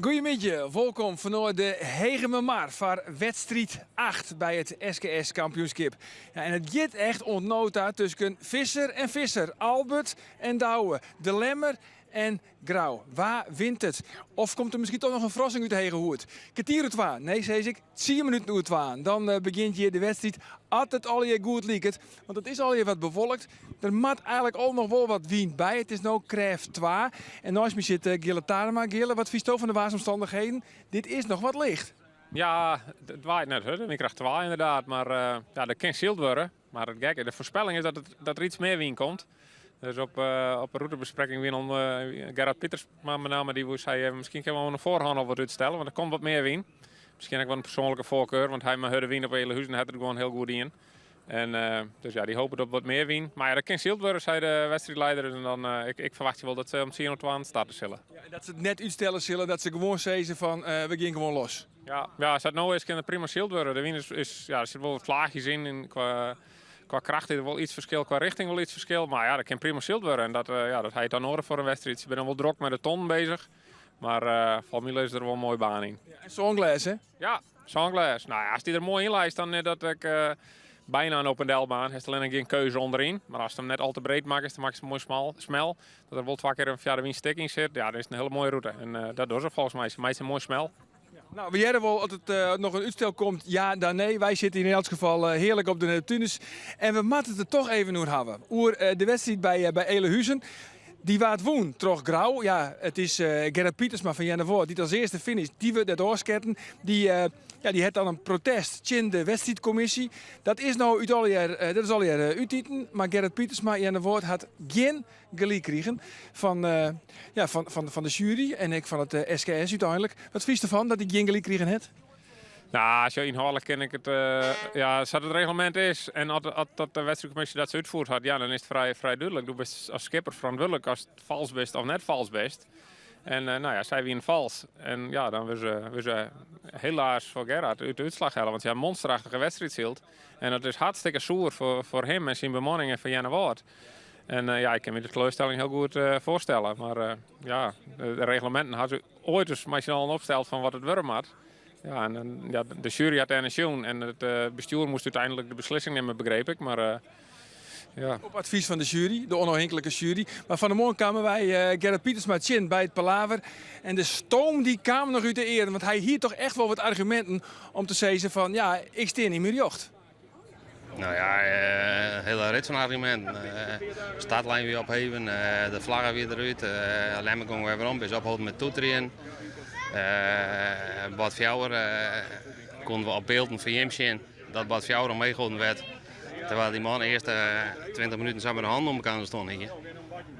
Goeiemiddei, wolkom fanôf de Hegemermar foar wedstriid 8 by it SKS kampioenskip. Ja, en it giet echt oant no ta tusken Visser en Visser, Albert en Douwe, De Lemmer en Grou. Wa wint it? Of komt der miskien toch noch in ferrassing út de hege hoed? Kertier oer twa, nee sis ik, tsien minuten oer twa. Dan begjint hjir de wedstriid, as it allegear goed liket. Want it is allegear wat bewolkt. Der moat eigenlik al noch wol wat wyn by. It is no krêft 2. En neist my sit Gille Tarema. Gille, wat fynsto fan de waarsomstannichheden? Dit is noch wat licht. Ja, it waait net hurd, wynkracht 2 ynderdaad. Mar ja, der kin syld wurde. Mar it gekke, de foarspelling is dat, it, dat der iets mear wyn komt. Dus op, op de rûtebesprekking wie al Gerard Pietersma met name dy sei, miskien kinne we oan de foarhân al wat útstelle, want der komt wat mear wyn. Miskien ek wol in persoanlike foarkar, want hy mei hurde wyn op Ealahuzen hat it gewoan hiel goed dien. En, dus ja, dy hopet op wat mear wyn. Mar ja, dat kin syld wurde, sei de wedstriidlieder. Dus dan, ik, ik ferwachtsje wol dat se om 2:10 starte sille. Ja, en dat se it net útstelle sille, dat se gewoan sizze fan we gean gewoan los. Ja, ja, sa't it no is, kin it prima syld wurde. De wyn is, is, ja, der sit wol wat flaachjes yn. En kwa, kwa kracht is der wol iets ferskil, kwa richting wol iets ferskil. Mar ja, dat kin prima syld wurde. En dat, ja, dat ha je dan nedich foar in wedstriid. Se binne wol drok mei de tonnen beuzich. Mar folgens my lizze der wol in moaie baan yn. Ja, en sânglês, hè? Ja, sânglês. Nou ja, as dy der moai yn leist, dan is dat ek byna in op-en-del-baan. Hast allinnich gjin keuze ûnderyn. Mar ast him net al te breed makkest, dan makkest him moai smal, smel. Dat der wol twa kear in fia de wyn stik yn sit. Ja, dan is it in hiele moaie rûte. En dat dogge se folgens my. Se meitsje him moai smel. Ja. Nou, we hearre wol as it noch in útstel komt, ja dan nee. Wy sitte yn elts gefal hearlik op de Neptunus. En we moatte it der toch even oer hawwe. Oer de wedstriid by, by Ealahuzen. Dy waard wûn troch Grou. Ja, it is Gerrit Pietersma fan Earnewâld dy't as earste finish. Dy wurdt net ôfsketten. Dy, ja, dy hat dan in protest tsjin de wedstriidkommisje. Dat is no út allegear, dat is allegear útiten. Mar Gerrit Pietersma Earnewâld hat gjin gelyk krigen fan, ja, fan, fan, fan de sjuery en ek fan it SKS úteinlik. Wat fynst derfan dat hy gjin gelyk krigen hat? Nou, sjoch, ynhâldlik kin ik it, ja, sa't it reglemint is en as, as dat de wedstriidkommisje dat sa útfierd hat, ja, dan is it frij, frij dúdlik. Do bist as skipper ferantwurdlik ast falsk bist of net falsk bist. En nou ja, sy wienen falsk. En ja, dan wurde se, wurde se helaas foar Gerard út de útslach helle, want sy ha in monsterachtige wedstriid syld. En dat is hartstikke soer foar, foar him en syn bemanning en foar Earnewâld. En ja, ik kin my de teleurstelling hiel goed foarstelle. Mar ja, de regleminten ha se oait ris mei syn allen opsteld fan wat it wurde moat. Ja, en ja, de sjuery hat dêr nei sjoen en it bestjoer moast úteinlik de beslissing nimme, begreep ik. Mar ja. Op advys fan de sjuery, de ûnôfhinklike sjuery. Mar fan 'e moarn kamen wy Gerrit Pietersma tsjin by it Palaver. En de stoom dy kaam noch út de earen, want hy hie toch echt wol wat arguminten om te sizzen fan ja, ik stean yn myn rjocht. Nou ja, uh, hele rit fan arguminten. Uh, startlijn wie opheven, uh, de flagge wie derút, uh, Lemmer gong wer werom, is opholden met toeterjen. Uh, Bord fjouwer uh, koenen we op bylden fan jim sjen dat boerd fjouwer omheech holden werd. Terwijl die man earst 20 minuten sa met de handen om elkoar stond hier.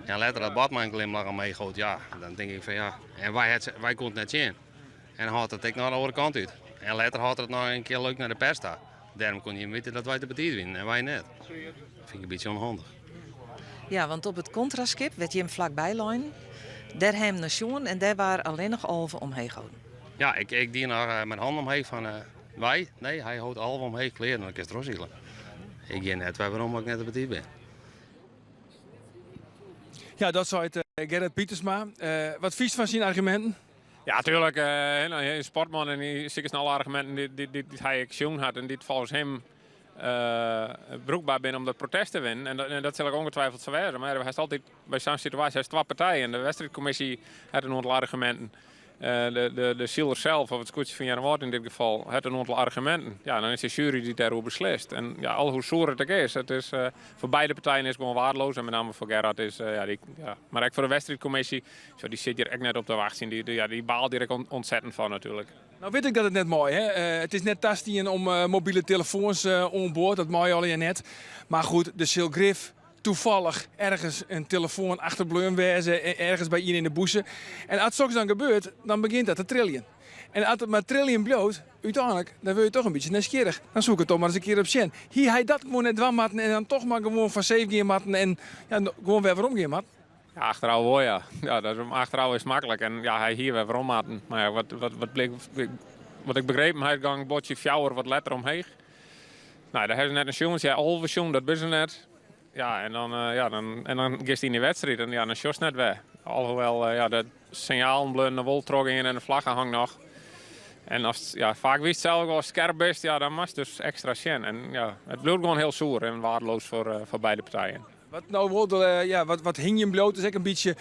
En letter dat boerd mei in glimlach omheech hold, ja, dan tink ik fan ja. En wy, het, wy koenen het net sjen. En hâldt it ek noch de oare kant út. En letter hâldt er it noch in kear leuk nei de pers ta. Dêrom kon jim witte dat wy te betiid wienen en wy net. Dat fyn ik in bytsje ûnhandich. Ja, want op it kontraskip wêr't jim flakby leinen, dêr ha jim nei sjoen en dêr waard allinnich 11 omheech holden. Ja, ik, ik die noch uh, myn hannen omheech fan uh, wy. Nee, hy hold 11 omheech klear en dan kinst trochsile. Ik gean net wer werom as ik net te betiid bin. Ja, dat seit Gerrit Pietersma. Uh, wat fynst fan syn arguminten? Ja, tuurlik. Uh, in sportman en hy siket alle arguminten dy't hy ek sjoen hat en dy't folgens him uh, brûkber binne om dat protest te winnen. En dat sil ek ongetwijfeld sa wêze. Mar ja, hast altyd by sa'n situaasje hast twa partijen. De wedstriidkommisje hat in oantal arguminten. Uh, de siler sels, of it skûtsje fan Earnewâld yn dit gefal, hat in oantal arguminten. Ja, dan is de sjuery dy't dêroer beslist. En ja, al hoe soer it ek is, it is uh, foar beide partijen is it gewoan weardeloas. En met name foar Gerard is, uh, ja, dy, ja, mar ek foar de wedstriidkommisje, so, dy sit hjir ek net op te wachtsjen. Dy, ja, dy baalt hjir ek ontzettend fan natuerlik. Nou wit ik dat it net mei. Hè? It is net tastien om mobile telefoans oan board, dat mei allegear net. Mar goed, der sil grif toevallig ergens in telefoan achterbleaun wêze, ergens by ien yn de bûse. En as soks dan gebeurt, dan begjint dat te triljen. En as it mar triljen bliuwt, úteinlik, dan wurde je toch in bytsje nijsgjirrich. Dan soe ik it toch mar ris in kear op sjen. Hie hy dat gewoan net dwaan moatten en dan toch mar gewoan fan safe gean moatten en ja, gewoan wer werom gean moatten? Ja, achterôf wol, ja. Ja, dat is, achterôf is it maklik. En ja, hy hie wer werom moatten. Mar ja, wat, wat, wat, bleek, wat ik begrepen, hy gong buordsje fjouwer wat letter omheech. Nou, dêr ha se net nei sjoen. Se ha 11 sjoen, dat binne se net. Ja, en dan, ja, dan, en dan giest yn dy wedstriid en ja, dan sjochst net wer. Alhoewel, ja, dat, sinjalen bleaunen noch wol trochgean en de flagge hong noch. En ast, ja, faak witst sels wol skerp bist, ja, dan moatst dus ekstra sjen. En ja, it bliuwt gewoan hiel soer en waardeloas foar, foar beide partijen. Wat no wol de, ja, wat, wat hingjen bliuwt is ek in bytsje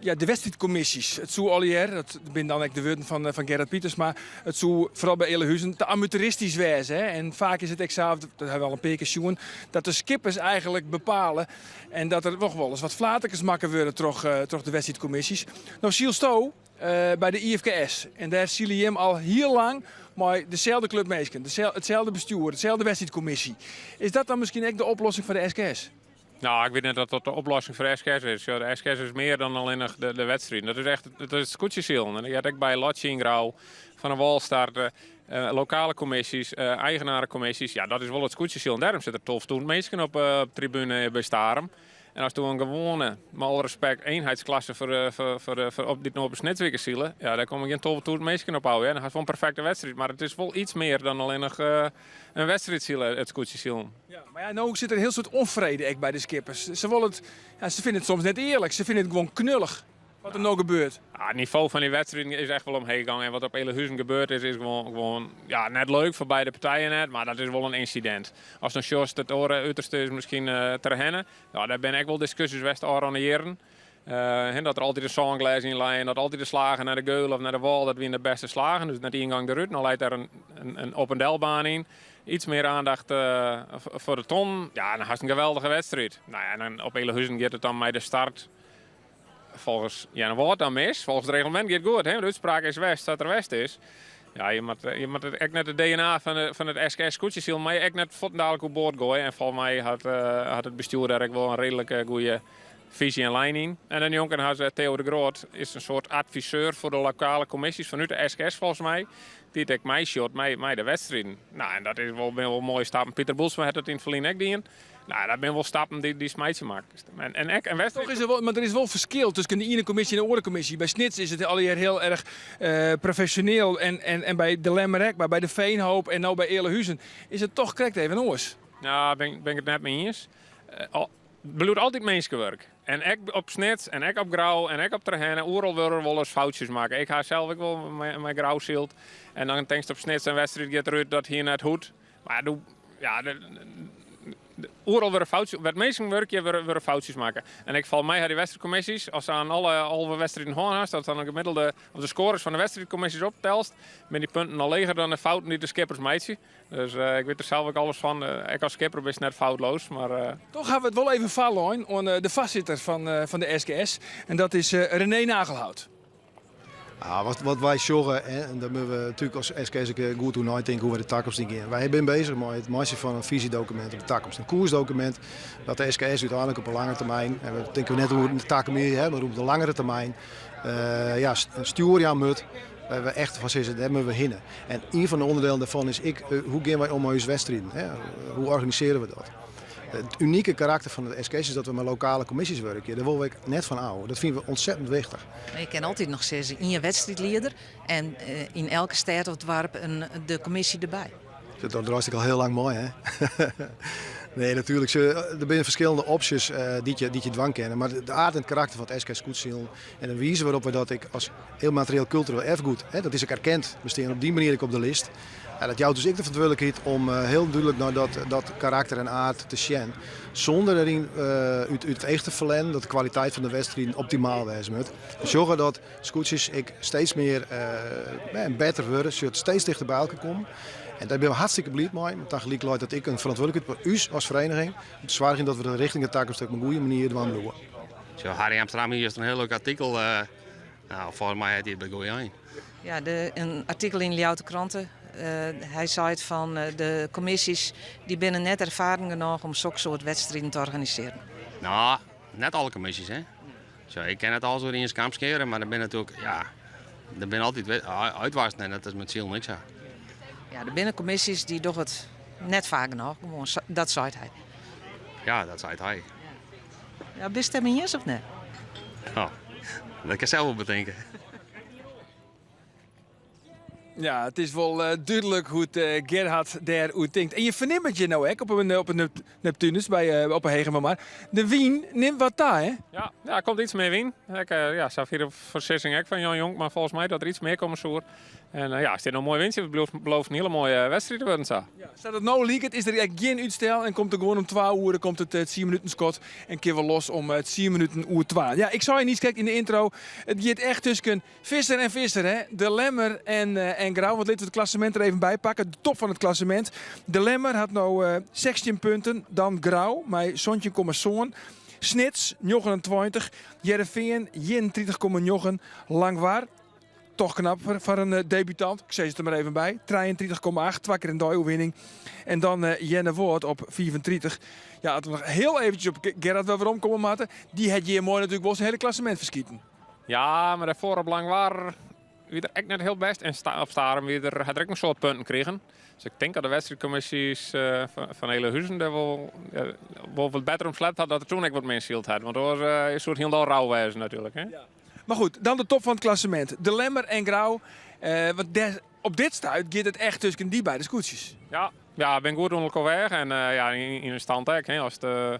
ja, de wedstriidkommisjes. It soe allegear, dat binne dan ek de wurden fan, fan Gerrit Pietersma, it soe foaral by Ealahuzen te amateuristysk wêze. Hè? En faak is it ek sa, dat hawwe we al in pear kear sjoen, dat de skippers eigentlik bepale en dat der noch wolris wat flaterkes makke wurde troch, troch de wedstriidkommisjes. No sylsto by de IFKS en dêr sile jim al hiel lang mei deselde klup minsken, itselde bestjoer, deselde wedstriidkommisje. Is dat dan miskien ek de oplossing foar de SKS? Nou, ik wit net oft dat de oplossing foar de SKS is. De SKS is mear dan allinnich de, de wedstriden. Dat is echt dat is skûtsjesilen. En dat heart ek by Lotje yn Grou, fan de wâl starte, eh, lokale kommisjes, eh, eigenarekommisjes. Ja, dat is wol it skûtsjesilen. Dêrom sit der 12.000 minsken op, eh, op tribune by Starum. En ast in gewoane, mei alle respekt, eenheidsklasse foar, foar, foar, foar op dy't no op de Snitswike sile, ja, dêr komme gjin 12.000 minsken op ôf. Ja. Dan hast wol in perfekte wedstriid, mar it is wol iets mear dan allinnich uh, in wedstriid sile, it skûtsjesilen. Ja, mar ja, no sit der in hiel soad ûnfrede ek by de skippers. Se wolle it, ja, se fine it soms net earlik, se fine it gewoan knullich wat der no gebeurt. Ja, it nivo fan dy wedstriden is echt wol omheech gong. En wat op Ealahuzen gebeurd is, is gewoan, gewoan ja, net leuk foar beide partijen net, mar dat is wol in ynsidint. Ast dan sjochst, it oare uterste is miskien uh, Terherne. Ja, dêr binne ek wol diskusjes west ôfrûne jierren. Uh, dat der altyd in sânglês yn lei en dat altyd de slagen nei de geul of nei de wâl, dat wiene de bêste slagen. Dus net ien gong derút, no leit der in, in, in op en delbaan yn. Iets mear aandacht uh, foar de tonnen. Ja, dan hast in geweldige wedstriid. Nou ja, en dan op Ealahuzen giet it dan mei de start folgens Earnewâld dan mis. Folgens it reglemint giet goed. Hè? De útspraak is west sa't er west is. Ja, je moat, je moat ek net it DNA fan, de, fan it SKS skûtsjesilen, mar je ek net fuortendalik oer board goaie. En folgens my hat, uh, hat it bestjoer dêr ek wol in reedlik goede fisy en lijn yn. En dêrnjonken ha se Theo de Groot, is in soart adviseur foar de lokale kommisjes fanút de SKS folgens my, dy't ek meisjocht mei, mei de wedstriden. Nou, en dat is wol, binne wol moaie stappen. Pieter Boelsma hat it yn it ferline ek dien. Nou, dat binne wol stappen dy't dy meitsje moatst. En, en ek in wedstriid. Toch is der wol, mar der is wol ferskil tusken de iene kommisje en de oare kommisje. By Snits is it allegear hiel erch uh, profesjoneel en, en, en by De Lemmer ek, mar by de Veenhoop en no by Ealahuzen is it toch krekt even oars. Nou, bin, bin ik it net mei iens. Uh, bliuwt altyd minskewurk. En ek op Snits en ek op Grou en ek op Terherne, oeral wurde wolris foutsjes makke. Ik ha sels ek wol mei, mei Grou syld. En dan tinkst op Snits in wedstriid giet derút dat hie net hoegd. Mar doe, ja, de, de, oeral wurde foutsjes, wêr't minsken wurkje, wurde, wurde foutsjes makke. En ik folgens my ha dy wedstriidkommisjes, ast se oan alle 11 wedstriden hân hast, dat dan in gemiddelde, of de skoares fan de wedstriidkommisjes optelst, binne dy punten al leger dan de fouten dy't de skippers meitsje. Dus uh, ik wit der sels ek alles fan. Uh, ek as skipper bist net foutloos, mar... Uh... Toch hawwe we it wol even foarlein oan de foarsitter fan, fan de SKS. En dat is René Nagelhout. Ja, wat, wat wy sjogge, en dêr moatte we natuerlik as SKS ek goed oer neitinke hoe't wy de takomst yn gean. Wy binne bezich mei it meitsjen fan in fisydokumint op de takomst. In koersdokumint dat de SKS úteinlik op 'e lange termyn, en we tinke net oer de takom jier, mar op de langere termyn, uh, ja, stjoer jaan moat. Wêr't we echt fan sizze, dêr moatte we hinne. En ien fan de ûnderdielen dêrfan is ek, hoe gean wy om mei ús wedstriden? Hè? Hoe organisearje we dat? It unike karakter fan de SKS is dat we mei lokale kommisjes wurkje. Dêr wolle we ek net fan ôf. Dat fine we ontzettend wichtich. Mar je kinne altyd noch sizze, ien wedstriidlieder en yn elke stêd of doarp in, de kommisje derby. Dat draait ik al hiel lang mei, hè? nee, natuerlik. Der binne ferskillende opsjes dy't je, dy't je dwaan kinne. Mar de aard en it karakter fan it SKS Skûtsjesilen en de wize wêrop't we dat ek as ymmaterieel kultureel erfgoed, hè, dat is ek erkend, we stean op dy manier ek op de list. Ja, dat jout ús ek de ferantwurdlikheid om hiel dúdlik nei dat, dat karakter en aard te sjen. Sûnder deryn uh, út, út it each te ferlern dat de kwaliteit fan de wedstriden optimaal wêze moat. We sjogge dat skûtsjes ek steeds mear uh, better wurde, se steeds tichter by elkoar komme. En dêr binne we hartstikke bliid mei. Mar tagelyk leit dat ek in ferantwurdlikheid foar ús as fereniging om te soargjen dat we de richting de takomst ek op in goede manier dwaan bliuwe. Zo, Harry Amsterdam hie juster in hiel leuk artikel. Uh, nou, folgens my hat hy it by goeie ein. Ja, de, in artikel yn de Ljouwerter Krante. Uh, hy seit fan uh, de kommisjes dy binne net erfaren genôch om soksoart wedstriden te organisearjen. Nou, net alle kommisjes, hè. Zo, ik kin net alles oer ien kam skeare, mar der binne natuerlik, ja, der binne altyd útwassen en dat is mei it silen ek sa. Ja, der binne kommisjes dy dogge it net faak genôch, gewoan, dat seit hy. Ja, dat seit hy. Ja, bist it dêrmei iens of net? Oh, dat kin sels wol betinke. Ja, it is wol dúdlik hoe't Gerhard dêr oer tinkt. En je fernimme it hjir no ek op 'e Neptunus by, op 'e Hegemermar. De wyn nimt wat ta, hè? Ja, ja, der komt iets mear wyn. Ek, ja, sa wie de foarsizzing ek fan Jan Jonk, mar folgens my dat der iets mear komme soe. En ja, is dit no in moai wyntsje, it bliuwt belooft in hiele moaie wedstriid te wurden sa. Ja, sa't it no liket is der ek gjin útstel en komt der gewoan om twa oere komt it tsien minuten skot en kinne we los om tsien minuten oer twa. Ja, ik sei niiskrekt yn de intro, it giet echt tusken Visser en Visser, hè? De Lemmer en, en Grou. Want litte we it klassemint der even by pakke. De top fan it klassemint. De Lemmer hat no 16 punten. Dan Grou mei 17,7. Snits 29. Hearrenfean 31,9. Langwar, toch knap foar in debutant. Ik sis it der mar even by. 33,8. Twa kear in dei-oerwinning. En dan Earnewâld op 35. Ja, as we noch hiel eventjes op Gerard wer werom komme moatte. Dy hat hjir moai natuerlik wol syn hiele klassemint ferskiten. Ja, mar dêrfoar op Langwar wie er ek net hiel bêst. En op Starum wie er, hat er ek in soad punten krigen. Dus ik tink dat de wedstriidkommisjes fan Elahuzen dêr wol, ja, wol wat better om slept hat dat er toen ek wat min syld hat. Want oars uh, soe it hielendal rau wêze natuerlik. Hè? Ja. Mar goed, dan de top fan it klassemint. De Lemmer en Grou. Uh, want dêr, op dit stuit giet it echt tusken dy beide skûtsjes. Ja, ja, bin goed ûnder elkoar weach en uh, ja, yn, yn de stand ek. Hè, as de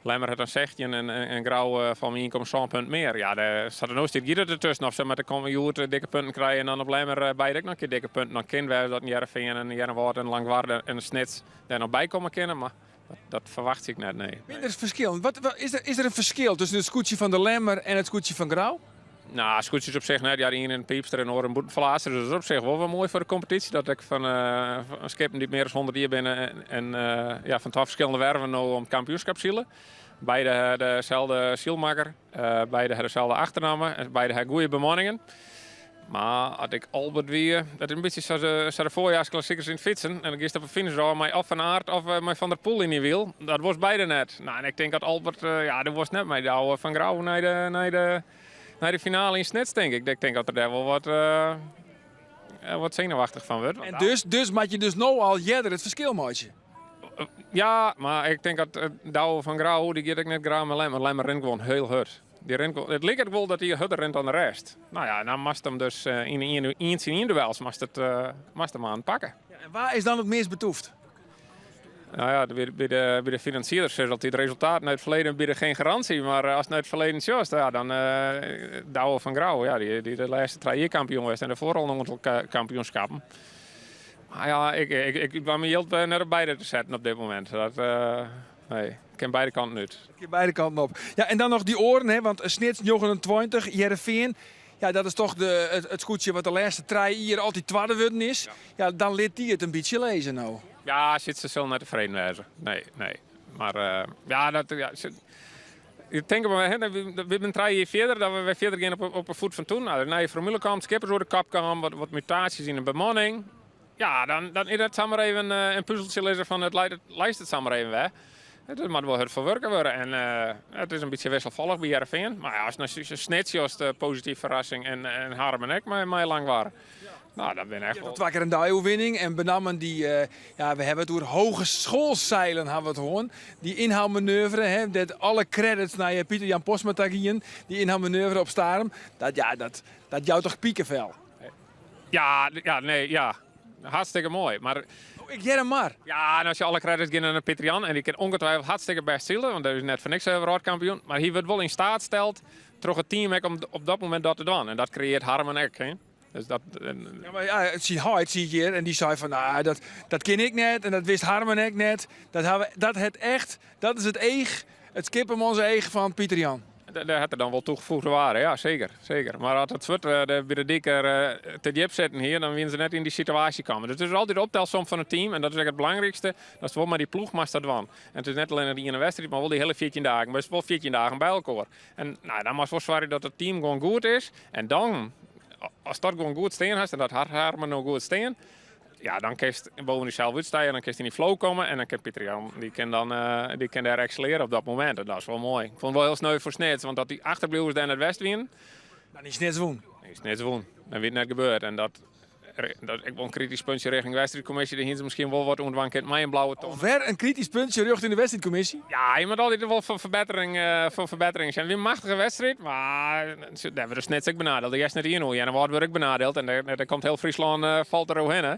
Lemmer hat dan 16 en, en, en Grou uh, fan 1,7 punt mear. Ja, de, sa't it no stiet, giet it dertusken. Of se moatte komme hjoed eh, dikke punten krije en dan op Lemmer uh, beide ek noch in kear dikke punten. Dan kin wêze dat in Hearrenfean en Earnewâld en Langwar en Snits dêr noch by komme kinne. Mar dat, dat ferwachtsje ik net, nee. Binne der ferskillen? Wat, wat, is, der, is der in ferskil tusken it skûtsje fan de Lemmer en it skûtsje fan Grou? Nou, skûtsjes op sich net. Ja, de iene in piipster en de oare in bûtenferlaatster. Dus dat is op sich wol wer moai foar de kompetysje. Dat ek fan, uh, fan skippen dy't mear as 100 jier binne en, en uh, ja, fan twa ferskillende werven no om it kampioenskip sile. Beide ha deselde sylmakker, uh, beide ha deselde achternamme en beide ha goede bemanningen. Mar as ik Albert wie, dat is in bytsje sa de, sa de foarjaarsklassiekers yn it fytsen. En dan giest op 'e finish ôf mei of Van Aert of mei Van der Poel yn dyn wiel. Dat wolst beide net. Nou, en ik tink dat Albert, ja, do wolst net mei Douwe van Grou nei de, nei de, nei de finale yn Snits, tink ik. Ik tink dat er dêr wol wat, wat senuwachtich fan wurdt. En dus, dus moat je dus no al earder it ferskil meitsje? Ja, mar ik tink dat Douwe van Grou, dy giet ek net graach mei Lemmer. Lemmer rint gewoan hiel hurd. Dy rint, it liket wol dat hy hurder rint dan de rest. No ja, dan moatst him dus yn ien ien tsjin ien duels moatst it, moatst him aanpakke. Ja, en wa is dan it meast betûft? Nou ja, by de, by de finansierders is altyd resultaten uit het verleden biede geen garantie. Maar ast nei it ferleden sjochst, ja, dan uh, Douwe van Grou, ja, dy, dy de lêste trije jier kampioen west en dêrfoar al in oantal kampioenskappen. Mar ja, ik, ik, ik doar myn jild net op beide te setten op dit momint. Dat, uh, nee, kin beide kanten út. Kin beide kanten op. Ja, en dan noch dy oaren, hè, want Snits 29, Hearrenfean. Ja, dat is toch de, it, it skûtsje wat de lêste trije jier altyd twadde wurden is. Ja. ja, dan lit dy it in bytsje lizze no. Ja, Sytse sil net tefreden wêze. Nee, nee. Mar uh, ja, dat, ja, ik tink, we binne trije jier fierder, dat we wer fierder gean op, op de foet fan toen. Nou, de nije formule kaam, skippers oer de kop kaam, wat, wat mutaasjes yn de bemanning. Ja, dan, dan is dat samar even uh, in puzeltsje lizze fan it, it lijst it samar even wer. It moat wol hurd foar wurke wurde en uh, it is in bytsje wisselfollich by Hearrenfean. Mar ja, ast nei Snits sjochst, uh, positive ferrassing en, en Harmen ek mei, mei Langwar. Nou, dat binne echt wol... Twa kear in dei-oerwinning en benammen dy, uh, ja, we hawwe it oer hogeschoolseilen hawwe we it hân. Dy ynhaalmanoeuvre, hè, dêr't alle credits nei Pieter Jan Postma ta gienen, dy ynhaalmanoeuvre op Starum, dat, ja, dat, dat jout toch pikevel? Ja, ja, nee, ja. Hartstikke moai. Mar oh, ik hear him mar. Ja, en as je alle credits gean nei Pieter Jan en dy kin ongetwijfeld hartstikke bêst sile, want hy is net foar niks wrâldkampioen, mar hy wurdt wol yn staat steld troch it team ek om op dat momint dat te dwaan. En dat kreëarret Harmen ek. Hè? Dus dat, ja, mar ja, syn heit siet hjir en dy sei fan, nou, dat, dat kin ik net en dat wist Harmen ek net. Dat, hawwe, dat het echt, dat is it each, it skippermanseach fan Pieter Jan. Dêr hat er dan wol toegevoegde waarde, ja seker, seker. Mar as it swurd by de dyk te djip sitten hie, dan wiene se net yn dy situaasje kommen. Dus it is altyd de optelsom fan it team en dat is ek it belangrykste, datst wol mei dy ploech moatst dat dwaan. En it is net allinnich dy iene wedstriid, mar wol dy hiele 14 dagen. Mar it is wol 14 dagen by elkoar. En nou, dan moatst wol soargje dat it team gewoan goed is. En dan, ast dat gewoan goed stean hast, en dat hat Harmen no goed stean, ja, dan kinst boven dysels útsteie en dan kinst yn dy flow komme en dan kin Pieter Jan, dy kin dan, uh, dy kin dêr ekselearje op dat momint. En dat is wol moai. Ik fûn it wol hiel sneu foar Snits, want dat dy achterbliuwers dêr net west wienen. Dan hie Snits wûn. Hie Snits wûn. Dan wie it net gebeurd. En dat, Dat is ek wol in kritysk puntsje rjochting wedstriidkommisje. Dêr hiene se miskien wol wat oan dwaan kind mei in blauwe ton. Wer in kritysk puntsje rjochting de wedstriidkommisje? Ja, je moat altyd wol foar ferbettering, foar ferbettering sjen. Wie in machtige wedstriid, mar dêr wurde Snits ek benadield. Der hearst net ien oer. Earnewâld wurdt ek benadield en dêr komt hiel Fryslân falt der oerhinne.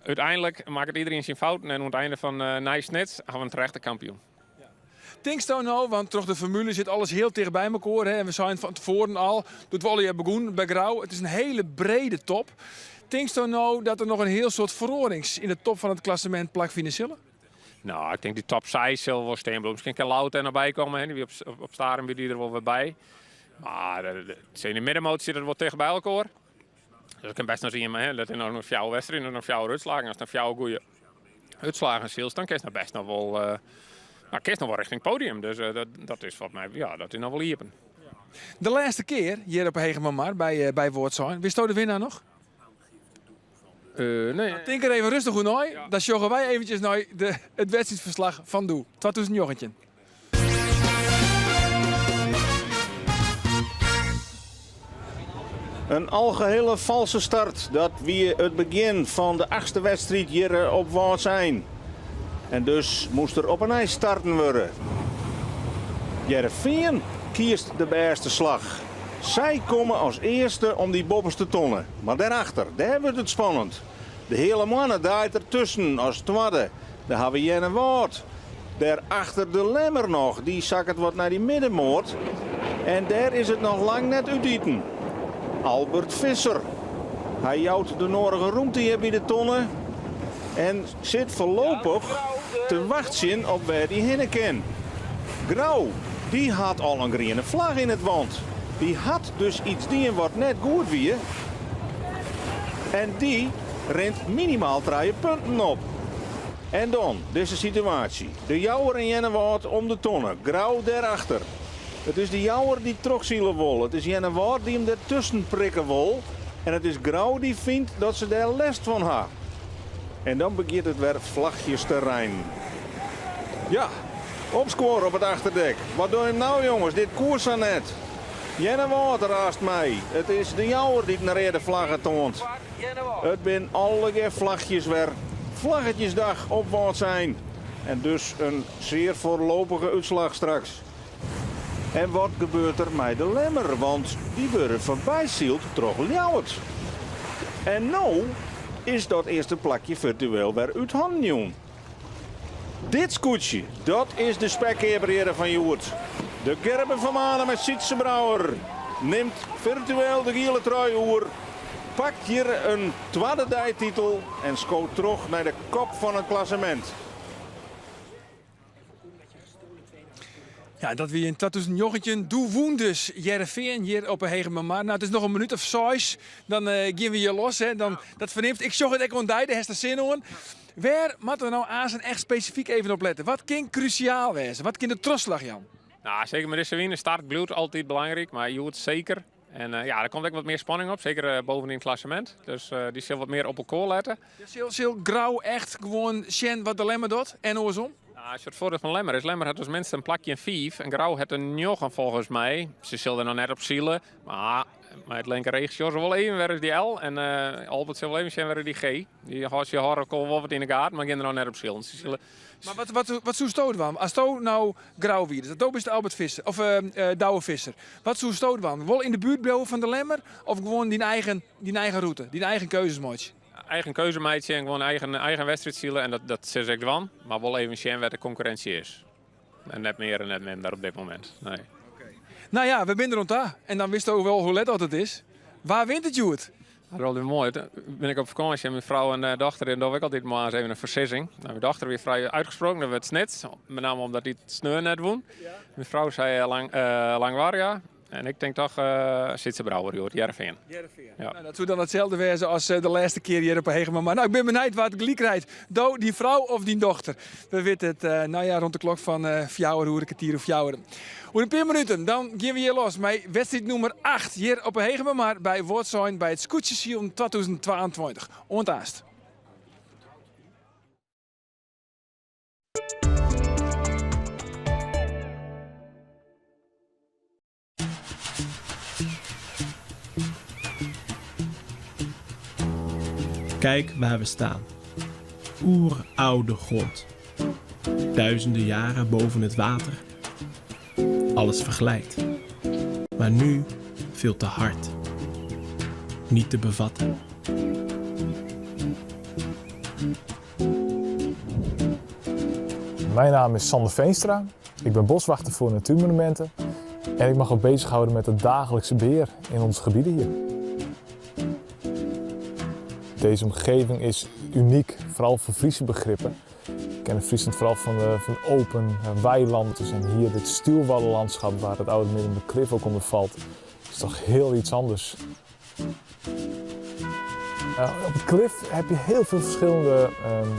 Uteinlik makket iderien syn fouten en oan it einde fan Nij Snits hawwe we in terechte kampioen. Tinksto no, want troch de formule sit alles hiel ticht by mekoar hè, en we seinen fan tefoaren al, doe't we allegear begûnen by Grou, it is in hiele brede top. Tinksto no dat der noch in hiel soad feroarings yn de top fan it klassemint plakfine sille? No, ik tink dy top seis sil wol stean bliuwe. Miskien kin Lout der noch by komme, hè. Dy wie op Starum wie dy der wol wer by. Mar yn de middenmoot sit it wol ticht by elkoar. Dus it kin bêst noch ien, hè, dat is noch fjouwer wedstriden, noch fjouwer útslaggen. Ast dan fjouwer goede útslaggen sylst, dan kinst noch bêst noch wol, uh, nou, kinst noch wol richting podium. Dus uh, dat, dat is wat my, ja, dat is noch wol iepen. De lêste kear hjir op Hegemermar by, uh, by Wâldsein, witsto de winnaar noch? Uh, nee. Nou, tink der even rêstich oer nei. Ja. Dan sjogge wy eventsjes nei de, it wedstriidferslach fan doe, 2019. In algehele falske start. Dat wie it begjin fan de achtste wedstriid hjir op Wâldsein. En dus moast der op 'e nij starten wurde. Hearrenfean kiest de bêste slach. Sy komme as earste om dy boppeste tonne. Mar dêrachter, dêr wurdt it spannend. De Heale Moanne draait der tusken as twadde. Dêr hawwe we Earnewâld. Dêr achter de Lemmer noch, dy sakket wat nei dy middenmoat. En dêr is it noch lang net útiten. Albert Visser. Hy jout de noarige rûmte hjir by de tonne en sit foarlopich te wachtsjen op wêr't hy hinne kin. Grou, dy hat al in griene flagge yn it want. Dy hat dus iets dien wat net goed wie. En dy rint minimaal trije punten op. En dan dizze situaasje. De Jouwer en Earnewâld om de tonne, Grou dêrachter. It is de Jouwer dy't trochsile wol, it is Earnewâld dy't him dertusken prikke wol en it is Grou dy't fynt dat se dêr lêst fan ha. En dan begjint it wer flachjes te reinen. Ja, opskuor op it achterdek. Wat dogge jim no jonges, dit koe sa net. Earnewâld raast mei. It is de Jouwer dy't in reade flagge toant. It binne allegear flachjes wer. Flaggetjesdag op Wâldsein. En dus in zeer voorlopige útslach straks. En wat gebeurt der mei de Lemmer? Want dy wurde foarbysyld troch Ljouwert. En no is dat earste plakje firtueel wer út hannen jûn. Dit skûtsje, dat is de spekkeaper fan hjoed. De Gerben van Manen mei Sytse Brouwer nimt firtueel de giele trui oer, pakt hjir in twadde deititel en skoot troch nei de kop fan it klassemint. Ja, dat wie yn 2019. Doe wûn dus Hearrenfean hjir op 'e Hegemermar. No, it is noch in minút of seis, dan uh, gean we hjir los. Hè. Dan, dat fernimt. Ik sjoch it ek oan dy, dêr hast der sin oan. Wêr moatte we no aansen echt spesifyk even op lette? Wat kin krúsjaal wêze? Wat kin de trochslach jaan? No, seker mei dizze wyn. De start bliuwt altyd belangryk, mar hjoed seker. En uh, ja, der komt ek wat mear spanning op, seker uh, bovenyn it klassemint. Dus uh, dy sil wat mear op elkoar lette. Ja, sil, sil Grou echt gewoan sjen wat de Lemmer docht en oarsom? Nou, it foardiel fan Lemmer is, Lemmer hat as minste in plakje in 5 en Grou hat in 9 folgens my. Se sil der noch net op sile, mar mei it linker each sjogge se wol even wêr is dy L en uh, Albert sil wol even sjen wêr is dy G. Dy hâldt se hâlde elkoar wol wat yn de gaten, mar gean der noch net op silen. Se sille... Mar wat, wat, wat soesto dwaan? Asto no Grou wie, dus do bist Albert Visser, of uh, uh, Douwe Visser. Wat soesto dwaan? Wol yn de buert bliuwe fan de Lemmer of gewoan dyn eigen, dyn eigen rûte, dyn eigen keuzes meitsje? Eigen keuze meitsje en gewoan eigen, eigen wedstriid sile en dat, dat sil ik dwaan. Mar wol even sjen wêr't de konkurrinsje is. En net mear en net minder op dit momint. Nee. No ja, we binne der oan ta. En dan witsto wol hoe let dat it is. Wa wint it hjoed? Dat is altyd moai. Dan bin ik op fakânsje en myn frou en dochter en dogge ik altyd moarns even in foarsizzing. No, myn dochter wie frij útgesproken, dat wurdt Snits. Mei name omdat dy sneon net wûn. Myn frou sei lang, uh, Langwarria. En ik tink toch uh, Sytse Brouwer, hjoed, Hearrenfean. Hearrenfean. Ja. No, dat soe dan itselde wêze as de lêste kear hjir op 'e Hegemermar. No, ik bin benijd wa't gelyk krijt. Do, dyn frou of dyn dochter? We witte it, uh, no ja, rûn de klok fan uh, fjouwer oere, kertier oer fjouwer. Oer in pear minuten dan gean we hjir los mei wedstriid nûmer 8 hjir op 'e Hegemermar by Wâldsein by it Skûtsjesilen 2022. Oant aanst. Kijk waar we staan. Oeroude grond. Duizenden jaren boven het water. Alles verglijdt. Maar nu veel te hard. Niet te bevatten. Mijn naam is Sander Veenstra. Ik ben boswachter voor Natuurmonumenten. En ik mag ook bezighouden met het dagelijkse beheer in onze gebieden hier. Deze omgeving is uniek, vooral voor Friese begrippen. Ik ken Friesland vooral van open weiland. Dus en hier dit stuwwallenlandschap waar het oude Midden Klif ook onder valt, is toch heel iets anders. Op het klif heb je heel veel verschillende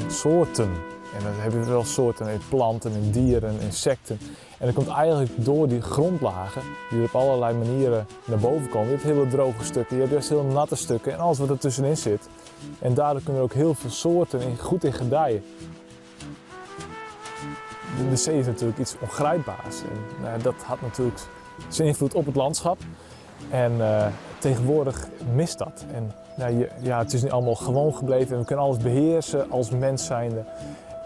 soorten. En dan heb je wel soorten in planten en dieren en insecten. En dat komt eigenlijk door die grondlagen die er op allerlei manieren naar boven komen. Je hebt hele droge stukken, je hebt juist heel natte stukken en alles wat er tussenin zit. En daardoor kunnen er ook heel veel soorten goed in gedijen. De zee is natuurlijk iets ongrijpbaars. En dat had natuurlijk zijn invloed op het landschap. En tegenwoordig mist dat. En, nou, je, ja, het is nu allemaal gewoon gebleven en we kunnen alles beheersen als mens zijnde.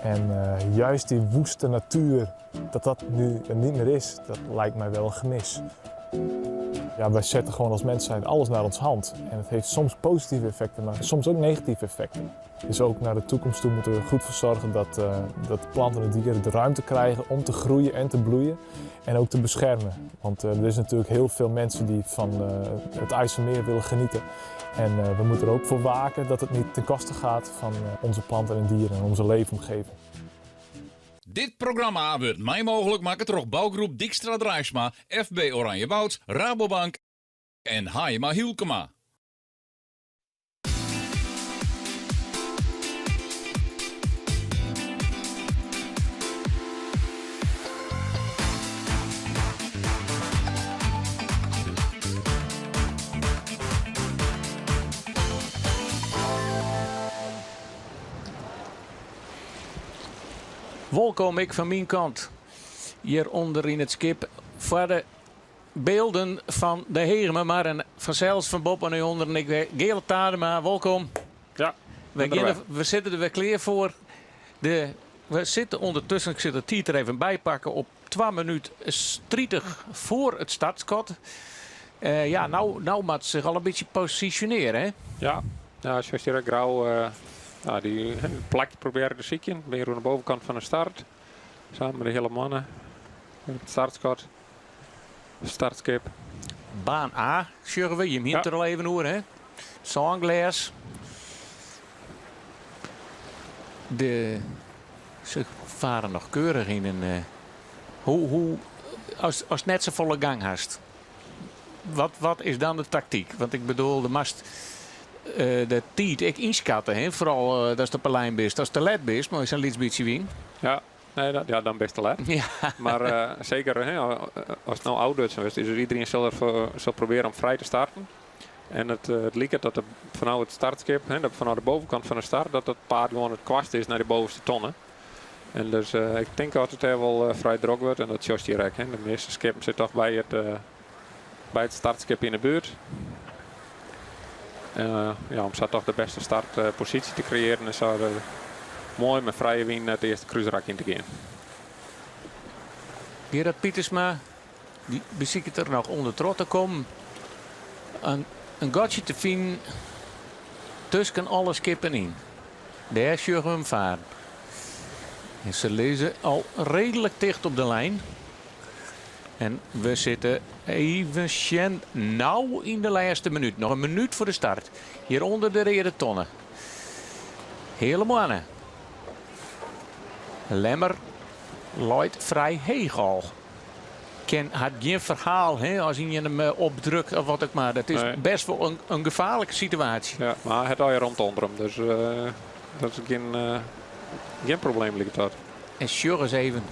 En juist die woeste natuur, dat dat nu er niet meer is, dat lijkt mij wel een gemis. Ja, wij zetten gewoon als mens zijn alles naar ons hand. En het heeft soms positieve effecten, maar soms ook negatieve effecten. Dus ook naar de toekomst toe moeten we er goed voor zorgen dat planten en dieren de ruimte krijgen om te groeien en te bloeien. En ook te beschermen. Want er is natuurlijk heel veel mensen die van het IJsselmeer willen genieten. En we moeten er ook voor waken dat het niet ten koste gaat van onze planten en dieren en onze leefomgeving. Dit programma wordt mei mooglik makke troch bouwgroep Dijkstra Draisma, FB Oranjewoud, Rabobank en Haaima Hylkema. Wolkom ek fan myn kant hjirûnder yn it skip foar de bylden fan de Hegemermar en fansels fan boppe nei ûnderen. Ik wer Geale Tadema, wolkom. Ja, We ben der wer. sitte der wer klear foar. We sitte ûndertusken, ik sil de tiid der even by pakke, op 2 minút 30 foar it startskot. Ja, no moat sich al in bytsje posisjonearje, hè? Ja, ja, sjochst hjir Grou, ja, dy plakje probearje te sykjen. Bin hjir oan de bovenkant fan de start. Samen mei de hiele mannen. It startskot. Startskip. Baan A, sjogge we. Jim hienen it der al even oer, hè? Sânglês. Se farre noch keurich yn in, hoe, as net safolle gang hast, wat is dan de taktyk? Want ik bedoel, do moatst de tiid ek ynskatte, hè? Foaral datst op 'e lijn bist. Ast te let bist, mei sa'n lyts bytsje wyn. Ja, nee, dat, ja, dan bist te let. Mar seker, hè, ast no ôfdutsen wurdst, is iderien sil derfoar, sil probearje om frij te starten. En it liket dat de, fanôf it startskip, hè, dat fanôf de bovenkant fan de start, dat it paad gewoan it koartste is nei de bovenste tonne. En dus ik tink dat it dêr wol frij drok wurdt en dat sjochst hjir ek. Hè. De measte skippen sitte toch by it startskip yn de buert. Ja, om sa toch de bêste startposysje te kreëarjen en sa moai mei frije wyn it earste krúsrak yn te gean. Gerard Pietersma dy besiket der noch ûndertroch te kommen. In gatsje te finen tusken alle skippen yn. Dêr sjogge we him faren. En se lizze al reedlik ticht op de lijn. En we sitte even sjen no yn de lêste minút. Noch in minút foar de start. Hjir ûnder de reade tonne. Heale Moanne. Lemmer leit frij heech al. Ken hat gjin ferhaal, hè, as ien him opdrukt of wat ek mar. Dat is Nee. bêst wol in gefaarlike situaasje. Ja, mar hy hat al romte ûnder him, dus dat is gjin probleem, liket dat. En sjoch ris even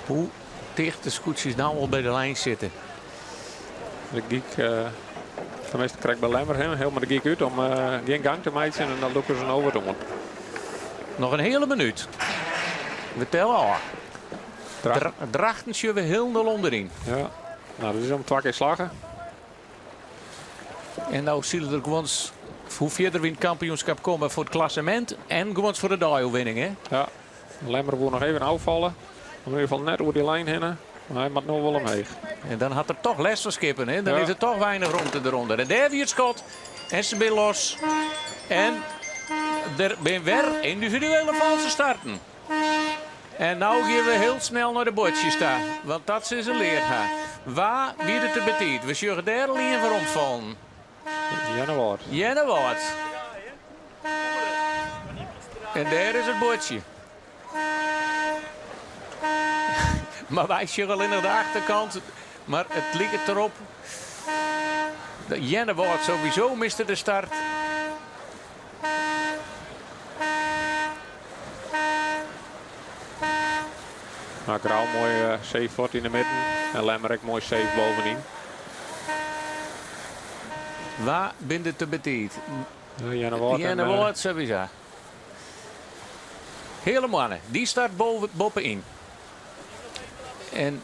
hoe ticht de skûtsjes no al by de lijn sitte. De gyk, teminsten krekt by Lemmer, hè, helemaal de gyk út om gjin gang te meitsjen en dan lûke se no wat oan. Noch in hiele minút. We telle ôf. Drachten sjogge we hielendal ûnderyn. Ja, no, dat is om twa kear slagge. En no sille der gewoan Hoe fierder we yn it kampioenskip komme foar it klassemint en gewoan foar de deioerwinning. Hè? Ja, Lemmer woe noch even ôffalle. Om yn ieder gefal net oer dy lijn hinne. Mar hy moat no wol omheech. En dan hat er toch lêst fan skippen. Hè? Dan is der toch weinich romte derûnder. En dêr wie it skot. En se binne los. En der binne wer yndividuele falske starten. En no gean we hiel snel nei de buordsjes ta, want dat sille se leard ha. Wa wie der te betiid? We sjogge dêr al ien weromfallen. Earnewâld. Earnewâld. En dêr is it buordsje. Mar wy sjogge allinnich de achterkant. Mar it liket derop. Earnewâld sowieso miste de start. Nou, Grou moai uh, safe fuort yn de midden. En Lemmer ek moai safe bovenyn. Wa binne der te betiid? Earnewâld. Earnewâld sowieso. Heale Moanne, dy start boppe-yn. En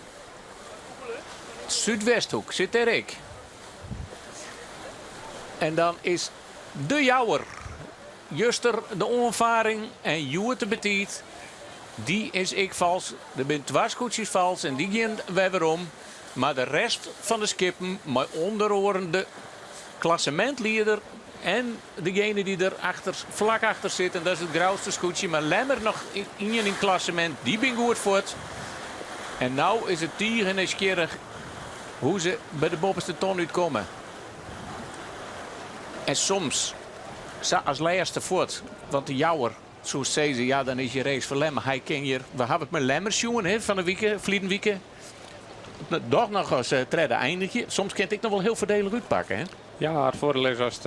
Súdwesthoek sit dêr ek. En dan is De Jouwer, juster de oanfaring en hjoed te betiid. Dy is ek falsk. Der binne twa skûtsjes falsk en dy gean wer werom. Mar de rest fan de skippen, mei ûnder oaren de klassemintlieder en degene dy't der achter, flak achter sit, en dat is it Grouster skûtsje. Mar Lemmer noch ien yn it klassemint, dy binne goed fuort. En no is it tige nijsgjirrich hoe se by de boppeste ton útkomme. En soms sa as lêste fuort, want de Jouwer soe sizze, ja dan is je race ferlern. Mar hy kin hjir, we hawwe it mei Lemmer sjoen hè, fan de wike, ferliden wike, dochs noch as tredde einigje. Soms kin it ek noch wol hiel foardielich útpakke. Hè? Ja, it foardiel is ast,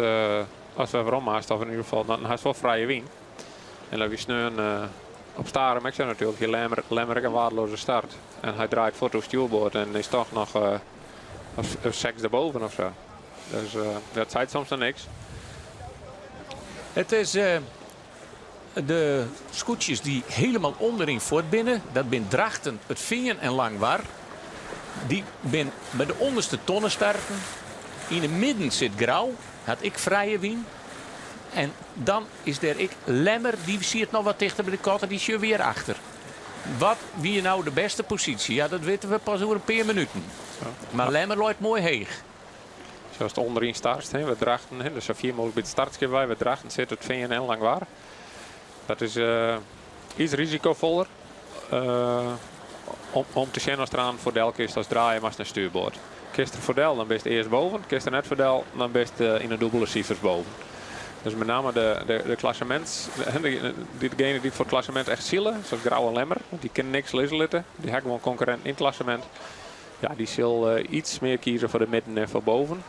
ast wer werom moatst, of yn ieder gefal, dan hast wol frije wyn. En dat wie sneon op Starum ek sa natuerlik. Hie Lemmer, Lemmer ek in waardeloze start. En hy draait fuort oer stjoerboard en is toch noch as sechsde boven of sa. Dus dat seit soms noch niks. It is de skûtsjes dy't hielendal ûnderyn fuort binne. Dat binne Drachten, It Fean en Langwar. Dy binne by de ûnderste tonne starten. Yn 'e midden sit Grou, hat ek frije wyn. En dan is der ek Lemmer, dy siet noch wat tichter by de kotter, dy sjoch wer achter. Wat wie no de bêste posysje? Ja, dat witte we pas oer in pear minuten. Mar Lemmer leit moai heech. Sa ast ûnderyn startst, hè, by Drachten, hè, dus sa fier mooglik by it startskip wei, by Drachten sit It Fean en Langwar. Dat is iets risikofoller om te sjen ast der aan foar del kinst ast draaie moatst nei stuurboard. Kinst der foar del, dan bist earst boven. Kinst der net foar del, dan bist yn de dûbele sifers boven. Dus met name de, de, de klassements, degene dy't foar it klassemint echt sile, sa as Grou en Lemmer, want dy kinne niks lizze litte. Dy ha gewoan konkurrinten yn it klassemint. Ja, dy sil iets mear kieze foar de midden en foar boven.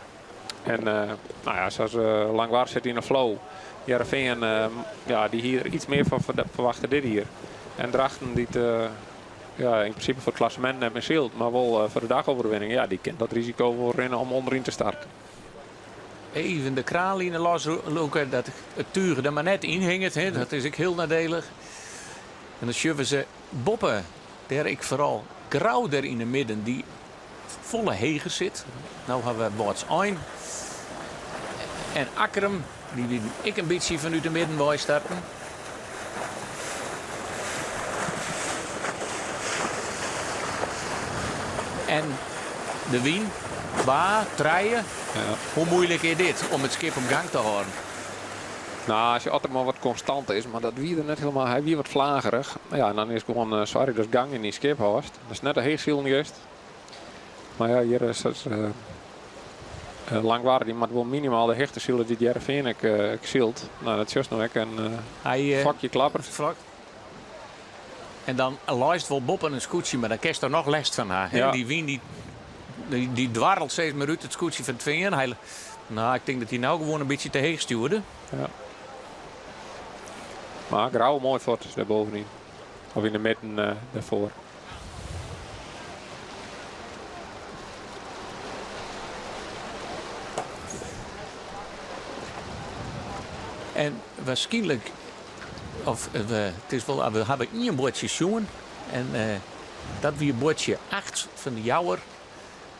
En nou ja, sa as Langwar sit yn 'e flow. Hearrenfean, ja, dy hie der iets mear fan ferwachte dit jier. En Drachten, dy't ja, yn prinsipe foar it klassemint net mear sylt, mar wol foar de dagoverwinning, ja, dy kin dat risiko wol rinne om ûnderyn te starten. Even de kraanline loslûke, dat it túch der mar net yn hinget, hè, dat is ek hiel neidielich. En dan sjogge we se boppe, dêr ek foaral Grou dêr yn 'e midden, dy't folle heger sit. No hawwe we Wâldsein en Akkrum, dy wienen ek in bytsje fanút de midden wei starten. En de wyn, twa, trije. Hoe moeilik is dit om it skip op gang te hâlden? No, as je altyd mar wat konstant is, mar dat wie der net hielendal. Hy wie wat flagerich. Ja, en dan is it gewoan soargje datst gang yn dyn skip hâldst. Dat is net de heechsilen juist. Mar ja, hjir is it Langwar, dy moat wol minimaal de hichte sile dy't Hearrenfean ek sylt. No, dat sjochst no ek. En fokje klappert. En dan leist wol boppe in skûtsje, mar dan kinst der noch lêst fan ha. Ja. Dy wyn dy, dy dwarrelt steeds mear út it skûtsje fan it Fean. Hy, no, ik tink dat hy no gewoan in bytsje te heech stjoerde. Ja. Mar Grou moai fuort dêr bovenyn. Of yn de midden dêrfoar. En waarskynlik Of we, it is wol, we hawwe ien buordsje sjoen en dat wie buordsje 8 fan de Jouwer.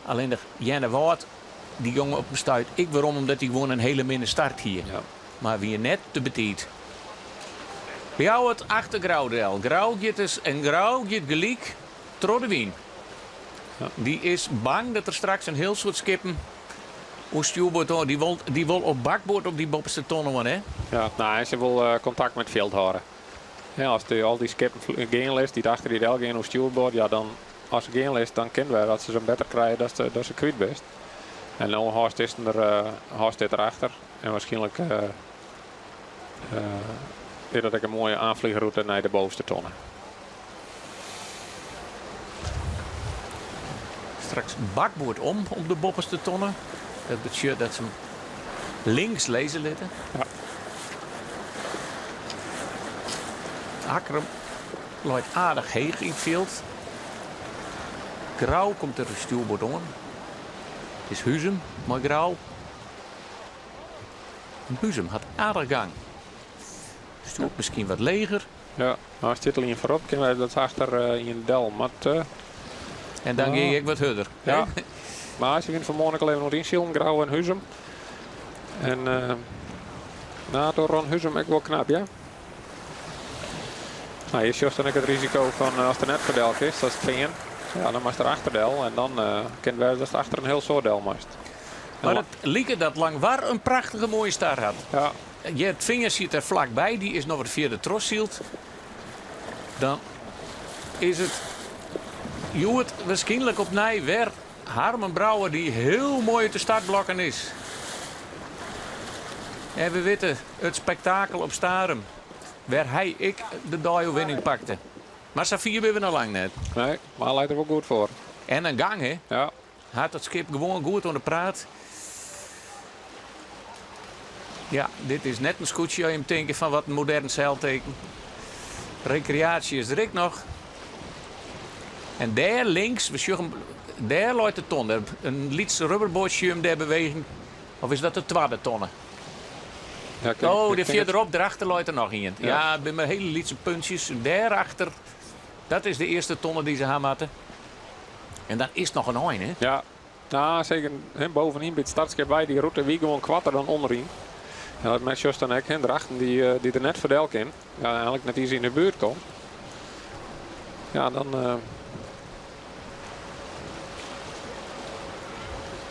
Allinnich Earnewâld, dy gong op in stuit ek werom omdat hy gewoan in hiele minne start hie. Ja. Mar wie net te betiid. Ljouwert achter Grou del. Grou giet dus en Grou giet gelyk troch de wyn. Dy is bang dat der straks in hiel soad skippen oer stjoerboard oan. Dy wol, dy wol op bakboard op dy boppeste tonne oan, hè? Ja, no, en se wol kontakt mei it fjild hâlde. Ja, ast al dy skippen gean litst dy't achter dy del gean oer stjoerboard, ja, dan as se gean litst, dan kin wer dat se se better krije dat se, dat se kwyt bist. En no hâldst dizzen der, hâldst dit derachter. En waarskynlik is dat ek in moaie aanvliegroute nei de bovenste tonne. Straks bakboard om op de boppeste tonne. Dat betsjut dat se him links lizze litte. Ja. Akkrum leit aardich heech yn it fjild. Grou komt der stjoerboard oan. It is Huzum mei Grou. En Huzum hat aardich gang. Stjoert miskien wat leger. Ja, no stiet al ien foarop, kin wêze dat se achter ien del moat. En dan gean je ek wat hurder. Ja, mar se wiene fan 'e moarn ek al even oan it ynsilen, Grou en Huzum. En no, docht Ron Huzum ek wol knap, ja. No, hjir sjochst dan ek it risiko fan ast der net foar del kinst, as it fean. Ja, dan moatst der achter del en dan kin it wêze datst achter in hiel soad del moatst. Mar it liket dat Langwar in prachtige moaie start hat. Ja. It Fean siet der flakby, dy is noch wat fierder trochsyld. Dan is it hjoed wierskynlik opnij wer Harmen Brouwer dy't hiel moai út de startblokken is. En we witte it spektakel op Starum, wêr hy ek de deioerwinning pakte. Mar safier binne we noch lang net. Nee, mar hy leit der wol goed foar. En in gang, hè? Ja. Hat dat skip gewoan goed oan de praat. Ja, dit is net in skûtsje as jim tinke fan wat in modern seilteken. Rekreaasje is der ek noch. En dêr links, we sjogge dêr leit de tonne. In lyts rubberboatsje him dêr bewegen. Of is dat de twadde tonne? Ja, ik, Oh, ik dêr tink it. fierderop, dêrachter leit der noch ien. Ja. Ja, it binne mar hiele lytse puntsjes. Dêrachter, dat is de earste tonne dy't se ha moatte. En dan is it noch in ein, hè? Ja, nou, seker hè, bovenyn by it startskip wei, dy rûte wie gewoan koarter dan ûnderyn. En dat merkst dan ek, hè, Drachten dy't, dy't der net foar del kin, ja, eigenlik net iens yn de buert komt. Ja, dan.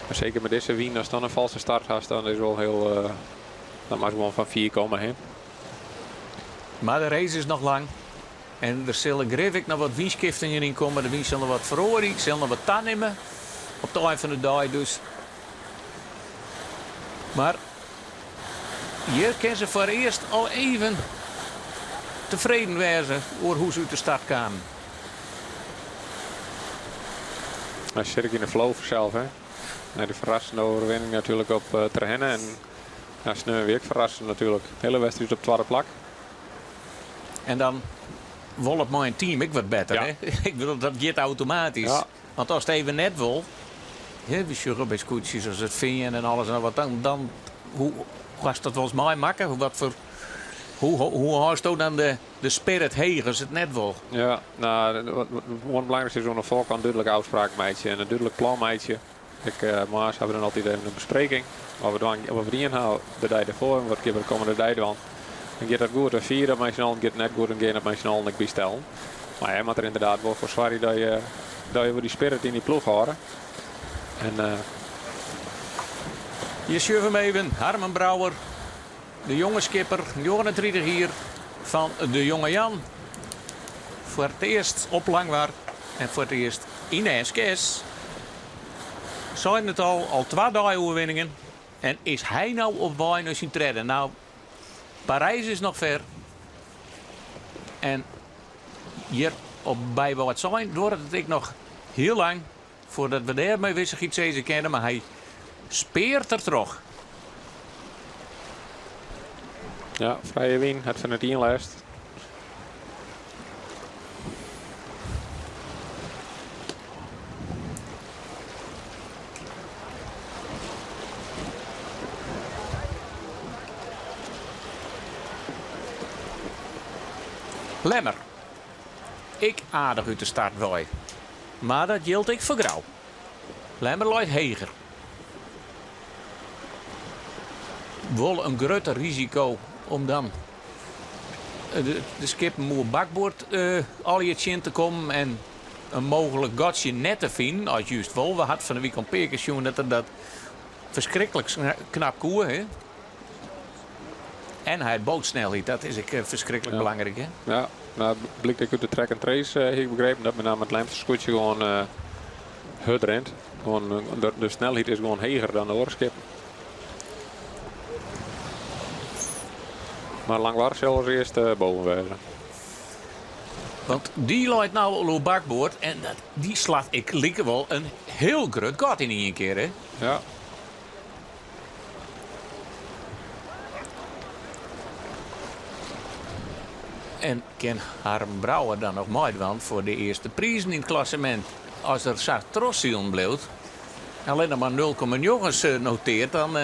Maar seker mei dizze wyn, ast dan in falske start hast, dan is wol hiel. Dan moatst gewoan fan fier komme, hè. Mar de race is noch lang. En der sille grif ek noch wat wynskiftingen yn komme. De wyn sil noch wat feroarje, sil noch wat tanimme op it ein fan de dei dus. Mar hjir kin se foarearst al even tefreden wêze oer hoe se út de start kamen. Hy sit ek yn de flow fansels, hè. Nei de ferrassende oerwinning natuerlik op Terherne. En ja, sneon wie ek ferrassend natuerlik. Hiele wedstriid op twadde plak. En dan wol it mei in team ek wat better. Ja. Hè? Ik bedoel, dat giet automatysk. Ja. Want ast even net wol, hè, we sjogge by skûtsjes as it fean en alles en wat, dan, dan hoe hast dat wolris meimakke? Wat foar, hoe, hoe hâldsto dan de, de spirit heech as it net wol? Ja, no, wat, wat it belangrykste is oan de foarkant dúdlike ôfspraken meitsje en in dúdlik plan meitsje. Ek moarns hawwe we dan altyd even in bespreking. Wat we dwaan, wat we dien hawwe de dei dêrfoar en wat gean we de kommende dei dwaan. Dan giet dat goed. We fiere dat mei syn allen, giet it net goed, dan gean dat mei syn allen ek bystellen. Mar je moatte der ynderdaad wol foar soargje dat je, dat je wol dy spirit yn dy ploech hâlde. En, Hjir sjogge we him even, Harmen Brouwer, de jonge skipper, 39 jier, fan de Jonge Jan. Foar it earst op Langwar en foar it earst yn de SKS. Seiden it al, al twa dei-oerwinningen. En is hy no op wei nei syn tredde? No, Parys is noch fer. En hjir op by Wâldsein duorret it ek noch hiel lang foardat we dêr mei wissichheid sizze kinne, mar hy speart der troch. Ja, frije wyn, hat fan it ien lêst. Lemmer. Ek aardich út de start wei. Mar dat jildt ek foar Grou. Lemmer leit heger. Wol in grutter risiko om dan de skippen oer bakboard allegear tsjin te kommen en in mooglik gatsje net te finen. As just wol. We hat fan de wike al in pear kear sjoen dat er dat ferskriklik knap koe. Hè? En hy hat boatsnelheid, dat is ek ferskriklik belangryk. Hè? Ja, nou, blykt ek út de track and trace, hie ik begrepen, dat met name it Lemster skûtsje gewoan hurd rint. Gewoan, de snelheid is gewoan heger dan de oare skippen. Mar Langwar sil as earste boven wêze. Want dy leit no al oer bakboard en dat, dy slacht ek like wol in hiel grut gat yn ien kear. Hè? Ja. En kin Harm Brouwer dan noch meidwaan foar de earste prizen yn it klassemint? As er sa trochsilen bliuwt, allinnich mar 0,9 noteart, dan.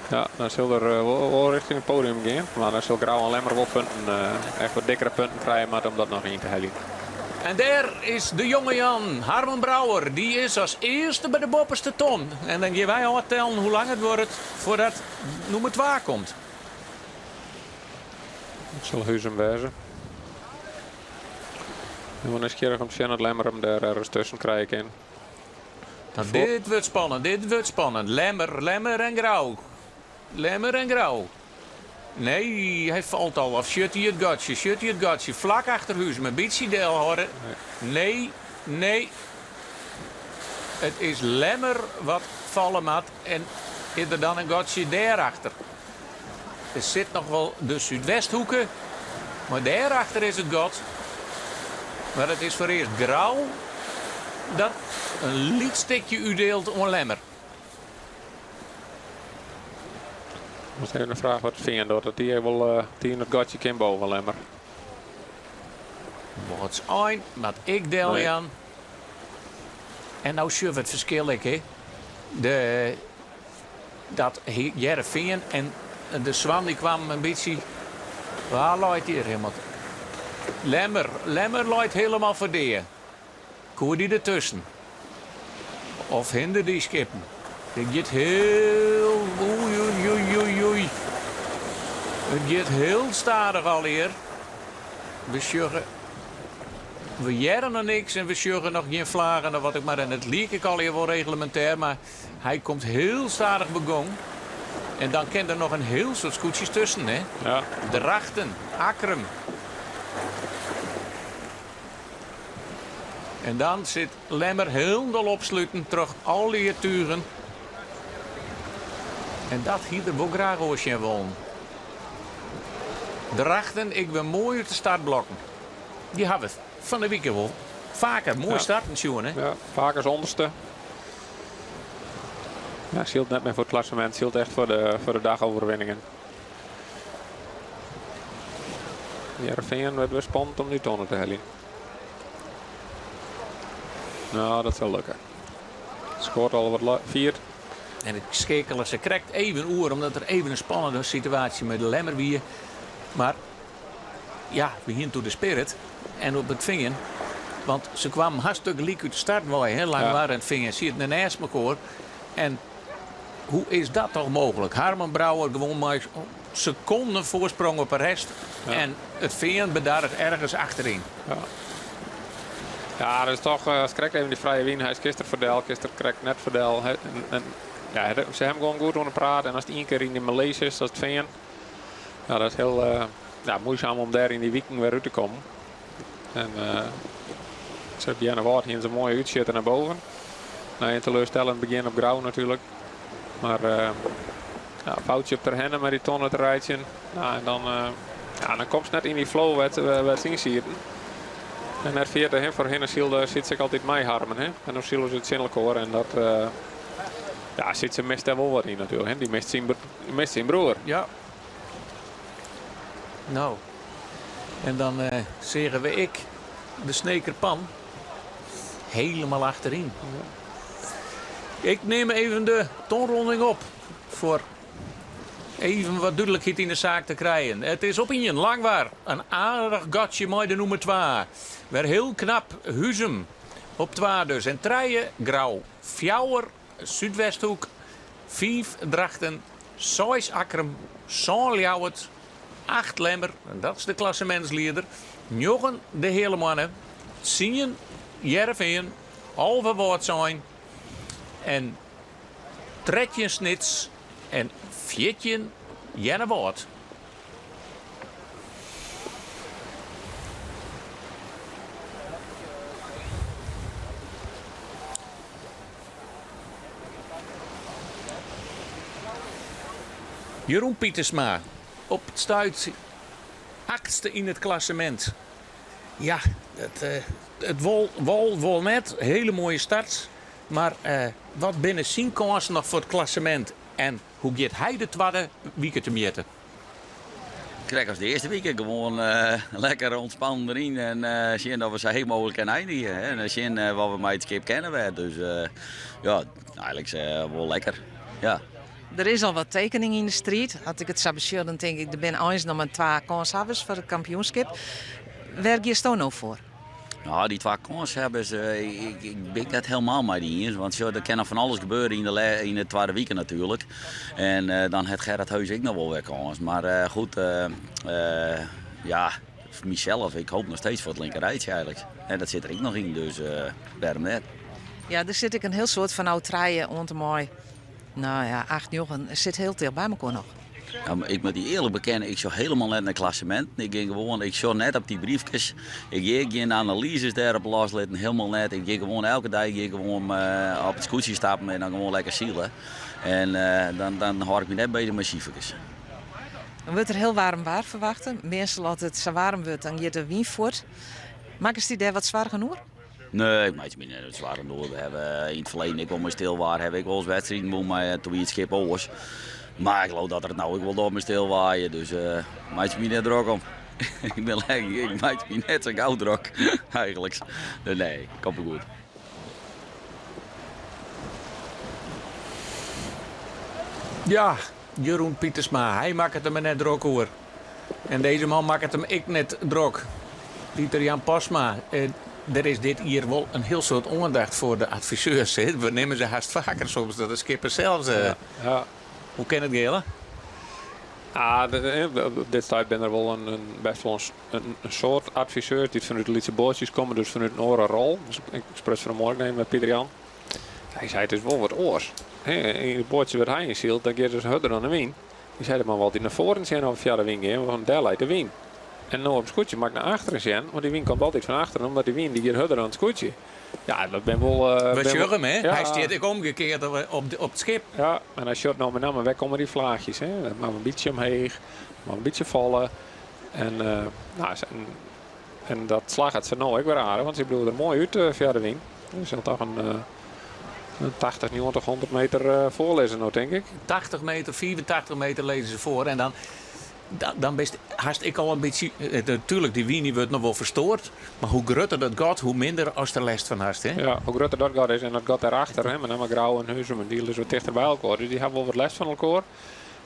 Ja, dan sil er wol rjochting it podium gean. Mar dan sil Grou en Lemmer wol punten, echt wat dikkere punten krije moatte om dat noch yn te heljen. En dêr is de jonge Jan, Harmen Brouwer. Dy is as earste by de boppeste ton. En dan gean wy ôftellen hoe lang it duorret foardat nûmer twa komt. It sil Huzum wêze. Ik bin nijsgjirrich om te sjen oft Lemmer him dêr ergens tusken krije kin. Nou, dit wurdt spannend, dit wurdt spannend. Lemmer, Lemmer en Grou. Lemmer en Grou. Nee, hy falt al. Of sjut hy it gatsje, sjut hy it gatsje. Flak achter Huzum, in bytsje delhâlde. Nee, nee. It is Lemmer wat falle moat en is der dan in gatsje dêrachter. Der sit noch wol de Súdwesthoeke, mar dêrachter is it gat. Mar it is foarearst Grou dat in lyts stikje útdielt oan Lemmer. Dat is even de fraach wat Fean docht, dat dy wol yn it gatsje kin boven Lemmer. Wâldsein moat ek deljaan. En no sjogge we it ferskil ek, hè. De Dat Hearrenfean en de Swan dy kwamen in bytsje. Wa leit hjir helemaal? Lemmer, Lemmer leit helemaal foar dea. Koe dy dertusken? Of hinder dy skippen? Dit giet hiel. Oei, oei, oei, oei, oei. It giet hiel stadich allegear. We sjogge. We hearre noch niks en we sjogge noch gjin flagen of wat ek mar. En it liek ek allegear wol reglemintêr, mar Hy komt hiel stadich begong. En dan kin der noch in hiel soad skûtsjes tusken, hè? Ja. Drachten, Akkrum. En dan sit Lemmer hielendal opsluten troch al dy tugen. En dat hie er wol graach oars sjen wollen. Drachten, ek wer moai út de startblokken. Dy hawwe fan de wike wol faker moai Ja. starten sjoen, hè? Ja, faak as ûnderste. Ja, sylt net mear foar it klassemint, sylt echt foar de dagoverwinningen. Hearrenfean wurdt wer spannend om dy tonne te heljen. Nou, dat sil lukke. Skoart al wat fier. En ik skeakele se krekt even oer, omdat der even in spannende situaasje mei de Lemmer wie. Mar ja, we hienen doe de Spirit en op it Fean. Want se kwamen hartstikke lyk út de start wei, hè, Langwar en it Fean sieten neist mekoar. En hoe is dat toch mooglik? Harmen Brouwer gewoan mei sekonden foarsprong op de rest. En it Fean bedarre ergens achteryn. Ja. Ja, dat is toch, as krekt even dy frije wyn. Hy is gister foardel, gister krekt net foardel. En, ja, se hawwe gewoan goed oan de praat. En ast ien kear yn de malaise sitst as it Fean, ja, dat is hiel ja, muoisum om dêr yn dy wiken wer út te kommen. En se op Earnewâld hienen se moai útsjitter nei boven. Nei in teleurstellend begjin op Grou natuerlik. Mar ja, foutsje op Terherne mei dy tonne te reitsjen. Nou, en dan, ja, dan komst net yn dy flow wêr't se yn sieten. En net ferjitte, hè, foarhinne sylde Sytse ek altyd mei Harmen. Hè? En no sile se tsjin elkoar en dat, ja, Sytse mist dêr wol wat yn natuerlik. Hè? Dy mist syn, mist syn broer. Ja. No, en dan seagen we ek de Sneker Pan helemaal achteryn. Ik nim even de tonronding op foar even wat dúdlikheid yn de saak te krijen. It is op ien, Langwar, in aardich gatsje mei de nûmer twa. Wer hiel knap, Huzum op twa dus. En trije, Grou. Fjouwer, Súdwesthoek. Fiif, Drachten. Seis Akkrum, sân Ljouwert, acht Lemmer, en dat is de klassemintslieder, njoggen de Heale Moanne, tsien Hearrenfean, 11 Wâldsein en 13 Snits en 14 Earnewâld. Jeroen Pietersma op it stuit achtste yn it klassemint. Ja, it wol wol, wol net. Hele moaie start. Mar wat binne syn kânsen noch foar it klassemint en hoe giet hy de twadde wike temjitte? Krekt as de earste wike, gewoan lekker ûntspannen deryn en sjen dat we sa heech mooglik kinne einigje. En sjen wat we mei it skip kinne wer. Dus ja, eigenlik wol lekker. Ja. Der is al wat tekening yn de striid. As ik it sa besjoch, dan tink ik der binne eins noch mar twa kânshawwers foar it kampioenskip. Wêr giesto no foar? No, dy twa kânshawwers, ik, ik bin it net helemaal mei dy iens. Want sjoch, der kin noch fan alles gebeure yn de, yn de twadde wike natuerlik. En eh, dan hat Gerrit Heus ek noch wol wer kâns. Mar eh, goed, eh, ja, foar mysels, ik hoop noch steeds foar it linkerrijtsje eigenlik. En dat sit der ek noch yn, dus wêrom net? Ja, der sit ek in hiel soad fan no trije oant en mei nou ja, acht, njoggen sit hiel ticht by mekoar noch. Ja, mar ik moat dy earlik bekenne, ik sjoch hielendal net nei klasseminten. Ik gean gewoan, ik sjoch net op dy briefkes. Ik gean gjin analyzes dêrop loslitten, hielendal net. Ik gean gewoan elke dei gean ik gewoan op it skûtsje stappen en dan gewoan lekker sile. En dan, dan hâld ik my net bezich mei siferkes. Dan wurdt der hiel waarm waar ferwachte. Meastal as it sa waarm wurdt, dan giet de wyn fuort. Makkest dy dêr wat soargen oer? Nee, ik meitsje my net wat soargen oer. We hawwe yn it ferleden ek wol mei stil waar hawwe ik wolris wedstriden wûn, mar toen wie it skip oars. Mar ik leau dat er it no ek wol docht mei stil waaie, dus uh, meitsje my net drok om. ik bin lekker, ik meitsje my net sa gau drok eigenlik. Dus nee, komt wol goed. Ja, Jeroen Pietersma, hy makket him net drok oer. En dizze man makket him ek net drok. Pieter Jan Postma, eh, der is dit jier wol in hiel soad oandacht foar de adviseurs. Hè? We nimme se hast faker soms dan de skipper sels. Eh. Ja, ja. Hoe kin it gean? Ah, op dit stuit binne der wol in, bêst wol in, in soad adviseurs dy't fanút de lytse boatsjes komme, dus fanút in oare rol. Dus ik spruts fan 'e moarn even mei Pieter Jan. Hy sei it is wol wat oars. Yn it boatsje wêr't hy yn sylt, dan giet it dus hurder dan de wyn. Hy sei der moat wol altyd nei foaren sjen of foar de wyn gean, want dêr leit de wyn. En no op it skûtsje moat ik nei achteren sjen, want dy wyn komt altyd fan achteren, omdat dy wyn dy giet hurder dan it skûtsje. Ja, dat bin wol. We sjogge him, hè? Ja. Hy stiet ek omgekeard op, op it skip. Ja, en hy sjocht no mei namme wêr komme dy flaachjes, hè? Dat moat in bytsje omheech, moat in bytsje falle. En, nou, en, en dat slagget se no ek wer aardich, want sy bliuwe der moai út foar de wyn. Der sil toch in, in 80, 90, 100 meter foar lizze no, tink ik. 80 meter, 85 meter lizze se foar. En dan, dan bist hast ek al in bytsje. Natuerlik, dy wyn dy wurdt noch wol ferstoard. Mar hoe grutter dat gat, hoe minder ast der lêst fan hast. Hè? Ja, hoe grutter dat gat is en dat gat dêrachter, hè, mei namme Grou en Huzum, dy lizze wat tichter by elkoar. Dus dy hawwe wol wat lêst fan elkoar.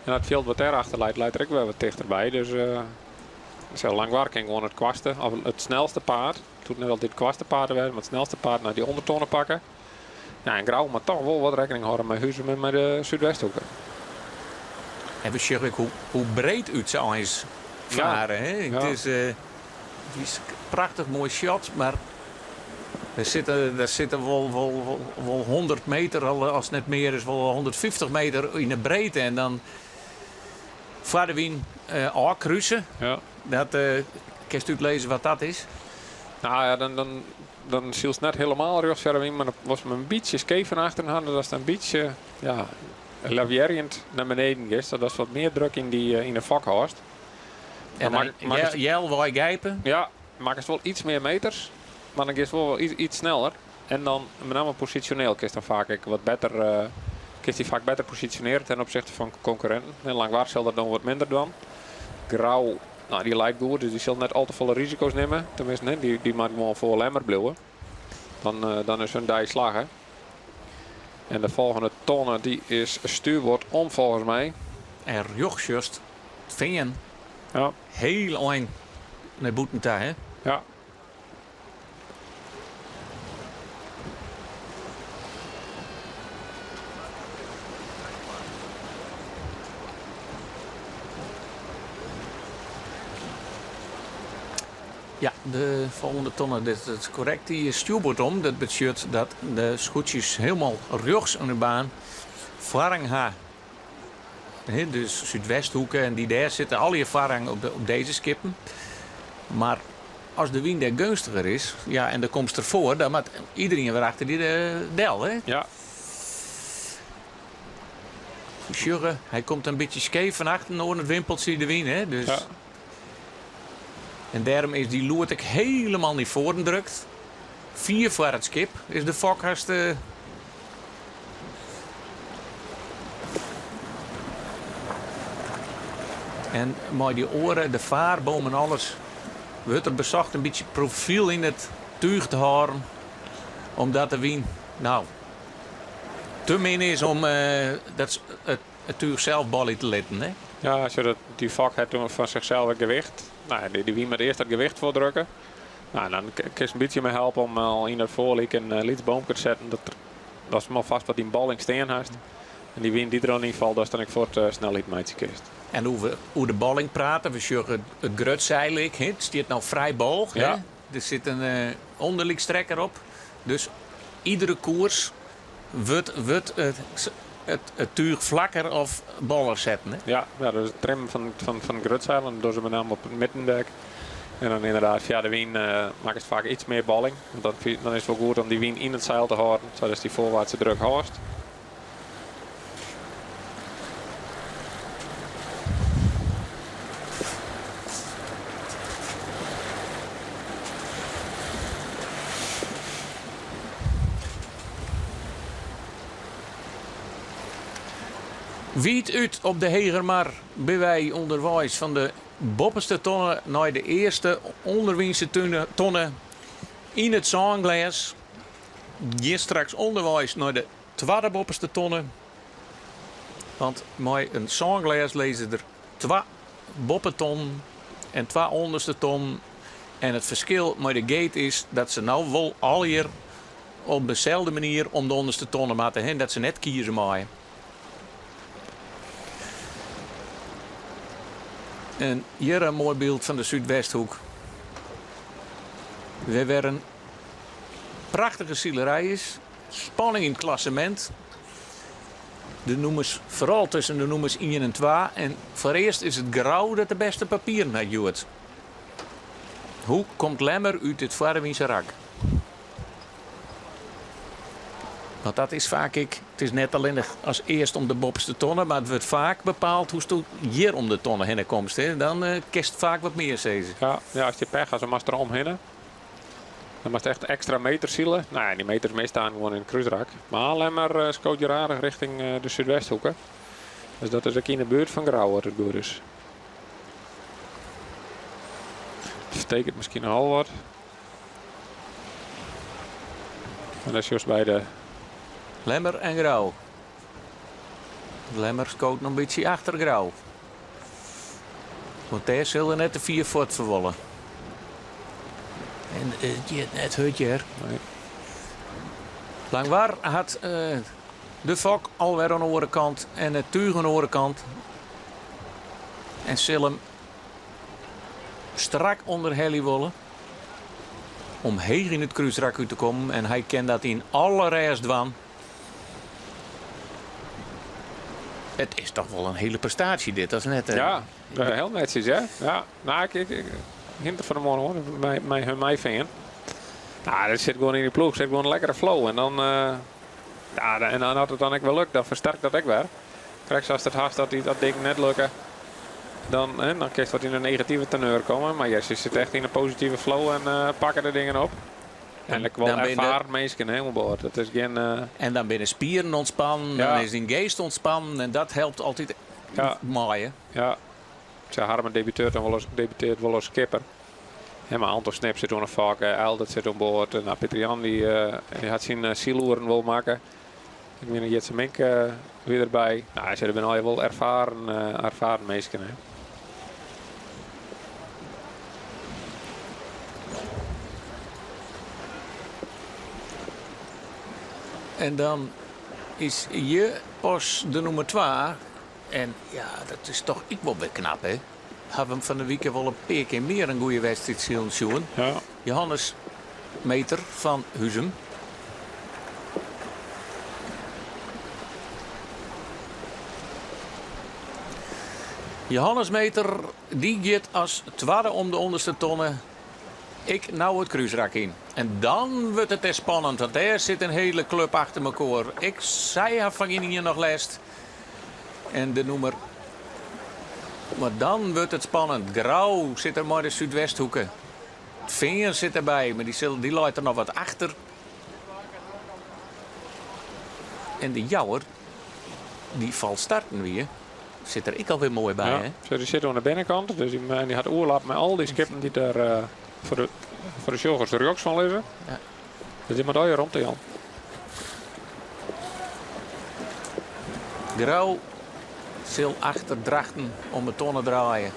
En dat fjild wat dêrachter leit, leit der ek wer wat tichterby. Dus uh, sil Langwar kin gewoan it koartste of it snelste paad. It hoecht net altyd it koartste paad te wêzen, mar it snelste paad nei dy ûndertonne pakke. Ja, en Grou moat toch wol wat rekkening hâlde mei Huzum en mei de Súdwesthoeke. En we sjogge ek hoe, hoe breed út se eins fare. Ja. Hè? Ja. It is, uh, it is prachtich moai shot, mar der sitte, der sitte wol, wol, wol, wol 100 meter, as it net mear is, wol 150 meter yn de breedte. En dan foar de wyn uh, ôfkruse. Ja. Dat, uh, kinst útlizze wat dat is? Nou ja, dan, dan, dan sylst net hielendal rjochts foar de wyn, mar dan wolst him in bytsje skeef fan achteren ha, dat in bytsje ja, lavearjend nei beneden giest, sadatst wat mear druk yn, dy, yn de fok hâldst. En dan healwei gijpen? Ja, makkest wol iets mear meters, mar dan giest wol iets, iets sneller. En dan, mei namme posisjoneel, kinst dan faak ek wat better, uh, kinst dy faak better posisjonearje ten opsichte fan konkurrinten. En Langwar sil dat dan wat minder dwaan. Grou, nou, dy leit goed, dus dy sil net al te folle risiko's nimme. Teminsten, hè, dy, dy moat gewoan foar Lemmer bliuwe. Dan, uh, dan is hun dei slagge. En de folgjende tonne dy is stuurboard om folgens my. En rjochts sjochst it fean ja. Hiel ein nei bûten ta, hè? Ja. Ja, de folgjende tonne, dat is korrekt, dy is stjoerboard om. Dat betsjut dat de skûtsjes hielendal rjochts oan de baan foarrang ha. Dus Súdwesthoeke en dy dêr sitte allegear foarrang op, op dizze skippen. Mar as de wyn dêr geunstiger is, ja, en der komst derfoar, dan moat iderien wer achter dy del. Hè? Ja. Sjogge, hy komt in bytsje skeef fan achteren oan it wimpeltsje de wyn. Hè? Dus Ja. En dêrom is dy loed ek hielendal nei foaren drukt. Fier foar it skip is de fok hast. Eh, En mei dy oare, de faarboom en alles, wurdt der besocht in bytsje profyl yn it túch te hâlden. Omdat de wyn, nou, te min is om eh, dat, it, it túch sels bolje te litten. Hè? Ja, zodat dy fok hat fan sichsels it gewicht. Nou, dy wyn moat earst dat gewicht foardrukke. Nou, dan kinst in bytsje mei helpe om al yn it foarlyk in lyts boomke te setten. Dat datst mar fêst wat yn bolling stean hast. En dy wyn dy't der dan yn falt, datst dan ek fuort snelheid meitsje kinst. En hoe we oer de bolling prate, we sjogge it grutseil ek, hè? It stiet no frij boog. Hè? Ja. Der sit in ûnderlykstrekker op. Dus iedere koers wurdt wurdt it, it, it túch flakker of boller setten. Hè? Ja, ja, dus it trimmen fan, fan, fan it grutseil, en dat dogge se benammen op it middendek. En dan ynderdaad fia de wyn uh, makkest faak iets mear bolling. Want dan, dan is it wol goed om dy wyn yn it seil te hâlden, sadatst dy foarwaartse druk hâldst. Wiid út op de Hegermar binne wy ûnderweis fan de boppeste tonne nei de earste ûnderwynse tonne yn it sânglês. Gean straks ûnderweis nei de twadde boppeste tonne. Want mei in sânglês lizze der twa boppetonnen en twa ûnderste tonnen. En it ferskil mei de gate is dat se no wol allegear op deselde manier om de ûnderste tonne moatte, hè, dat se net kieze meie. En hjir in moai byld fan de Súdwesthoek. Wêr wer in prachtige silerij is. Spanning yn it klassemint. De nûmers, foaral tusken de nûmers ien en twa. En foarearst is it Grou dat de bêste papieren hat hjoed. Hoe komt Lemmer út dit foarwynse rak? Want dat is faak ek, it is net allinnich as earst om de boppeste tonne, mar it wurdt faak bepaald hoe'tsto hjir om de tonne hinne komst. Hè? Dan eh, kinst faak wat mear sizze. Ja, ja, ast pech hast, dan moatst der omhinne. Dan moatst echt ekstra meters sile. Nou ja, dy meters miste gewoan yn it krúsrak. Mar Lemmer uh, skoot hjir aardich rjochting uh, de Súdwesthoeke. Dus dat is ek yn de buert fan Grou, as it goed is. Dat betekent miskien al wat. En dat is juist by de... Lemmer en Grou. Lemmer skoot noch in bytsje achter Grou. Want dêr sil er net te fier fuort ferwolle. En it giet net hurd hjir. Nee. Langwar hat uh, de fok alwer oan de oare kant en it túch oan de oare kant. En sil him strak ûnderhelje wolle om heech yn it krúsrak út te kommen. En hy kin dat yn alle rêst dwaan. It is toch wol in hiele prestaasje dit, dat is net... Ja, hiel netsjes, hè? Ja, nou, ik, ik, ik hie fan 'e moarn hoor, mei, mei hun meifearn. Nou, der sit gewoan yn dy ploech sit gewoan in lekkere flow. En dan, uh, ja, en dan as it dan ek wer lukt, dan fersterkt dat ek wer. Krekt sa ast it hast dat dy dat dingen net lukke, dan, hè, dan kinst wat yn in negative teneur komme. Mar Jesse sit echt yn in positive flow en uh, pakke de dingen op. En ek wol erfaren minsken hè, oan board. Dat is gjin. Uh... En dan binne spieren ûntspannen, ja. dan is dyn geast ûntspannen en dat helpt altyd ja. mei. Ja. Sy Harmen debutearret dan wol as, debutearret wol as skipper. En mar Anton Snip sit oan de fok, Eldert sit oan board. En nou, Pieter Jan dy, uh, dy hat syn uh, syloeren wol makke. Ik mien Jitse Mink uh, wie derby. Nou, se binne al wol erfaren, uh, erfaren minsken. Hè. En dan is je pas de nûmer 2. En ja, dat is toch ek wol wer knap, hè? Hawwe him fan de wike wol in pear kear mear in goede wedstriid silen sjoen. Johannes Meeter fan Huzum. Johannes Meeter dy giet as twadde om de ûnderste tonne ek no it krúsrak yn. En dan wurdt it wer spannend, want dêr sit in hiele klup achter mekoar. Ek sy ha fan gjin ien noch lêst. En de nûmer. Mar dan wurdt it spannend. Grou sit der mei de Súdwesthoeke. It Fean sit derby, mar dy, sil, dy leit der noch wat achter. En de Jouwer, dy falsk starten wie, sit der ek alwer moai by. Ja, hè? so dy sit oan de binnenkant, dus dy, dy hat oerlap mei al dy skippen dy't der eh, foar de, foar de sjoggers rjochts fan lizze. Ja. Dus dy moat allegear romte jaan. Grou sil achter Drachten om 'e tonne draaie.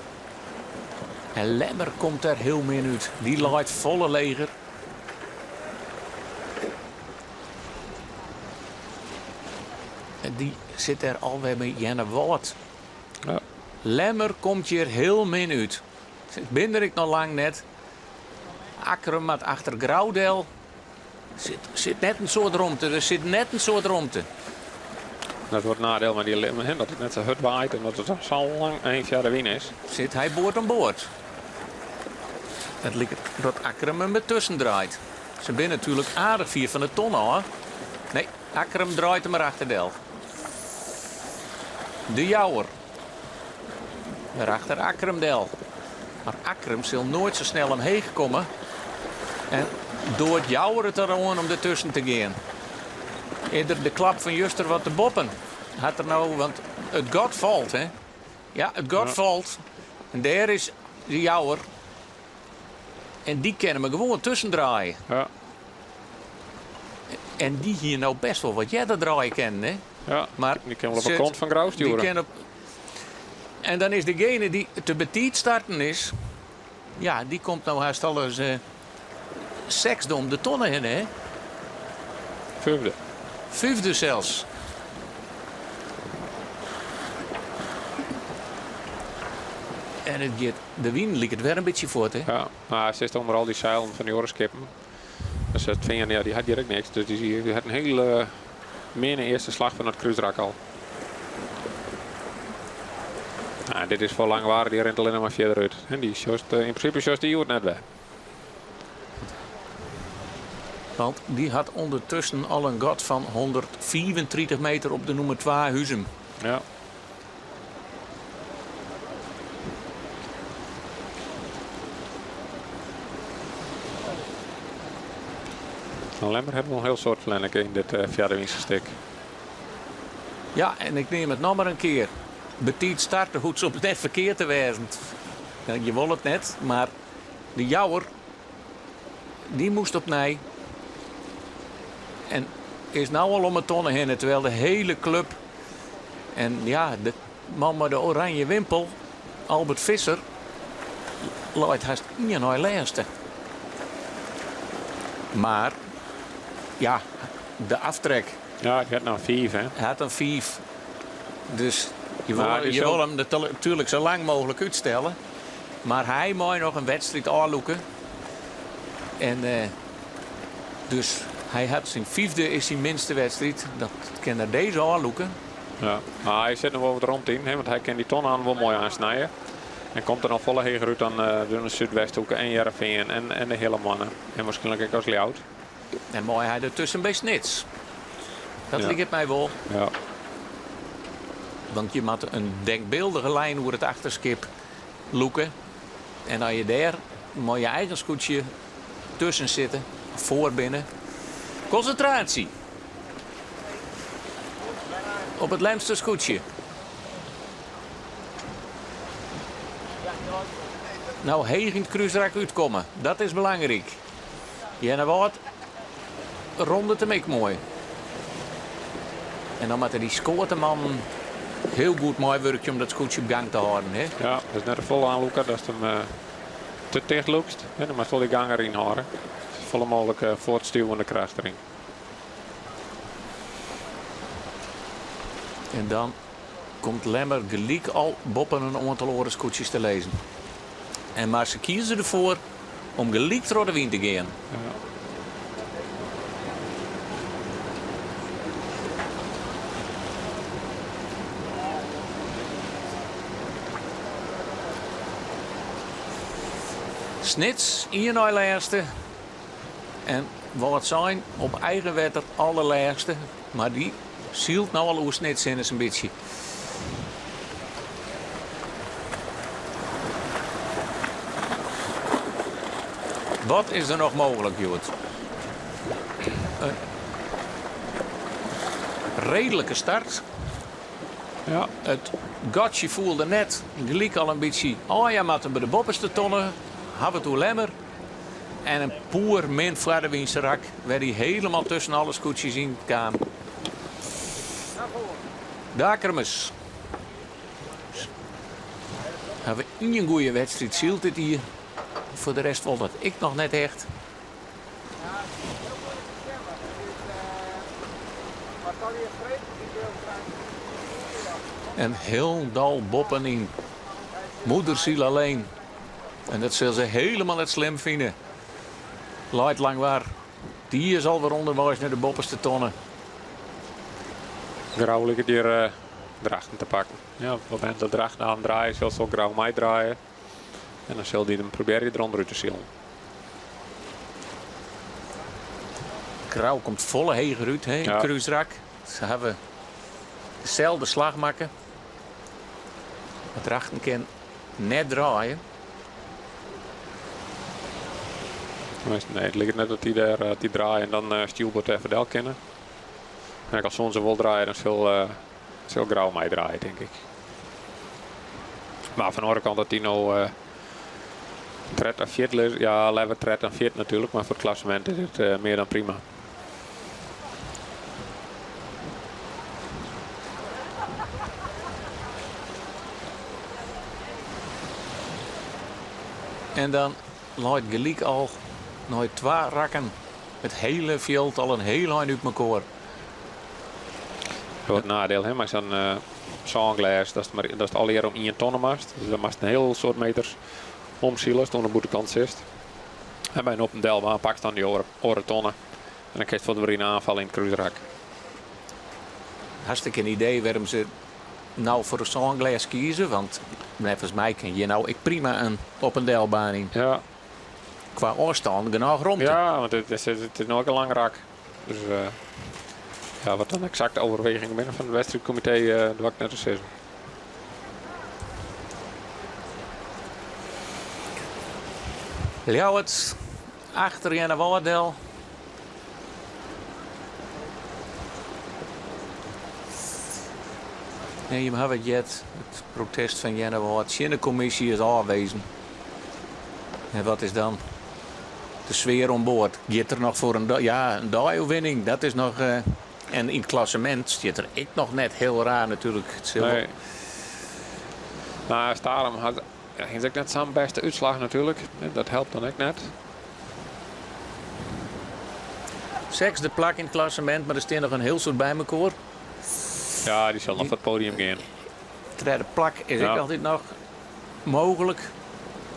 En Lemmer komt der hiel min út. Dy leit folle leger. En dy sit dêr alwer by Earnewâld. Ja. Lemmer komt hjir hiel min út. Bin der ek noch lang net. Akkrum moat achter Grou del. Sit, sit net in soad romte. Der sit net in soad romte. Dat wurdt neidiel mei dy limmen, hè, dat it net sa hurd waait en dat it sa lang in fjerde wyn is. Sit hy board oan board. It liket dat Akkrum him dertusken draait. Se binne natuerlik aardich fier fan de ton ôf. Nee, Akkrum draait him erachter del. De Jouwer. Wer achter Akkrum del. Mar Akkrum sil noait sa snel omheech komme. En doart Jouwer it deroan om dertusken te gean. Is der de klap fan juster wat te boppen? Hat er no, want it gat falt, hè? Ja, it gat Ja. falt. En dêr is de Jouwer. En dy kinne him gewoan tusken draaie. Ja. En dy hie no best wol wat earder draaie kinnen, hè? Ja, Mar dy kin wol op de sit- kant fan Grou dy stjoere. kin op... En dan is degene dy't te betiid starten is, ja, dy komt no hast al as eh, sechsde om de tonne hinne, hè? Fyfde. Fyfde sels. En it giet, de wyn liket wer in bytsje fuort, hè? Ja, mar hy sit ûnder al dy seilen fan dy oare skippen. Dus it Fean, ja, dy hat hjir ek niks. Dus dy, dy hat in hiele minne earste slach fan it krúsrak al. Nou, dit is foar Langwar, dy rint allinnich mar fierder út. En dy sjochst, eh, yn prinsipe sjochst dy hjoed net wer. Want dy hat ûndertusken al in gat fan 135 meter op de nûmer 2 Huzum. Ja. Nou, Lemmer hat wol in hiel soad ferlern yn dit uh, fjerde stik. Ja, en ik neam it noch mar in kear. Betiid starte hoecht soms net ferkeard te wêzen. Je wol it net, mar de Jouwer dy moast opnij. En is no al om 'e tonne hinne, terwyl de hiele klup en ja, de man mei de oranje wimpel, Albert Visser, leit hast ien nei lêste. Mar ja, de aftrek. Ja, hy hat no fiif, hè? Hy hat in fiif. Dus je wol, Maar die je sil- wol him natuerlik sa lang mooglik útstelle. Mar hy mei noch in wedstriid ôflûke. En eh, dus hy hat syn fyfde is syn minste wedstriid. Dat kin er dizze ôflûke. Ja, mar hy sit noch wol wat romte yn, hè, want hy kin dy tonne wol moai oansnije. En komt der noch folle heger út dan eh, de Súdwesthoeke en Hearrenfean en, en de Hiele Moanne. En wierskynlik ek as Ljouwert. En mei hy dertusken by Snits. Dat Ja. liket my wol. Ja. Want je moatte in denkbyldige lijn oer it achterskip lûke. En as je dêr mei je eigen skûtsje tusken sitte, foar binne. Konsintraasje. Op it Lemster skûtsje. No heech yn it krúsrak útkomme, dat is belangryk. Earnewâld rondet him ek moai. En dan moatte dy skoatemannen hiel goed meiwurkje om dat skûtsje op gang te hâlden. Hè? Ja, dat is net te folle oanlûke, datst him eh, te ticht lûkst. Hè, dan moatst wol dy gang deryn hâlde. Folle mooglik uh, fuortstjoerende kracht deryn. En dan. Komt Lemmer gelyk al boppe in oantal oare skûtsjes te lizzen. En mar se kieze derfoar om gelyk troch de wyn te gean. Snits ien nei lêste en Wâldsein op eigen wetter allerlêste, mar dy sylt no al oer Snits hinne sa'n bytsje. Wat is der noch mooglik hjoed? In reedlike start. Ja. It gatsje foelde net gelyk al in bytsje. Oh ja, moatte by de boppeste tonne, hawwe it oer Lemmer. En in poermin foarderwynse rak, wêr hy helemaal tusken alle skûtsjes yn kaam. De Akkermers hawwe ien goede wedstriid syld dit jier. Foar de rest wol dat ek noch net echt. En hielendal boppenyn. Moederziel alleen. En dat sil se helemaal net slim fine. Leit Langwar. Dy is alwer ûnderweis nei de boppeste tonne. Grou liket hjir Drachten te pakken. Ja, op it momint dat Drachten aan draaie sil, sil Grou meidraaie. En dan sil dy him probearje derûnder út te silen. Grou komt folle heger út, hè, yn it krúsrak. Se hawwe deselde slach makke. Mar Drachten kin net draaie. Nee, it liket net dat dy dêr dat dy draaie en dan stjoerboard dêr foar del kinne. En ek al soene se wol draaie, dan sil, sil Grou meidraaie, tink ik. Mar fan de oare kant, dat dy no tred en fjird lizze, ja, leaver tred en fjird natuerlik, mar foar it klassemint is it mear dan prima. En dan leit gelyk al nei twa rakken it hiele fjild al in hiel ein út mekoar. It nadiel hè, mei sa'n sânglês datst mar datst allegear om ien tonne moatst. Dus dan moatst in hiel soad meters omsile ast oan de bûtenkant sitst. En by in op en delbaan pakst dan dy oare, oare tonne. En dan kinst fuort wer yn oanfal yn it krúsrak. Hast ek in idee wêrom se no foar de sânglês kieze? Want neffens my kin hjir no ek prima in op en delbaan yn. Ja. Kwa ôfstân genôch romte. Ja, want it is, it is no ek in lang rak. Dus uh, ja, wat dan eksakte overwegingen binne fan it wedstriidkomitee, uh, doar ik net te sizzen. Ljouwert achter Earnewâld del. En jim hawwe it heard, it protest fan Earnewâld tsjin de kommisje is ôfwezen. En wat is dan de sfear oan board? Giet der noch foar in, ja, in deioerwinning? Dat is noch. Eh, en yn it klassemint stiet er ek noch net hiel raar natuerlik. It sil Nee. Maar Starum hat ja, ek net sa'n bêste útslach natuerlik. Dat helpt dan ek net. Sechsde plak yn it klassemint, mar der stean noch in hiel soad by mekoar. Ja, dy sil noch foar it podium gean. Tredde plak is ek altyd noch mooglik.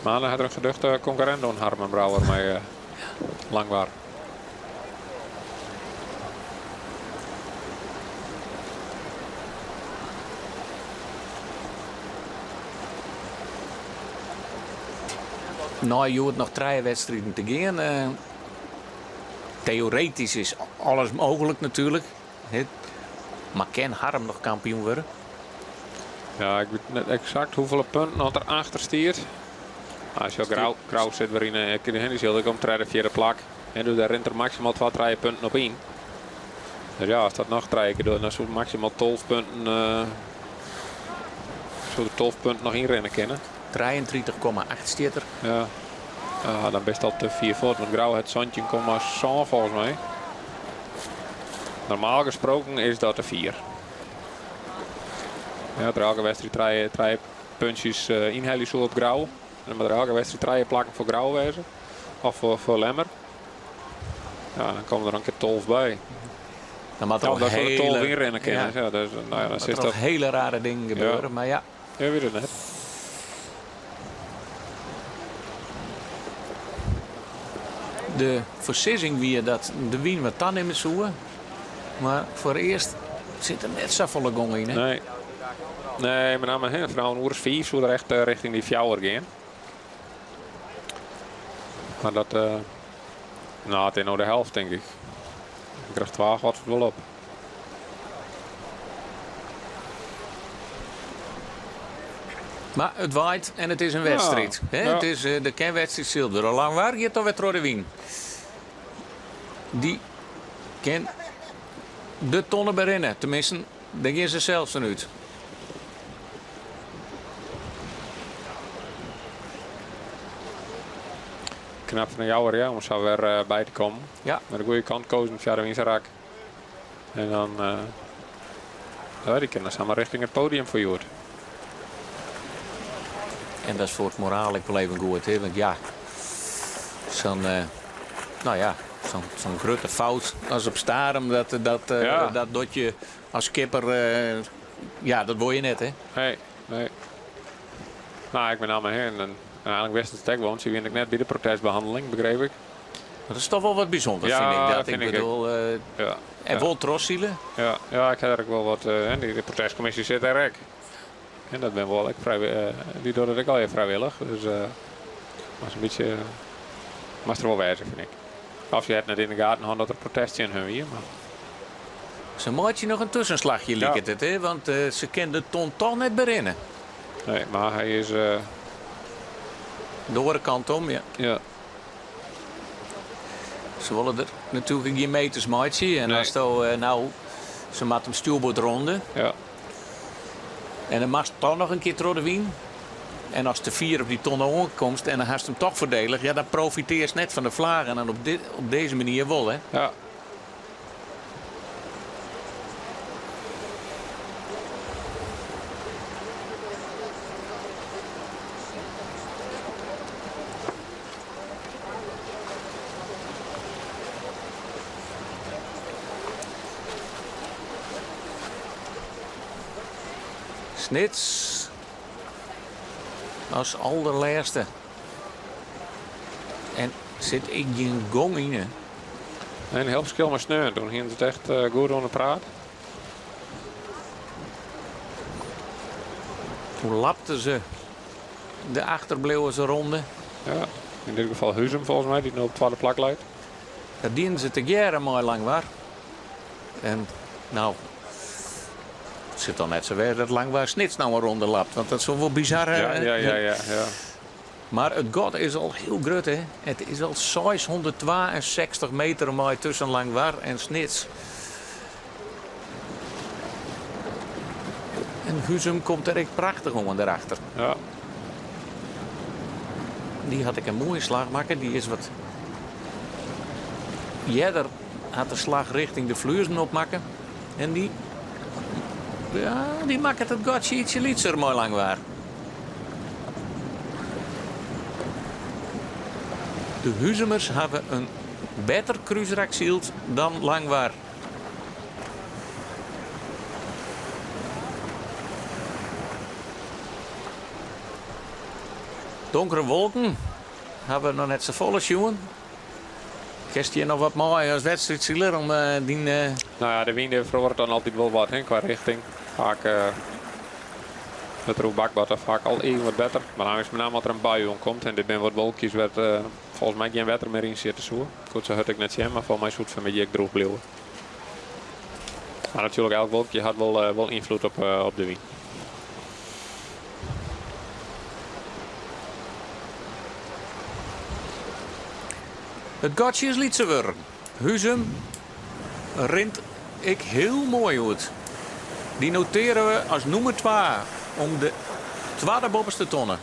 Mar dan hat er in geduchte konkurrint oan Harmen Brouwer mei uh, Langwar. Nei hjoed noch trije wedstriden te gean. Uh, theoretysk is alles mooglik natuerlik. Mar kin Harm noch kampioen wurde? Ja, ik wit net eksakt hoefolle punten oft er achter stiet. Mar sjoch, Grou, Grou sit wer yn 'e dy sil ek om tredde, fjirde plak. En dus dêr rint er maksimaal twa, trije punten op yn. Dus ja, as dat noch trije kear docht, dan soe er maksimaal 12 punten, uh, soe er 12 punten noch ynrinne kinne. 33,8 stiet er. Ja. Ah, dan bist al te fier fuort, want Grou hat 17,7 folgens my. Normaal gesproken is dat te fier. Ja, er elke wedstriid trije, trije puntsjes uh, ynhelje soe op Grou. Dan moat der elke wedstriid trije plakken foar Grou wêze. Of foar, foar Lemmer. Ja, dan komme der in kear 12 by. Dan moat er Ja, dat hele, de tol weer rennen kinne. Ja. Ja, dus, nou ja, dan zit dat hele rare dingen gebeuren, maar ja. Ja, weet het net. De foarsizzing wie dat de wyn wat tanimme soe. Mar foarearst sit der net safolle gong yn. Hè? Nee. Nee, met name hè, foaral in oere as fiif soe er echt eh, richting dy fjouwer gean. Mar dat, uh, no, it is no de helte, tink ik. Ik krij twa gat it wol op. Mar it waait en it is in wedstriid. Ja, ja. It is eh, de kenwedstriid syld wurde. Langwar giet alwer troch de wyn. Dy kin de tonne berinne. Teminsten, dêr gean se sels fan út. Knap fan de Jouwer ja, om sa wer eh, by te kommen. Ja. Mar de goede kant kozen fia de wynserak. En dan uh, ja, dy kinne samar richting it podium foar hjoed. En dat is foar it moraal ek wol even goed, hè? Want ja, sa'n uh, no ja, sa'n sa'n grutte fout as op Starum, dat, dat, uh, Ja. dat docht je as skipper, uh, ja, dat wol je net, hè? Nee, nee. No, ik ben namme hin en úteinlik wist it ek wol, want se wiene ek net by de protestbehanneling, begriep ik. Dat is toch wol wat bysûnders, Ja, fyn ik dat. fyn Ik ik bedoel, ek. uh, Ja, en ja. wol trochsile. Ja, ja, ik ha der ek wol wat. Uh, dy de protestkommisje sit dêr ek. En dat binne wol ek frij, uh, dy dogge dat ek allegear frijwillich. Dus uh, moat in bytsje, moat der wol wêze, fyn ik. Of je het net yn de gaten hân dat der protest tsjin hun wie. Mar... Se meitsje noch in tuskenslachje, Ja. liket it, hè? Want uh, se kin de ton toch net berinne. Nee, mar hy is. Uh... De oare kant om, ja. Ja. Se wolle der natuerlik gjin meters meitsje. En Nee. as do, uh, no, se moat him stjoerboard ronde. Ja. En dan moatst toch noch in kear troch de wyn. En ast te fier op dy tonne oankomst en dan hast him toch foardielich, ja, dan profitearst net fan de flaach. En dan op, dit, op dizze manier wol, hè? Ja. Snits as alderlêste. En sit ek gjin gong yn. hè. En in hiel ferskil mei sneon. Doe hiene se it echt uh, goed oan de praat. Hoe lapte se de achterbliuwers ronde? Ja, yn dit gefal Huzum folgens my, dy't no op it twadde plak leit. Dat dienen se tegearre mei Langwar. En no, it sil dan net sa wêze dat Langwar Snits no in ronde lapt, want dat soe wol bizar. Ja, ja, ja, ja, ja. Mar it gat is al hiel grut, hè? It is al 662 meter mei tusken Langwar en Snits. En Huzum komt der ek prachtich oan dêrachter. Ja. Dy hat ek in moaie slach makke. Dy is wat earder hat de slach richting de Fluezen opmakke. En dy, ja, dy makket it gatsje ytsje lytser mei Langwar. De Huzumers hawwe in better krúsrak syld dan Langwar. Donkere wolken hawwe we noch net safolle sjoen. Kinst hjir noch wat mei as wedstriidsiler om uh, dyn... Uh... No ja, de wyn feroaret dan altyd wol wat hè, kwa richting. Faak uh, it oer bakboard dan faak al even wat better. Mar dan is met name as der in bui oankomt en dit binne wat wolkjes wêr't uh, folgens my gjin wetter mear yn sitte soe. Goed, sa hurd ek net sjen, mar folgens my soe it fan 'e middei ek drûch bliuwe. Mar natuerlik, elk wolkje hat wol, uh, wol ynfloed op, uh, op de wyn. It gatsje is lytser wurden. Huzum rint ek hiel moai út. Dy notearje we as nûmer twa om de twadde boppeste tonne.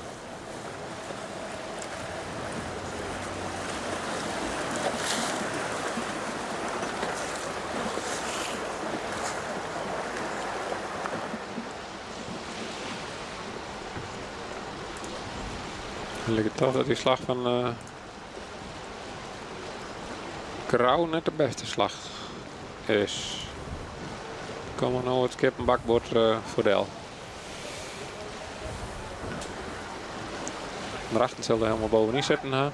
It liket toch dat dy slach fan uh, Grou net de bêste slach is. Komme no it skippen bakboard foar del. Drachten sil der helemaal bovenyn sitten ha.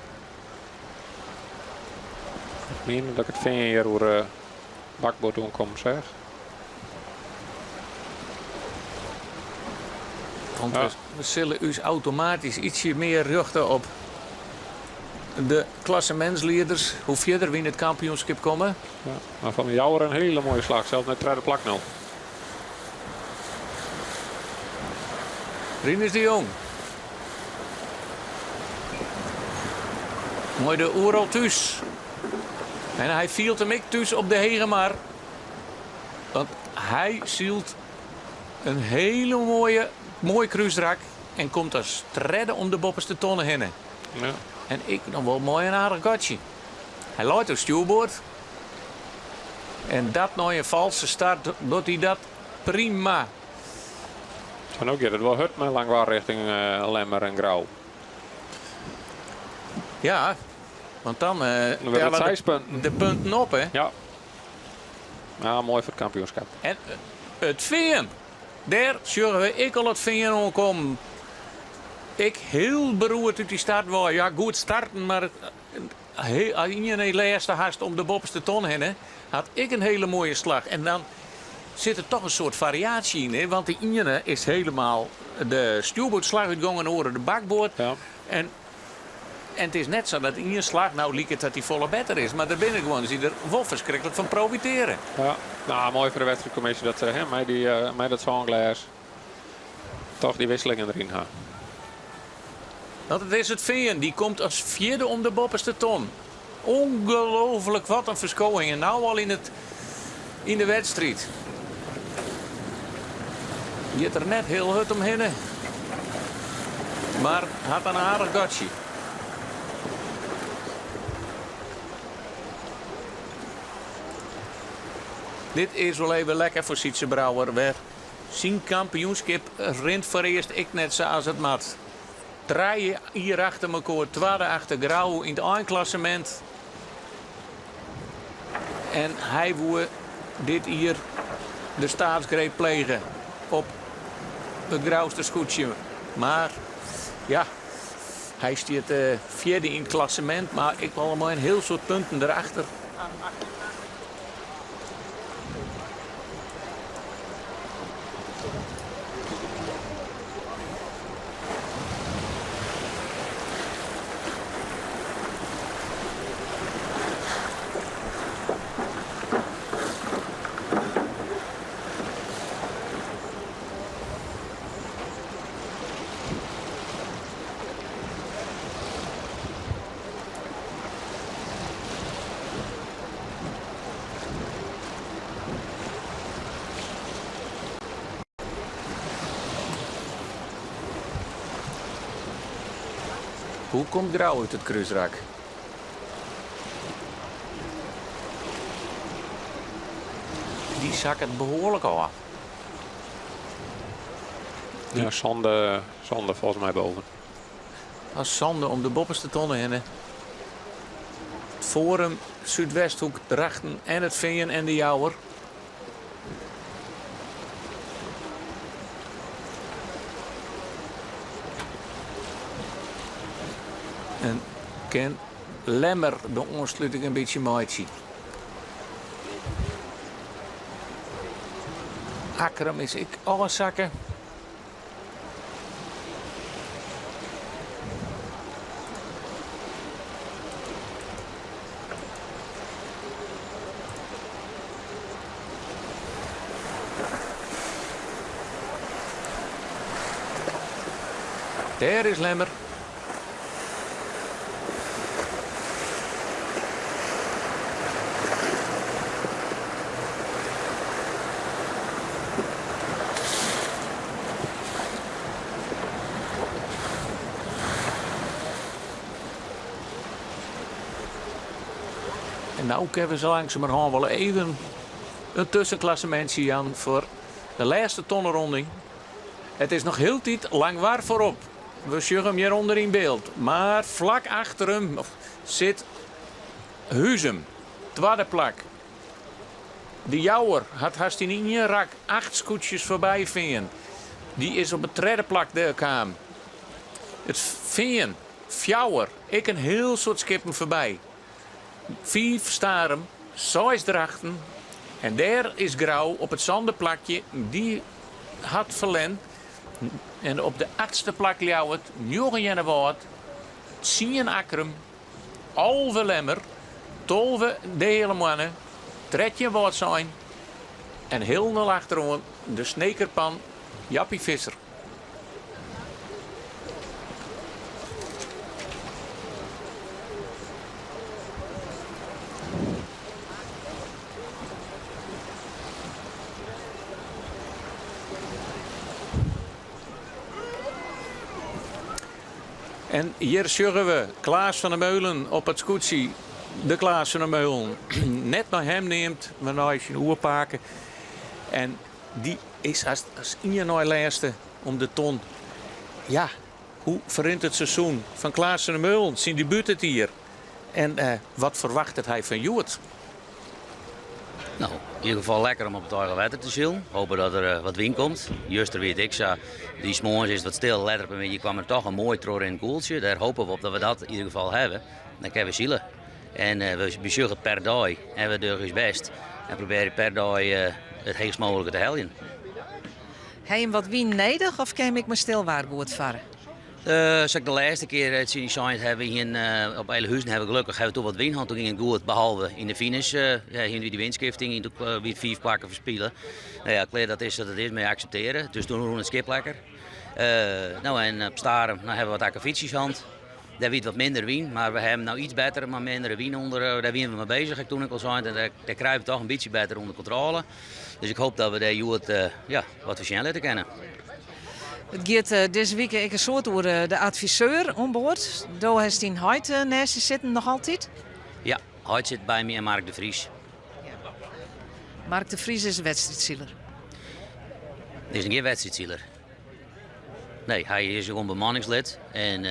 Ik mien dat ik it Fean hjir oer bakboard oankommen seach. Want we sille ús automatysk ietsje mear rjochte op de klassemintslieders, hoe fierder we yn it kampioenskip komme. Ja, mar fan de Jouwer in hiele moaie slach, sels nei it tredde plak no. Rinus de Jong. Mei de Oeral thús. En hy fielt him ek thús op de Hegemar. Want hy sylt in hiele moaie, moai krúsrak en komt as tredde om de boppeste tonne hinne. Ja. En ek noch wol moai in aardich gatsje. Hy leit op stjoerboard. En dat nei in falske start docht hy dat prima. En no giet it wol hurd mei Langwar rjochting Lemmer en Grou. Ja, want dan Dan wurde it telle seis punten. de punten op, hè? Ja. Ja, moai foar it kampioenskip. En it Fean. Dêr sjogge we ek al it Fean oankommen. Ek hiel beroerd út dy start wei. Ja, goed starten, mar ien nei lêste hast om de boppeste ton hinne hat ek in hiele moaie slach. En dan sit der toch in soart fariaasje yn, hè? Want de iene is helemaal de stjoerboardslach útgongen, de oare de bakboard. Ja. En, en it is net sa dat ien slach no liket dat dy folle better is, mar der binne guon dy't der wol ferskriklik fan profiteare. Ja, nou, moai foar de wedstriidkommisje dat se hè, mei, dy, mei dat sânglês toch dy wisselingen deryn ha. Want it is it Fean, dy komt as fjirde om de boppeste ton. Ongelooflik, wat in ferskowing. En no al yn, it, yn de wedstriid. Giet der net hiel hurd omhinne. Mar hat in aardich gatsje. Dit is wol even lekker foar Sytze Brouwer wer. Syn kampioenskip rint foarearst ek net sa as it moat. Trije jier achter mekoar twadde achter Grou yn it einklassemint. En hy woe dit jier de steatsgreep plege op it Grouster skûtsje. Mar ja, hy stiet fjirde yn it klassemint, mar ek al mei in hiel soad punten derachter. Hoe komt Grou út it krúsrak? Dy sakket behoarlik ôf. Ja, sânde, sânde folgens my boven. As sânde om de boppeste tonne hinne. It Foarum, Súdwesthoek, Drachten en it Fean en de Jouwer. En kin Lemmer de oansluting in bytsje meitsje. Akkrum is ek ôfsakke. Dêr is Lemmer. En no kinne we sa langsumerhân wol even in tuskenklassemintsje jaan foar de lêste tonneronding. It is noch hieltyd Langwar foarop. We sjogge him hjirûnder yn byld. Mar flak achter him sit Huzum, twadde plak. De Jouwer hat hast yn ien rak acht skûtsjes foarby fearn. Dy is op it tredde plak dêr kaam. It Fean, fjouwer, ek in hiel soad skippen foarby. Fiif Starum, seis Drachten en dêr is Grou op it sânde plakje, dy hat ferlern. En op de achtste plak Ljouwert, njoggen Earnewâld, tsien Akkrum, 11 Lemmer, 12 De Heale Moanne, 13 Wâldsein en hielendal achteroan de Snekerpan Jappie Visser. En hjir sjogge we Klaas van der Meulen op it skûtsje. De Klaas van der Meulen. Net nei him neamd, mar nei syn oerpake. En dy is hast as ien nei lêste om de ton. Ja, hoe ferrint it seizoen fan Klaas van der Meulen, syn debút dit jier? En wat ferwachtet hy fan hjoed? No, yn ieder gefal lekker om op it eigen wetter te silen. Hope dat der eh, wat wyn komt. Juster wie it ek sa. Dy smoarns is it wat stil. Letter op de middei kwam der toch in moai trochrinnend koeltsje. Dêr hope we op dat we dat yn ieder gefal hawwe. Dan kinne we sile. En eh, we besjogge per dei en we dogge ús bêst. En probearje per dei eh, it heechst mooglike te heljen. Ha jim wat wyn nedich of kin jim ek mei stil waar goed farre? Sa't ik de lêste kear tsjin dy sein ha, we hiene op Ealahuzen ha we gelokkich ha we toen wat wyn hân, toen gyng it goed, behalve yn de finish ja, hiene we dy wynskifting yn, toen wie it fiif plakken ferspile. No ja, klear dat is sa't it is, moatte je akseptearje. Dus toen rûn it skip lekker. No en op Starum no, ha we wat akkefietsjes hân. Dêr wie it wat minder wyn, mar we hawwe no iets better, mar mindere wyn ûnder, dêr wiene we mei beuzich, ha ik toen ek al sein, en dêr krije we toch in bytsje better ûnder kontrôle. Dus ik hoop dat we dêr hjoed ja, wat foar sjen litte kinne. It giet dizze wike ek in soad oer de adviseur oan board. Do hast dyn heit neist dy sitten noch altyd? Ja, heit sit by my en Mark de Vries. Mark de Vries is wedstriidsiler. Is gjin wedstriidsiler. Nee, hy is gewoan bemanningslid. En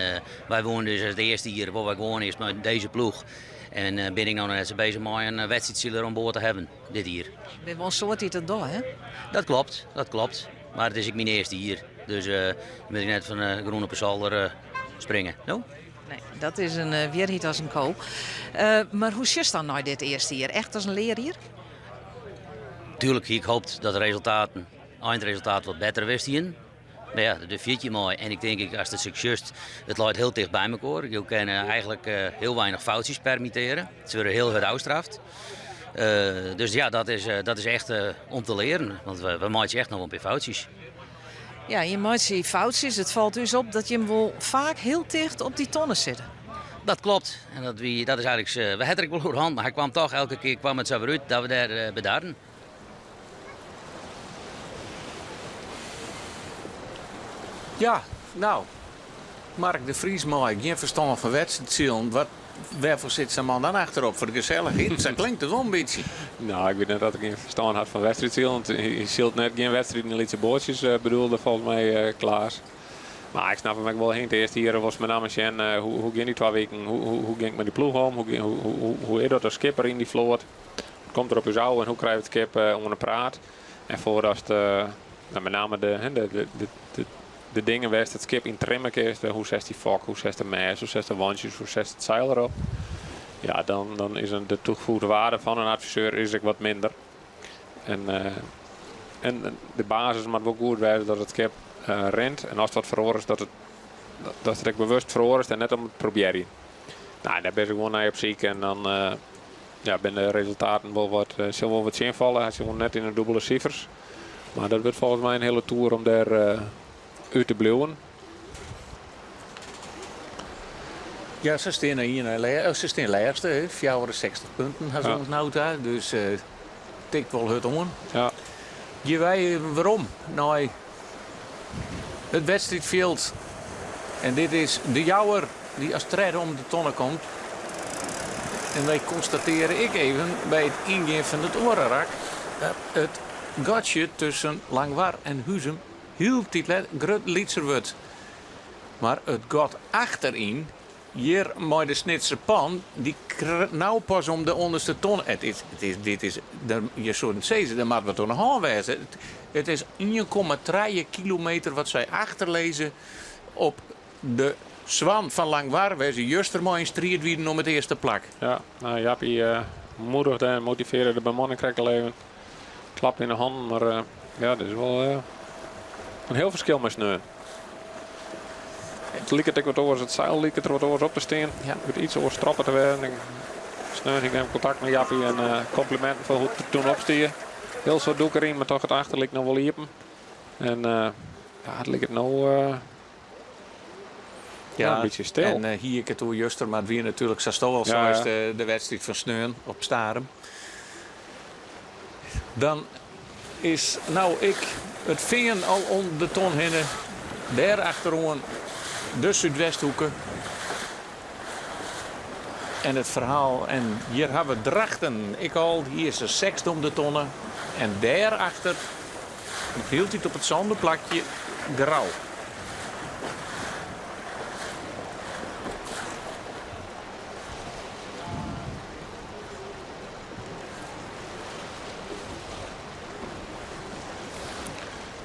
wy woene dus it earste jier wol wy gewoan earst mei dizze ploech. En bin ik no noch net sa bezich mei in wedstriidsiler oan board te hawwen dit jier. Binne wol in soad dy't dat dogge, hè? Dat klopt, dat klopt. Mar it is ek myn earste jier, dus moat ik net fan de grûn op 'e solder springe, no? Nee, dat is in wierheid as in ko. Mar hoe sjochst dan nei dit earste jier? Echt as in learjier? Tuerlik hie ik hoopt dat de resultaten, eindresultaat wat better west hienen. Mar ja, dêr fiert je mei. En ik tink ek, ast it sa sjochst, it leit hiel ticht by mekoar. Jo kinne eigenlik hiel weinich foutsjes permittearje. Se wurde hiel hurd ôfstraft. Dus ja, dat is echt om te learen. Want we meitsje echt noch wol in pear foutsjes. Ja, je meitsje foutsjes. It falt ús op dat jim wol faak hiel ticht op dy tonne sitte. Dat klopt. En dat, wie, dat is eigenlik, we ha der ek wol oer hân, mar hy kwam toch, elke kear kwam it sa wer út dat we dêr bedarren. Ja, no, Mark de Vries mei gjin ferstân fan wedstriidsilen. Wat, wêrfoar sit sa'n man dan achterop? Foar de gesellichheid? Sa klinkt it wol in bytsje. No, ik wit net dat er gjin ferstân hat fan wedstriidsilen. Hy sylt net gjin wedstriden yn lytse boatsjes, bedoelde folgens my eh, Klaas. Mar ik snap him ek wol. It earste jier wolst mei namme sjen eh, hoe, hoe gean dy twa wiken, hoe, hoe, hoe gean ik mei dy ploech om, hoe, hoe, hoe, hoe is dat as skipper yn dy float? Wat komt der op ús ôf en hoe krije we it skip eh, oan de praat? En foardatst no, mei namme de, de, de, de, de dingen wêr'tst it skip yn trimme kinst, hoe setst dy fok, hoe setst de mêst, hoe setst de wantsjes, hoe setst it seil derop. Ja, dan, dan is de toegevoegde waarde fan in adviseur is ek wat minder. En, uh, en de basis moat wol goed wêze dat it skip uh, rint. En ast wat feroarest, dat it, dat it ek bewust feroarest en net om it probearjen. No, dêr bin ik gewoan nei op syk en dan uh, ja, binne de resultaten wol wat, sil wol wat tsjinfalle. Hy sit wol net yn de dûbele sifers. Mar dat wurdt folgens my in hiele toer om dêr út te bliuwen. Ja, se stean ien nei oh, se stean lêste, hè. 64 punten ha se oant no ta, dus uh, tikt wol hurd oan. Ja. Gean wy werom nei it wedstriidfjild. En dit is de Jouwer dy't as tredde om de tonne komt. En wy konstatearje ek even by it yngean fan it oare rak dat it gatsje tusken Langwar en Huzum hieltyd grut lytser wurdt. Mar it gat achteryn. Hjir mei de Snitser Pan, dy no pas om de ûnderste tonne. It is, it is, dit is, der, je soenen sizze, der moat wat oan de hân wêze. It, it is 1,3 kilometer wat sy achterlizze op de Swan fan Langwar, wêr se juster mei yn striid wienen om it earste plak. Ja, nou, Jappie moedigde en motivearre de bemanning krekt al even. Klap yn de hannen, mar uh, ja, dit is wol uh, in hiel ferskil mei sneon. It liket ek wat oars, it seil liket der wat oars op te stean. Ja. It iets oars stroppe te wêzen. Sneon hie ik even kontakt mei Jappie en uh, kompliminten foar hoe't it der toen op stie. Hiel soad doek deryn, mar toch it achter liket noch wol iepen. En uh, ja, it liket no uh, ja, in bytsje stil. En hie ik it oer juster, mar it wie natuerlik sa'tsto al seist, de, de wedstriid fan sneon op Starum. Dan is no ek it fean al om de ton hinne. Dêr achteroan de Súdwesthoeke. En it ferhaal, en hjir ha we Drachten ek al, dy is de sechsde om de tonne. En dêr achter, noch hieltyd op it sânde plakje, Grou.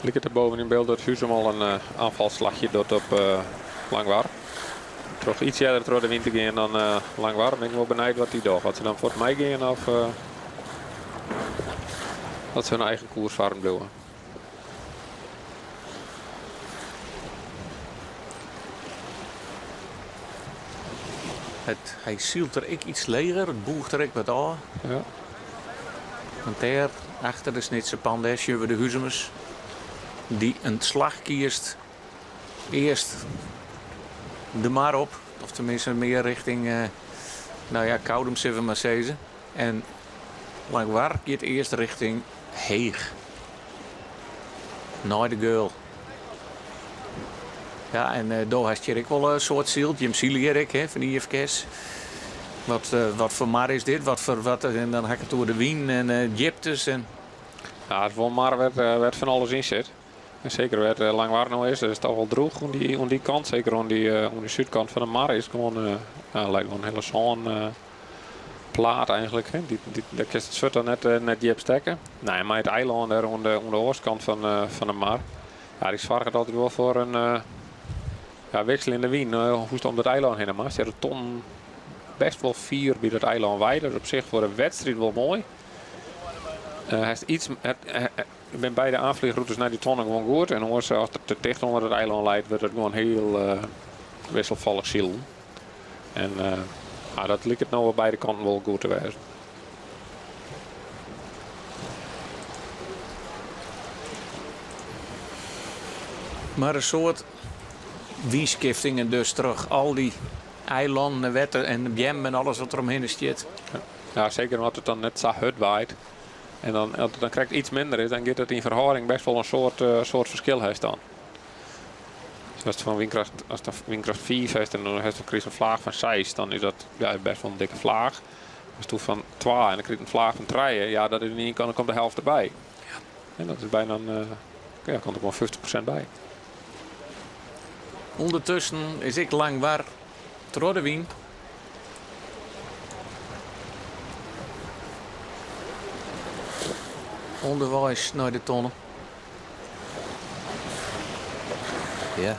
Liket der boven yn byld dat Huzum al in uh, aanvalslachje docht op uh, Langwar. Troch iets earder troch de wyn te gean dan uh, Langwar. Ben ik wol benijd wat dy docht. Oft se dan fuort meigean of uh, dat se hun eigen koers farren bliuwe. It, hy sylt der ek iets leger, it bûcht der ek wat ôf. Ja. Want dêr, achter de Snitser Pan, dêr sjogge we de Huzumers dy't in slach kiest earst de mar op, of teminsten mear richting, eh, nou ja, Koudum sille we mar sizze. En Langwar giet earst richting Heech. Nei de geul. Ja, en uh, do hast hjir ek wol in soad syld. Jim sile hjir ek, hè, fan IFKS. Wat, uh, wat foar mar is dit? Wat foar, wat, en dan ha ik it oer de wyn en uh, djiptes. En... Ja, it is wol in mar wêr't fan alles yn sit. En seker wêr't Langwar no is, dat is toch wol droech oan dy, oan dy kant. Seker oan dy, oan de súdkant fan de mar is gewoan, ja, leit gewoan in hiele sân plaat eigentlik. Hè. Dy, dy, dêr kinst it swurd dan net, net djip stekke. Nee, mei it eilân dêr oan de, oan de oarskant fan, fan de mar. Ja, dy soarget altyd wol foar in ja, wikseljende wyn. Hoe'tst om dat eilân hinne moatst. Ja, de tonnen bêst wol fier by dat eilân wei. Dat is op sich foar in wedstriid wol moai. Uh, hast iets, het, binne beide aanvliegroutes nei dy tonnen gewoan goed. En oars, as it te ticht ûnder it eilân leit, wurdt it gewoan hiel uh, wisselfallich silen. En uh, dat liket no oan beide kanten wol goed te wêzen. Mar in soad wynskiftingen dus troch al dy eilannen en wetter en beammen en alles wat der omhinne stiet. Ja, seker as it dan net sa hurd waait. En dan, as it dan krekt iets minder is, dan giet it yn ferhâlding bêst wol in soad, uh, soad ferskil hast dan. Dus ast fan wynkrêft, ast wynkrêft 5 hast en dan hast in flaach fan 6, dan is dat ja, bêst wol in dikke flaach. Ast fan 2 en dan krijst in flaach fan 3, ja, dat is yn ien kant, dan komt de helte derby. Ja. En dat is byna, in, uh, ja, komt der gewoan 50% by. Ûndertusken is ek Langwar troch de wyn. Ûnderweis nei de tonne. Ja.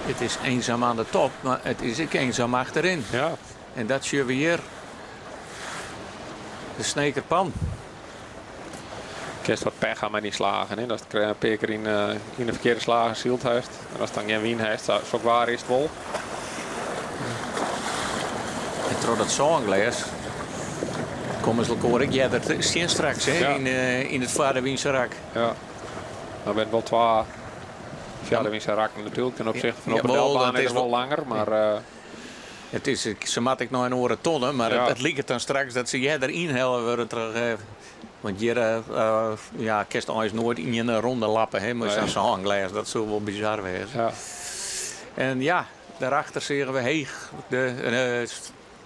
It is eenzaam aan de top, mar it is ek eenzaam achteryn. Ja. En dat sjogge we hjir. De Sneker Pan. Kinst wat pech ha mei dyn slagen. Hè? Datst in pear kear yn, yn de ferkearde slagen syld hast. En ast dan gjin wyn hast, sok waar is it wol. En troch dat sânglês komme se elkoar ek earder tsjin straks hè? Ja. Yn, uh, yn it foarewynse rak. Ja. Dan binne wol twa foarewynse rakken natuerlik ten opzichte fan op de delbaan is it wol langer, mar uh, It is, se moat ek nei in oare tonne, mar Ja. it, it liket dan straks dat se earder ynhelle wurde troch. Eh, want hjir eh, ja, kinst eins noait ien ronde lappe, hè, mei Nee. sa'n sânglês. Dat soe wol bizar wêze. Ja. En ja, daarachter seagen we Heech de uh,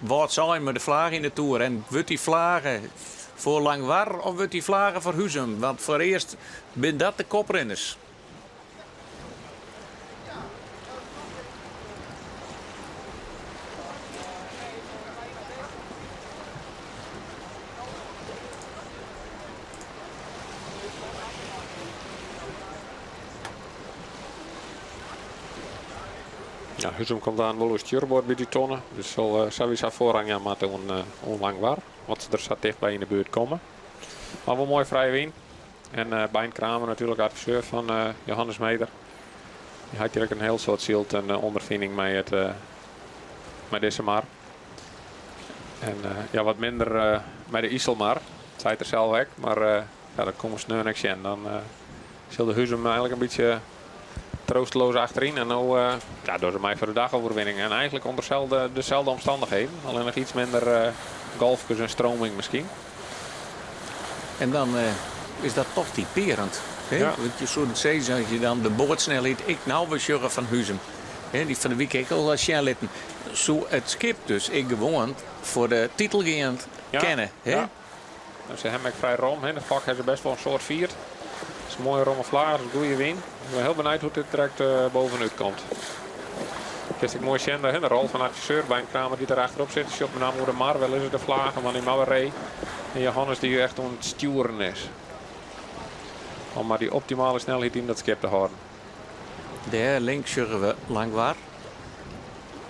Wâldsein mei de flage yn de toer. En wurdt dy flage foar Langwar of wurdt dy flage foar Huzum? Want foarearst binne dat de koprinners. Ja, Huzum komt aan wol oer stjoerboard by dy tonne. Dus sil sawiesa foarrang jaan moatte oan, oan Langwar. Want se der sa tichtby yn de buert komme. Mar wol moai frije wyn. En uh, Bein Kramer natuerlik adviseur fan uh, Johannes Meder. Dy hat hjir ek in hiel soad syld en ûnderfining mei, it, mei dizze mar. En ja, wat minder mei de Iselmar. Dat seit er sels ek. Mar ja, dat komme we sneon ek sjen. Dan sil de Huzum eigentlik in bytsje troosteloos achteryn. En no ja, dogge se mei foar de dagoerwinning. En eigentlik ûnder deselde, deselde omstannichheden. Allinnich iets minder golfkes en stroming miskien. En dan is dat toch typearjend. Hè? Ja. Want je soene sizze, as je dan de boatsnelheid ek no wer sjogge fan Huzum, hè, dy fan de wike ek al sjen litten, soe it skip dus ek gewoan foar de titel gean Ja. kinne. Hè? Ja. Nou, se hawwe ek frij rom. Hè. De fok ha se best wol in soad fierd. It is in moaie romme flaach, is goede wyn. Ik bin hiel benijd hoe't dit direkt bovenút komt. Kinst ek moai sjen, de rol fan adviseur Bein Kramer dy't der achterop sit. Sjocht benammen oer de mar, wêr lizze de flagen, want dy mar wer ree. En Johannes dy't echt oan it stjoeren is. Om mar dy optimale snelheid yn dat skip te hâlden. Dêr links sjogge we Langwar.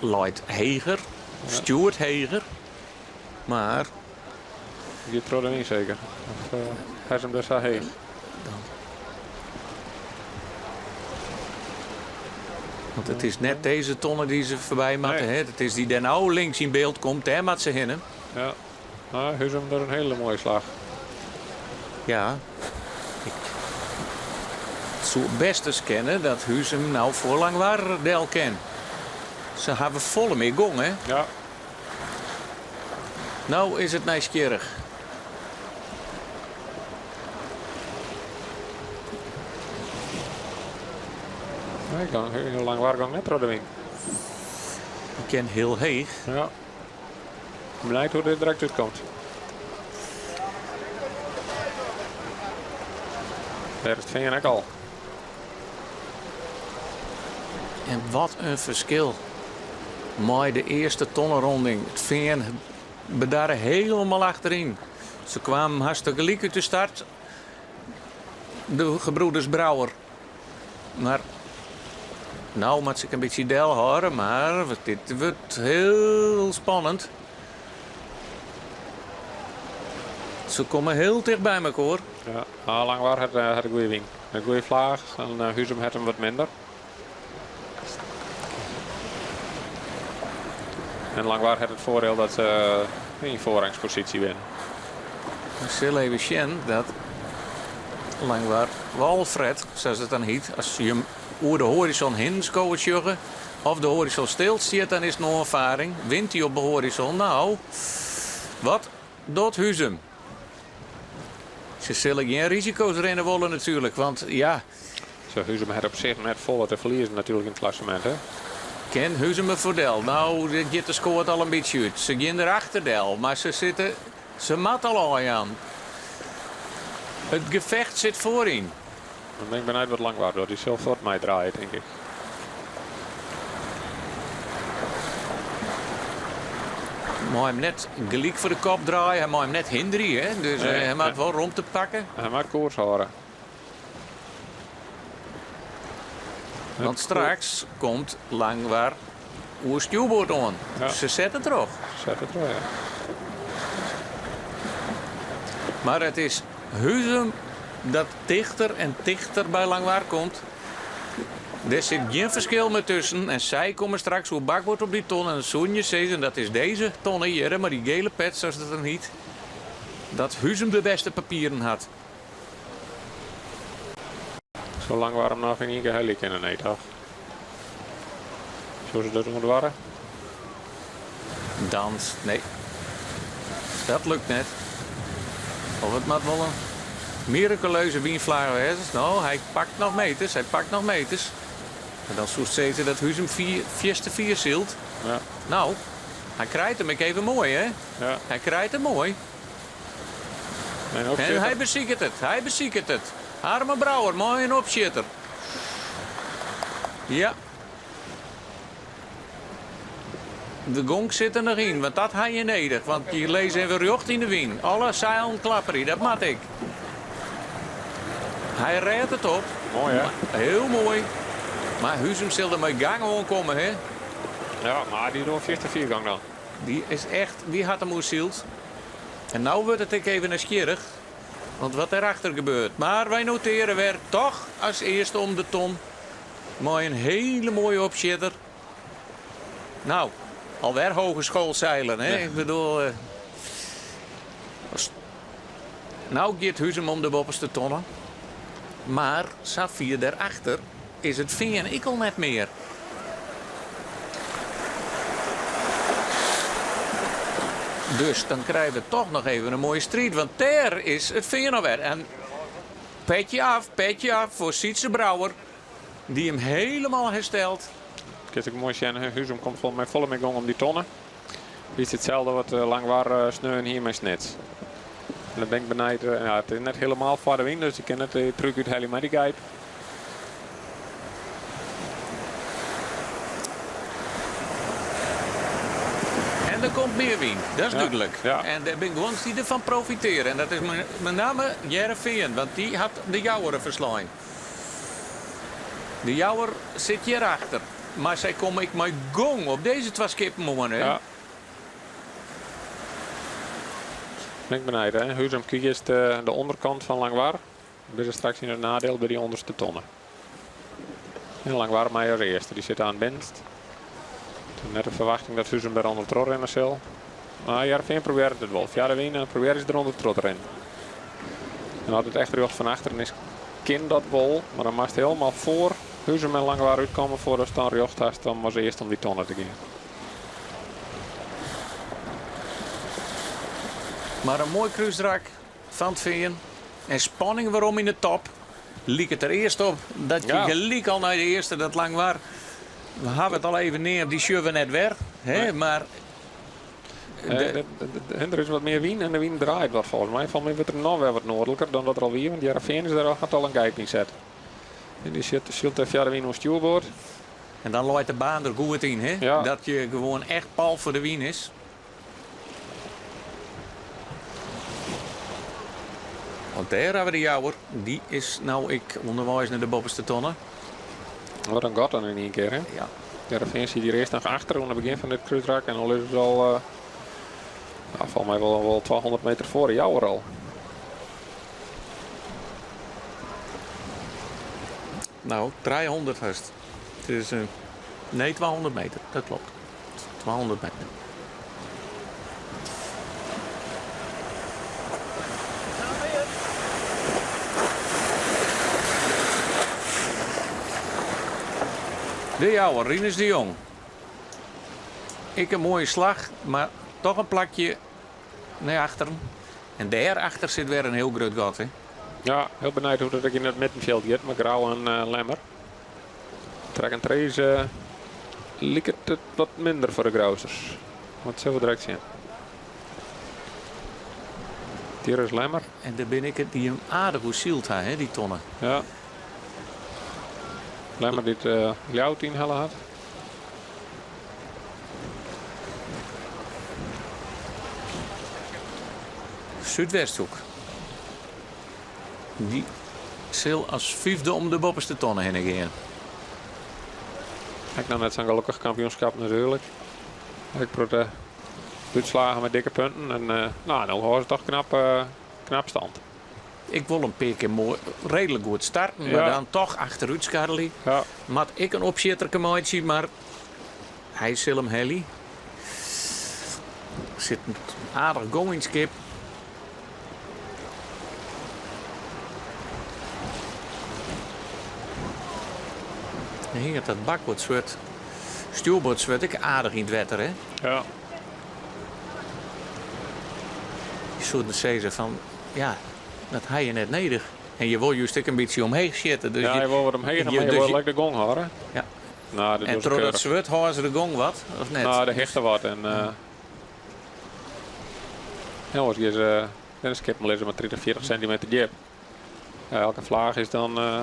Leit heger, stjoert heger. Mar. Giet troch de wyn seker? Of ha se him dêr sa heech? Want it is net dizze tonne dy't se foarby moatte. Nee. Hè? It is dy't dêr no links yn byld komt, dêr moat se hinne. Ja, nou, Huzum docht in hiele moaie slach. Ja, ik soe bêst ris kinne dat Huzum no foar Langwar del kin. Se hawwe folle mear gong, hè? Ja. No is it nijsgjirrich. Nee, hiel Langwar gong net troch de wyn. Ik ken hiel heech. Ja. Benijd hoe't dit direkt útkomt. Dêr is it fean ek al. En wat in ferskil mei de earste tonneronding. It fean bedarre hielendal achteryn. Se kwamen hast gelyk út de start, de gebroeders Brouwer. Mar no moat se ek in bytsje delhâlde, mar dit wurdt hiel spannend. Se komme hiel ticht by mekoar. Ja, ah, Langwar hat, eh, hat in goede wyn. In goede flaach en eh, Huzum hat him wat minder. En Langwar hat it foardiel dat se eh, yn foarrangsposysje binne. We sille even sjen dat Langwar Walfred, sa't it dan hyt, as je him oer de hoarizon hinne skowe sjogge, of de hoarizon stil stiet, dan is it in oanfaring. Wint hy op de hoarizon? No, wat docht Huzum? Se sille gjin risiko's rinne wolle natuerlik, want ja. Sa Huzum hat op sich net folle te ferliezen natuerlik yn it klassemint, hè? Kin Huzum der foardel? No, dit giet de skoat al in bytsje út. Se gean der achterdel, mar se sitte, se moat al ôfjaan. It gefecht sit foaryn. Dan bin ik benijd wat Langwar docht. Dy sil fuort meidraaie, tink ik. Mei him net gelyk foar de kop draaie, hy mei him net hinderje, hè? Dus Nee, hy moat nee. wol romte pakke. Hy moat koers hâlde. Want straks komt Langwar oer stjoerboard oan. Ja. Se sette troch. Sette troch, ja. Mar it is Huzum dat tichter en tichter by Langwar komt. Der sit gjin ferskil mear tusken en sy komme straks oer bakboard op dy ton en dan soene je sizze, dat is dizze tonne hjirre mei dy gele pet sa't it dan hyt, dat Huzum de bêste papieren hat. Soe Langwar him noch yn ien kear helje kinne, nee toch? Soe se dat oandoarre? Dans, nee. Dat lukt net. Of it moat wol in mirakuleuze wynflaach wêze. No, hy pakt noch meters, hy pakt noch meters. En dan soest sizze dat Huzum fierste fier sylt. Ja. No, hy krijt him ek even moai, hè? Ja. Hy krijt him moai. En En opsjitter. hy besiket it, hy besiket it. Harmen Brouwer mei in opsjitter. Ja. De gong sit der noch yn, want dat ha je nedich. Want je lizze even rjocht yn de wyn. Alle seilen klapperje, dat moat ek. Hy rêdt it op. Moai, hè? Hiel moai. Mar Huzum sil der mei gang oankomme, hè? Ja, mar dy docht 50 viergang dan. Dy is echt, dy hat him oersyld. En no wurdt it ek even nijsgjirrich, want wat dêrachter gebeurt. Mar wy noteare wer toch as earste om de ton mei in hele moaie opsjitter. Nou, alwer hogeschoolzeilen, hè? Ik bedoel, no giet Huzum om de boppeste tonne, mar sa fier dêrachter is it fean ek al net mear. Dus dan krije we toch noch even in moaie striid, want dêr is it fean alwer. En petje af, petje af foar Sytze Brouwer, dy't him helemaal herstelt. Kinst ek moai sjen, Huzum komt mei folle mear gong om dy tonne. Bytsje itselde wat Langwar sneon hie mei Snits. En dan bin ik benijd, ja, it is net hielendal foar de wyn, dus ik kin net de trúk úthelje mei dy gijp. En der komt mear wyn, dat is dúdlik. En dêr binne guon dy't derfan profitearje. En dat is mei namme Hearrenfean, want dy hat de Jouwer ferslein. De Jouwer sit hjirachter, mar sy komme ek mei gong op dizze twa skippen oan. Ja. Ben ik benijd, hè? Huzum kiest de onderkant fan Langwar. Binne se straks yn it nadiel by dy ûnderste tonne. En Langwar mei as earste, dy sit oan it binnenst. Net de ferwachting dat Huzum der ûnder troch rinne sil. Mar Hearrenfean probearret it wol. Fia de wyn probearje se der ûnder troch te rinnen. En as it echt rjocht fan achteren is, kin dat wol. Mar dan moatst hielendal foar Huzum en Langwar útkomme foardatst dan rjocht hast om as earste om dy tonne te gean. Mar in moai krúsrak fan it Fean en spanning werom yn de top. Liket der earst op dat je gelyk al nei de earste dat Langwar. We hawwe it al even neamd, dy sjogge we net wer. Hè, mar Der is wat mear wyn en de wyn draait wat folgens my. Folgens my wurdt er noch wer wat noardliker dan dat er al wie, want Hearrenfean is der al, hat al in gijp yn set. En dy sit, sylt der fia de wyn oan stjoerboard. En dan leit de baan der goed yn, hè? Ja. Dat je gewoan echt pal foar de wyn is. Want dêr hawwe we de Jouwer. Dy is no ek ûnderweis nei de boppeste tonne. Wat in gat dan yn ien kear, hè? Ja. Hearrenfean siet hjir earst noch achter oan it begjin fan dit krúsrak en al is it al, uh, nou, folgens my wol, wol 200 meter foar de Jouwer al. Nou, 300 hast. It is, uh, nee, 200 meter, dat klopt. 200 meter. De Jouwer, Rinus de Jong. Ek in moaie slach, mar toch in plakje nei achteren. En dêrachter sit wer in hiel grut gat. Hè? Ja, hiel benijd hoe't it ek yn it middenfjild giet mei Grou en uh, Lemmer. Track and trace uh, liket it wat minder foar de Grousters. Wat sille we direkt sjen. Hjir is Lemmer. En dêr binne ek dy't him aardich oersyld ha, hè, dy tonne. Ja. Lemmer dy't uh, Ljouwert ynhelle hat. Súdwesthoek. Dy sil as fyfde om de boppeste tonne hinne gean. Ek noch net sa'n gelokkich kampioenskip natuerlik. Ek protte útslagen mei dikke punten. En uh, nou, no hâlde se toch knap, uh, knap stand. Ik wol in pear kear moai, reedlik goed starten, mar dan toch achterút skarrelje. Ja. Moat ik in opsjitterke meitsje, mar hy sil him helje. Sit in aardich gong yn it skip. Dan hinget dat bakboardswurd, stjoerboardswurd ek aardich yn it wetter, hè? Ja. Je soene sizze fan, ja, dat ha je net nedich. En je wol just ek in bytsje omheech sjitte. Dus ja, je wol wat omheech, mar je wol lekker de gong hâlde. Ja. Nou, dat en troch dat swurd hâlde se de gong wat, of net? Nou, de hichte wat. En, uh, ja, oars gean se de skippen lizze mar 30, 40 sintimeter djip. Ja, elke flaach is dan uh,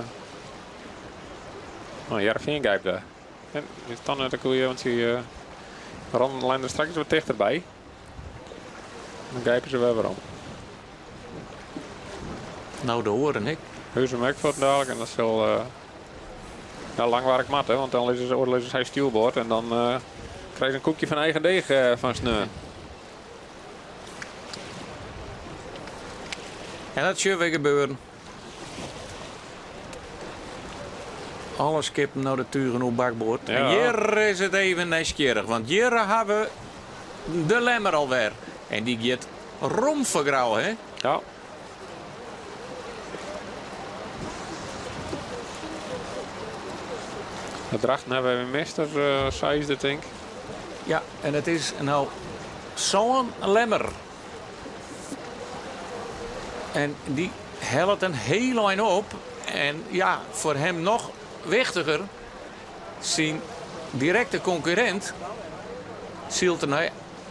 nou, Hearrenfean gijp dêr. En is dan net in goeie, want sy uh, lijn der straks wat tichterby. Dan gijpe se wer werom. Nou, de oaren ek. Huzum ek fuortendalik en dat sil uh, ja, Langwar ek moatte, want dan lizze se, lizze sy stjoerboard en dan uh, Krijst in koekje fan eigen deech eh, fan sneon. En dat sjoch wer gebeuren. Alle skippen nei de tugen oer bakboard. Ja. En hjir is it even nijsgjirrich, want hjir ha we de Lemmer alwer. En dy giet rom foar Grou, hè? Ja. De Drachten ha we even mist as uh, seisde, tink. Ja, en it is no sân Lemmer. En dy hellet in hiel ein op. En ja, foar him noch wichtiger, syn direkte konkurrint sylt er no,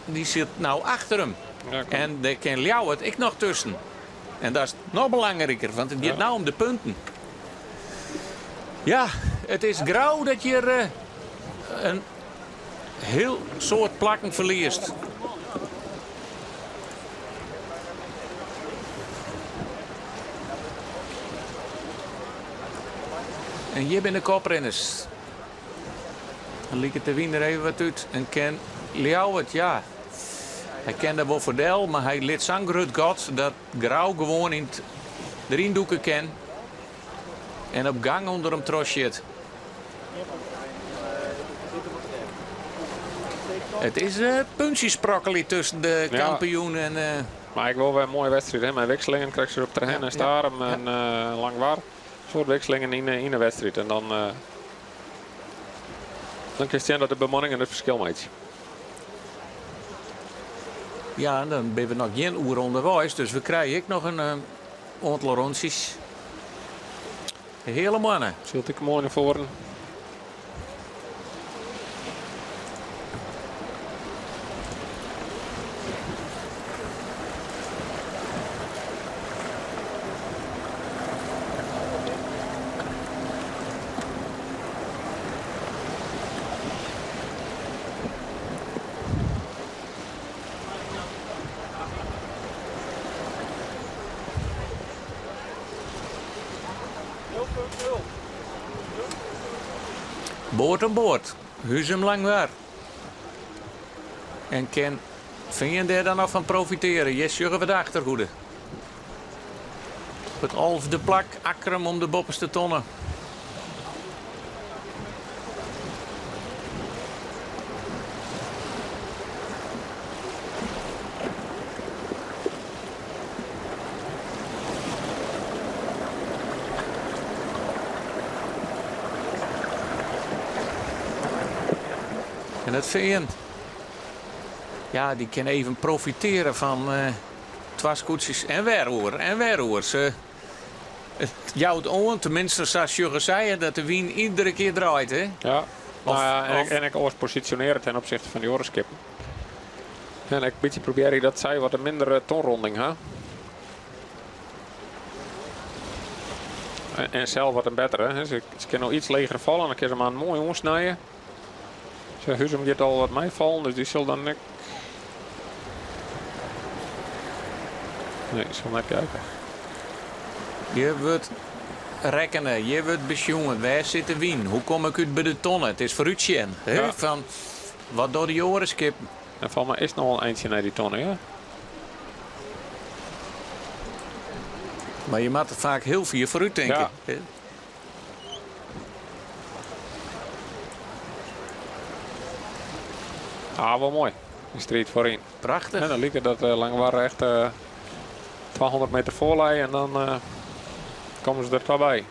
dy sit no achter him. Ja, kom. En dêr kin Ljouwert ek noch tusken. En dat is noch belangriker, want it giet Ja. no om de punten. Ja, it is Grou dat hjir eh, in hiel soad plakken ferliest. En hjir binne de koprinners. Dan liket de wyn der even wat út. En ken Ljouwert, ja. Hy kin der wol foar del, mar hy lit sa'n grut gat dat Grou gewoan yn 't deryn dûke kin en op gang ûnder him troch sjit. It is uh, puntsjesprokkelje tusken de kampioen en... Uh, Mar ek wol wer in moaie wedstriid, hè? Mei wikselingen krijst se op Terherne en Starum en uh, Langwar. Soad wikselingen yn, yn de wedstriid. En dan, uh, dan kinst sjen dat de bemanningen it ferskil meitsje. Ja, en dan binne we noch gjin oere ûnderweis, dus we krije ek noch in uh, oantal rûntsjes. De Heale Moanne. Sylt ek moai nei foaren. Board oan board, Huzum Langwar. En kin Fean dêr dan noch fan profitearje? Hjir sjogge we de achterhoede. Op it alfde plak Akkrum om de boppeste tonne. En it Fean, ja, dy kin even profitearje fan uh, twa skûtsjes en wer oer en wer oer. Se, it jout oan, teminsten sa sjogge sy, dat de wyn iedere kear draait. Hè? Ja, Of, nou ja, en, of, en ek oars posisjonearje ten opsichte fan dy oare skippen. En ek in bytsje probearje dat sy wat in mindere tonronding ha. En, en sels wat in bettere. Hè. Se, se kinne no iets leger falle, dan kinne se mar moai oansnije. Se Huzum giet al wat meifallen, dus dy sil dan ek. Nee, sil net kijken. Hjir wurdt rekkene, hjir wurdt besjoen. Wêr sit de wyn? Hoe kom ik út by de tonne? It is foarútsjen. Hè? Ja. Fan wat dogge dy oare skippen? En folgens my is it noch wol in eintsje nei dy tonne, ja. Mar je moatte faak hiel fier foarút tinke. Ja. Ah, wol moai. Dy striid foaryn. Prachtich. En dan liket dat uh, Langwar echt uh, 200 meter foar lei en dan uh, komme se der ta by.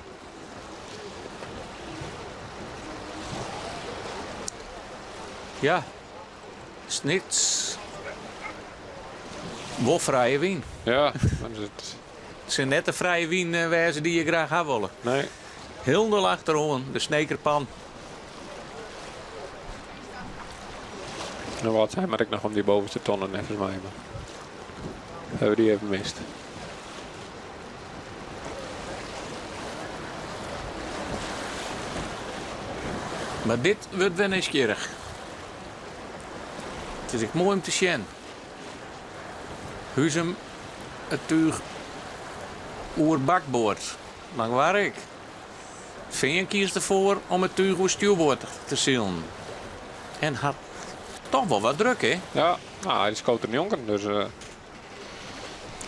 Ja, Snits. Wol frije wyn. Ja, dan is it. It sil net de frije wyn eh, wêze dy't je graach ha wolle. Nee. Hielendal achteroan, de Snekerpan. Nou, wat zijn maar ik noch om dy bovenste tonnen, neffens my. Mar hawwe we dy even mist. Mar dit wurdt wer nijsgjirrich. It is ek moai om te sjen. Huzum it túch oer bakboard. Langwar ek. Fean kiest derfoar om it túch oer stjoerboard te silen. En hat. Toch wol wat druk, hè? Ja, no, hy skoot der njonken, dus.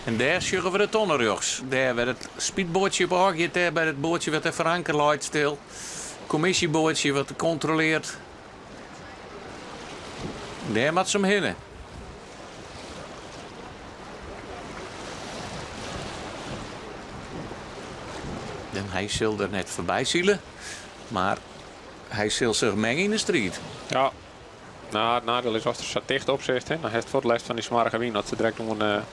En dêr sjogge we de tonne rjochts. Dêr wêr't it speedboatsje op ôfgiet, dêr by it boatsje wat dêr foar anker leit stil. Kommisjeboatsje wat kontrolearret. Dêr moat se omhinne. En hy sil der net foarby sile, mar hy sil sich menge yn de striid. Ja. No, it neidiel is ast der sa ticht op sitst, dan hast fuort lêst fan dy smoarge wyn as se direkt oan de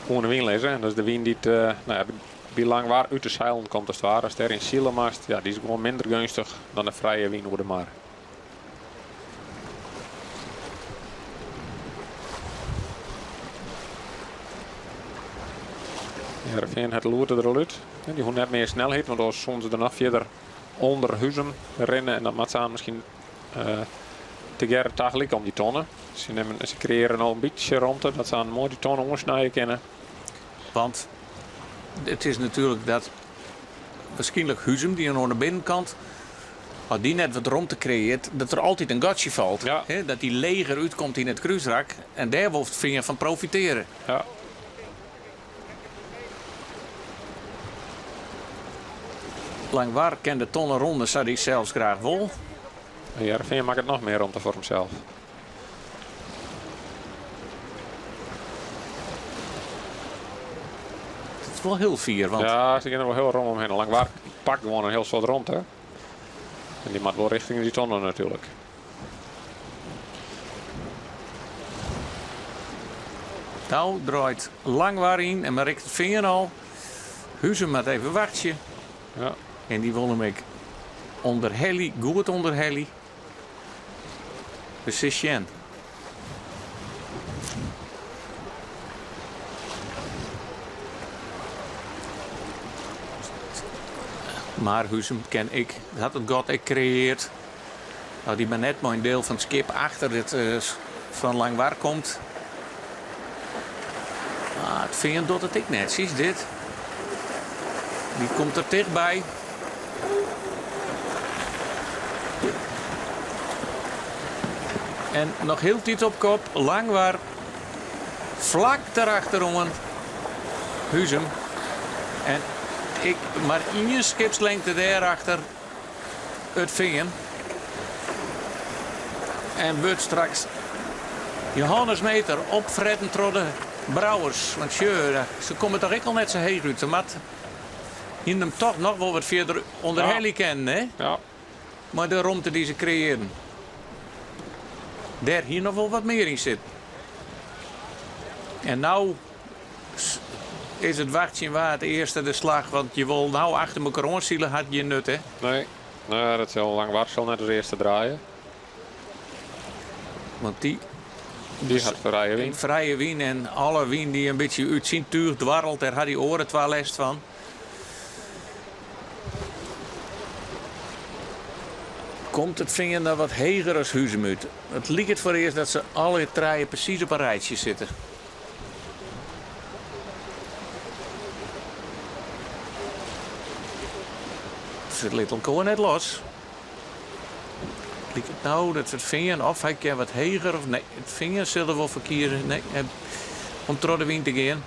wyn lizze. En dat is de wyn dy't no ja, by Langwar út de seilen komt as it ware. Ast dêryn sile moatst, ja, dy is gewoan minder geunstich dan de frije wyn oer de mar. Hearrenfean hat de loerte der al út. Dy hoege net mear snelheid, want oars soene se der noch fierder ûnder Huzum rinne en dan moat se miskien tegearre tagelyk om dy tonne. Se nimmen, se kreëarje no in bytsje romte dat se moai dy tonne oansnije kinne. Want it is natuerlik dat waarskynlik Huzum, dy't oan de binnenkant, as dy net wat romte kreëarret, dat der altyd in gatsje falt. Ja. Dat dy leger útkomt yn it krúsrak en dêr wol it Fean fan profitearje. Ja. Langwar kin de tonne ronde sa't hy sels graach wol. Hearrenfean makket noch mear romte foar himsels. It is wol hiel fier. Want... Ja, se geane der wol hiel rom omhinne. Langwar pakt gewoan in hiel soad romte. En dy moat wol rjochting dy tonne natuerlik. No draait Langwar yn en berikt it Fean al. Huzum moat even wachtsje. Ja. En dy wol him ek ûnderhelje, goed ûnderhelje. We sille sjen. Mar Huzum ken ek, hat it gat ek kreëard. No, dy mar net mei in diel fan it skip achter it fan Langwar komt. Ah, it Fean docht it ek netsjes, dit. Dy komt der tichtby. En noch hieltyd op kop, Langwar. Flak derachteroan, Huzum. En ek mar ien skipslengte dêrachter. It Fean en wurdt straks Johannes Meeter opfretten troch de Brouwers. Want sjoch, se komme toch ek al net sa heech út. Se moat hienen him toch noch wol wat fierder ûnderhelje kinnen, hè? Ja. Mei de romte dy't se kreëarren. Dêr hie noch wol wat mear yn sitten. En no Is it wachtsjen wa't earste de slach, want je wol no achter mekoar oansile hat gjin nut hè? Nee, nee dat sil Langwar sil net as earste draaie. Want dy Dy hat frije wyn. Frije wyn en alle wyn dy't in bytsje út syn túch dwarrelt, dêr ha dy oare twa lêst fan. Komt it Fean dan wat heger as Huzum út? It liket foarearst dat se alle trije presys op in rijtsje sitte. Se lit elkoar net los. Liket no dat it Fean of hy kin wat heger of nee, it Fean sil der wol foar kieze nee, om troch de wyn te gean.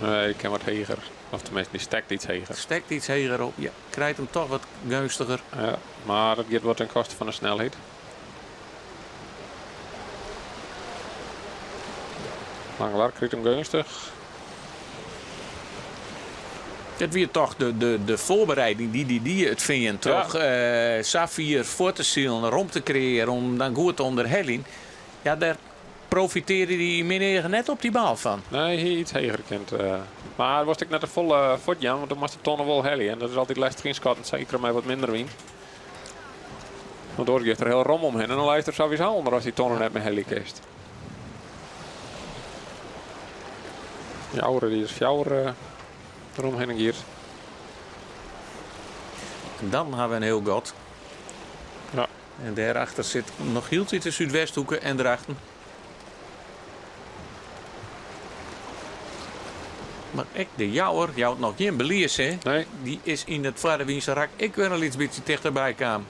Nee, hy kin wat heger. Of teminsten, dy stekt iets heger. Stekt iets heger op, ja. Krijt him toch wat geunstiger. Ja, mar dat giet wat ten koste fan de snelheid. Langwar krijt him geunstich. It wie toch de, de, de foarbereiding dy't dy die it Fean troch ja. sa fier fuort te silen, romte te kreëaren om dan goed te ûnderheljen. Ja, dêr profitearre dy yn myn eagen net optimaal fan. Nee, hie iets heger kind. Mar wolst ek net te folle fuortjaan, want dan moatst de tonne wol helje. En dat is altyd lestich ynskatten, seker mei wat minder wyn. Want oars giest der hiel rom omhinne en dan leist der sawiesa ûnder ast dy tonne net mear helje kinst. Joure dy is fjouwer deromhinne giet. En dan ha we in hiel gat. Ja. En dêrachter sit noch hieltyd de Súdwesthoeke en Drachten. Mar ek de Jouwer jout noch gjin belies, hè? Nee. Dy is yn it foarde wynse rak ek wer in lyts bytsje tichterby kaam.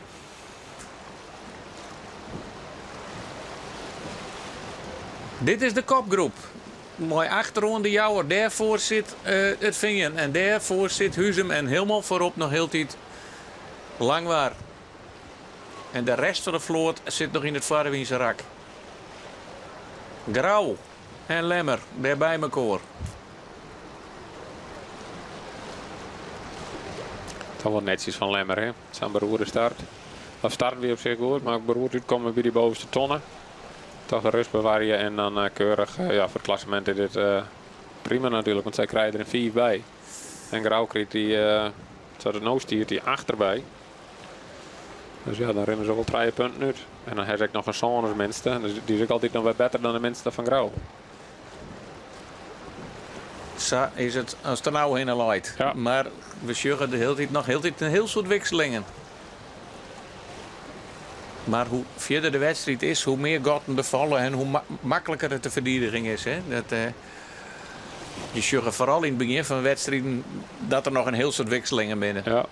Dit is de kopgroep. Mei achteroan de Jouwer. Dêrfoar sit It Fean en dêrfoar sit Huzum en hielendal foarop noch hieltyd Langwar. En de rest fan de float sit noch yn it foarwynse rak. Grou en Lemmer dêr by mekoar. Toch wol netsjes fan Lemmer, hè? Sa'n beroerde start. Of start wie op sich goed, mar beroerd útkomme by dy bovenste tonne. Toch de rust bewarje en dan eh, keurich, eh, ja, foar it klassemint is dit eh, prima natuerlik, want sy krije der in 5 by. En Grou krijt dy, sa't it no stiet, dy 8 derby. Dus ja, dan rinne se wol trije punten út. En dan ha se ek noch in sân as minste. Dus dy is ek altyd noch wer better dan de minste fan Grou. Sa is it as it der no hinne leit. Mar we sjogge de hieltyd noch hieltyd in hiel soad wikselingen. Mar hoe fierder de wedstriid is, hoe mear gatten der falle en hoe makliker it de ferdigening is. Hè? Dat, eh, je sjogge foaral yn it begjin fan wedstriden dat der noch in hiel soad wikselingen binne. Ja.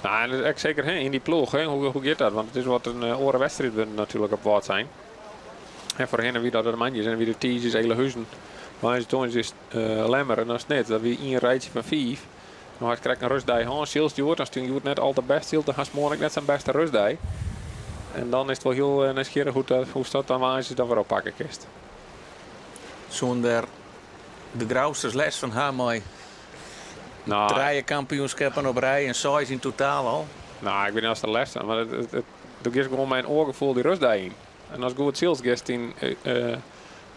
Nou, en ek seker hè, yn dy ploech, hè, hoe, hoe giet dat? Want it is wat in eh, oare wedstriid wurden natuerlik op Wâldsein. En foarhinne wie dat de moandeis en wie de tiisdeis Ealahuzen. Woansdei tongersdei is uh, Lemmer en dan Snits. Dat wie ien rijtsje fan fiif. No hast krekt in rustdei hân, sylst hjoed. Ast hjoed net al te bêst sylt, dan hast moarn ek net sa'n bêste rustdei. En dan is it wol hiel eh, nijsgjirrich hoe't dat, hoe'tst dat dan woansdei dan wer oppakke kinst. Soene der de Grousters lêst fan ha mei Nou, trije kampioenskippen op rij en seis yn totaal al? Nou, ik wit net oft der lêst fan, mar it, it, it, do giest gewoan mei in oar gefoel dy rustdei yn. En ast goed sylst, giest yn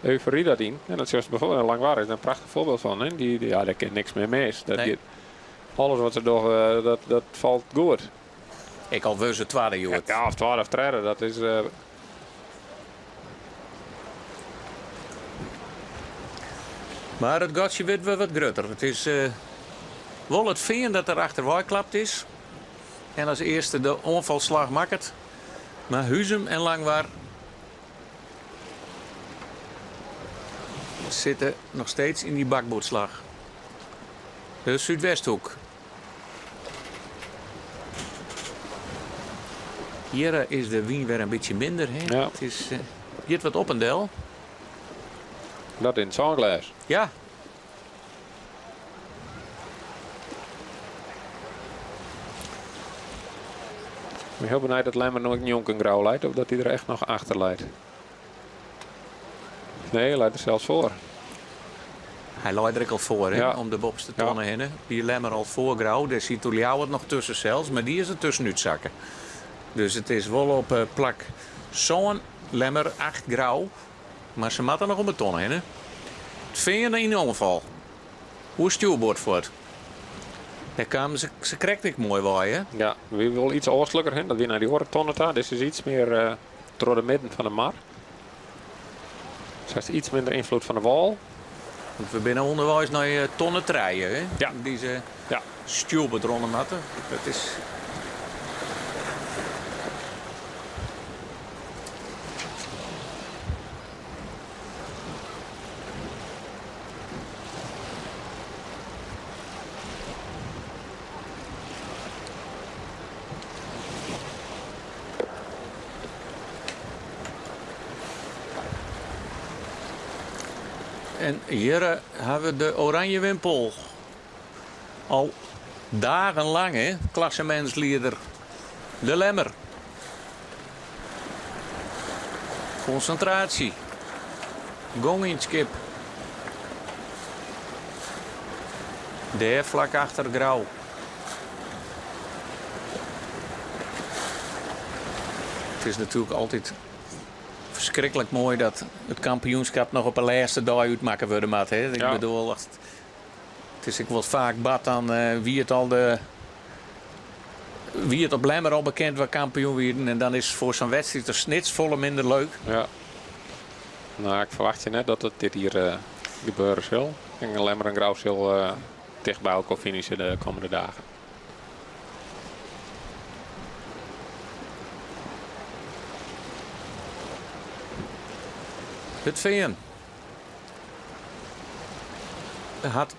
eufory dat yn. En dat sjochst bijvoorbeeld Langwar is der in prachtich foarbyld fan. Hè? Dy, ja, dêr kin niks mear mis. Dat Nee. giet, alles wat se dogge, dat, dat falt goed. Ek al wurde se twadde hjoed. Ja, of twadde of tredde, dat is. Mar it gatsje wurdt wer wat grutter. It is wol It Fean dat der achterwei klapt is. En as earste de oanfalsslach makket. Mar Huzum en Langwar sitte noch steeds yn dy bakboardslach. De Súdwesthoek. Hjir is de wyn wer in bytsje minder. Hè? Ja. It is, giet wat op en del. Dat yn it sânglês. Ja. Ik bin hiel benijd dat Lemmer no ek njonken Grou leit of dat hy der echt noch achter leit. Nee, hy leit der sels foar. Hy leit der ek al foar, hè, Ja. om de boppeste tonne hinne. Wie Lemmer al foar Grou, dêr siet Ljouwert noch tusken sels, mar dy is der tuskenút sakke. Dus it is wol op eh, plak sân Lemmer, 8 Grou. Mar se moatte noch om de tonne hinne. It Fean yn oanfal. Oer stjoerboard fuort. Dêr kamen se, se krekt ek moai wei, hè? Ja, wie wol iets oastliker hin. Dat wie nei dy oare tonne ta. Dit is iets mear eh, troch de midden fan de mar. Dus hast iets minder ynfloed fan de wâl. Want we binne ûnderweis nei eh, tonne trije, hè? Ja. Dizze Ja. stjoerboardronde moatte. Dat is En hjir ha we de Oranje Wimpel. Al dagenlang, hè, klassemintslieder De Lemmer. Konsintraasje. Gong yn it skip. Dêr flak achter Grou. It is natuerlik altyd ferskriklik moai dat it kampioenskip noch op 'e lêste dei útmakke wurde moat. Hè? Ik Ja. bedoel, as it is ek wol faak bard, dan eh, wie it al de wie it op Lemmer al bekend wa kampioen wienen en dan is foar sa'n wedstriid as Snits folle minder leuk. Ja. Nou, ik ferwachtsje net dat it dit jier eh, gebeure sil. Ik tink Lemmer en Grou sil eh, ticht by elkoar finishe de kommende dagen. It Fean hat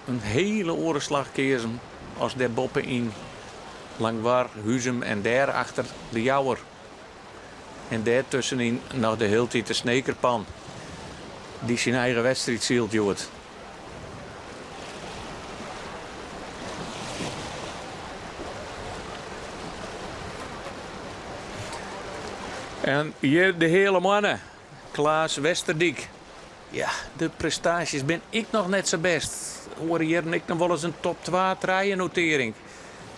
in hiele oare slach keazen as dêr boppe yn Langwar, Huzum en dêr achter De Jouwer. En dêrtuskenyn noch de hieltyd de Snekerpan, dy't syn eigen wedstriid sylt hjoed. En hjir de Heale Moanne, Klaas Westerdyk. Ja, de prestaasjes binne ek noch net sa bêst. Oare jierren ek noch wolris in top twa, trije notearring.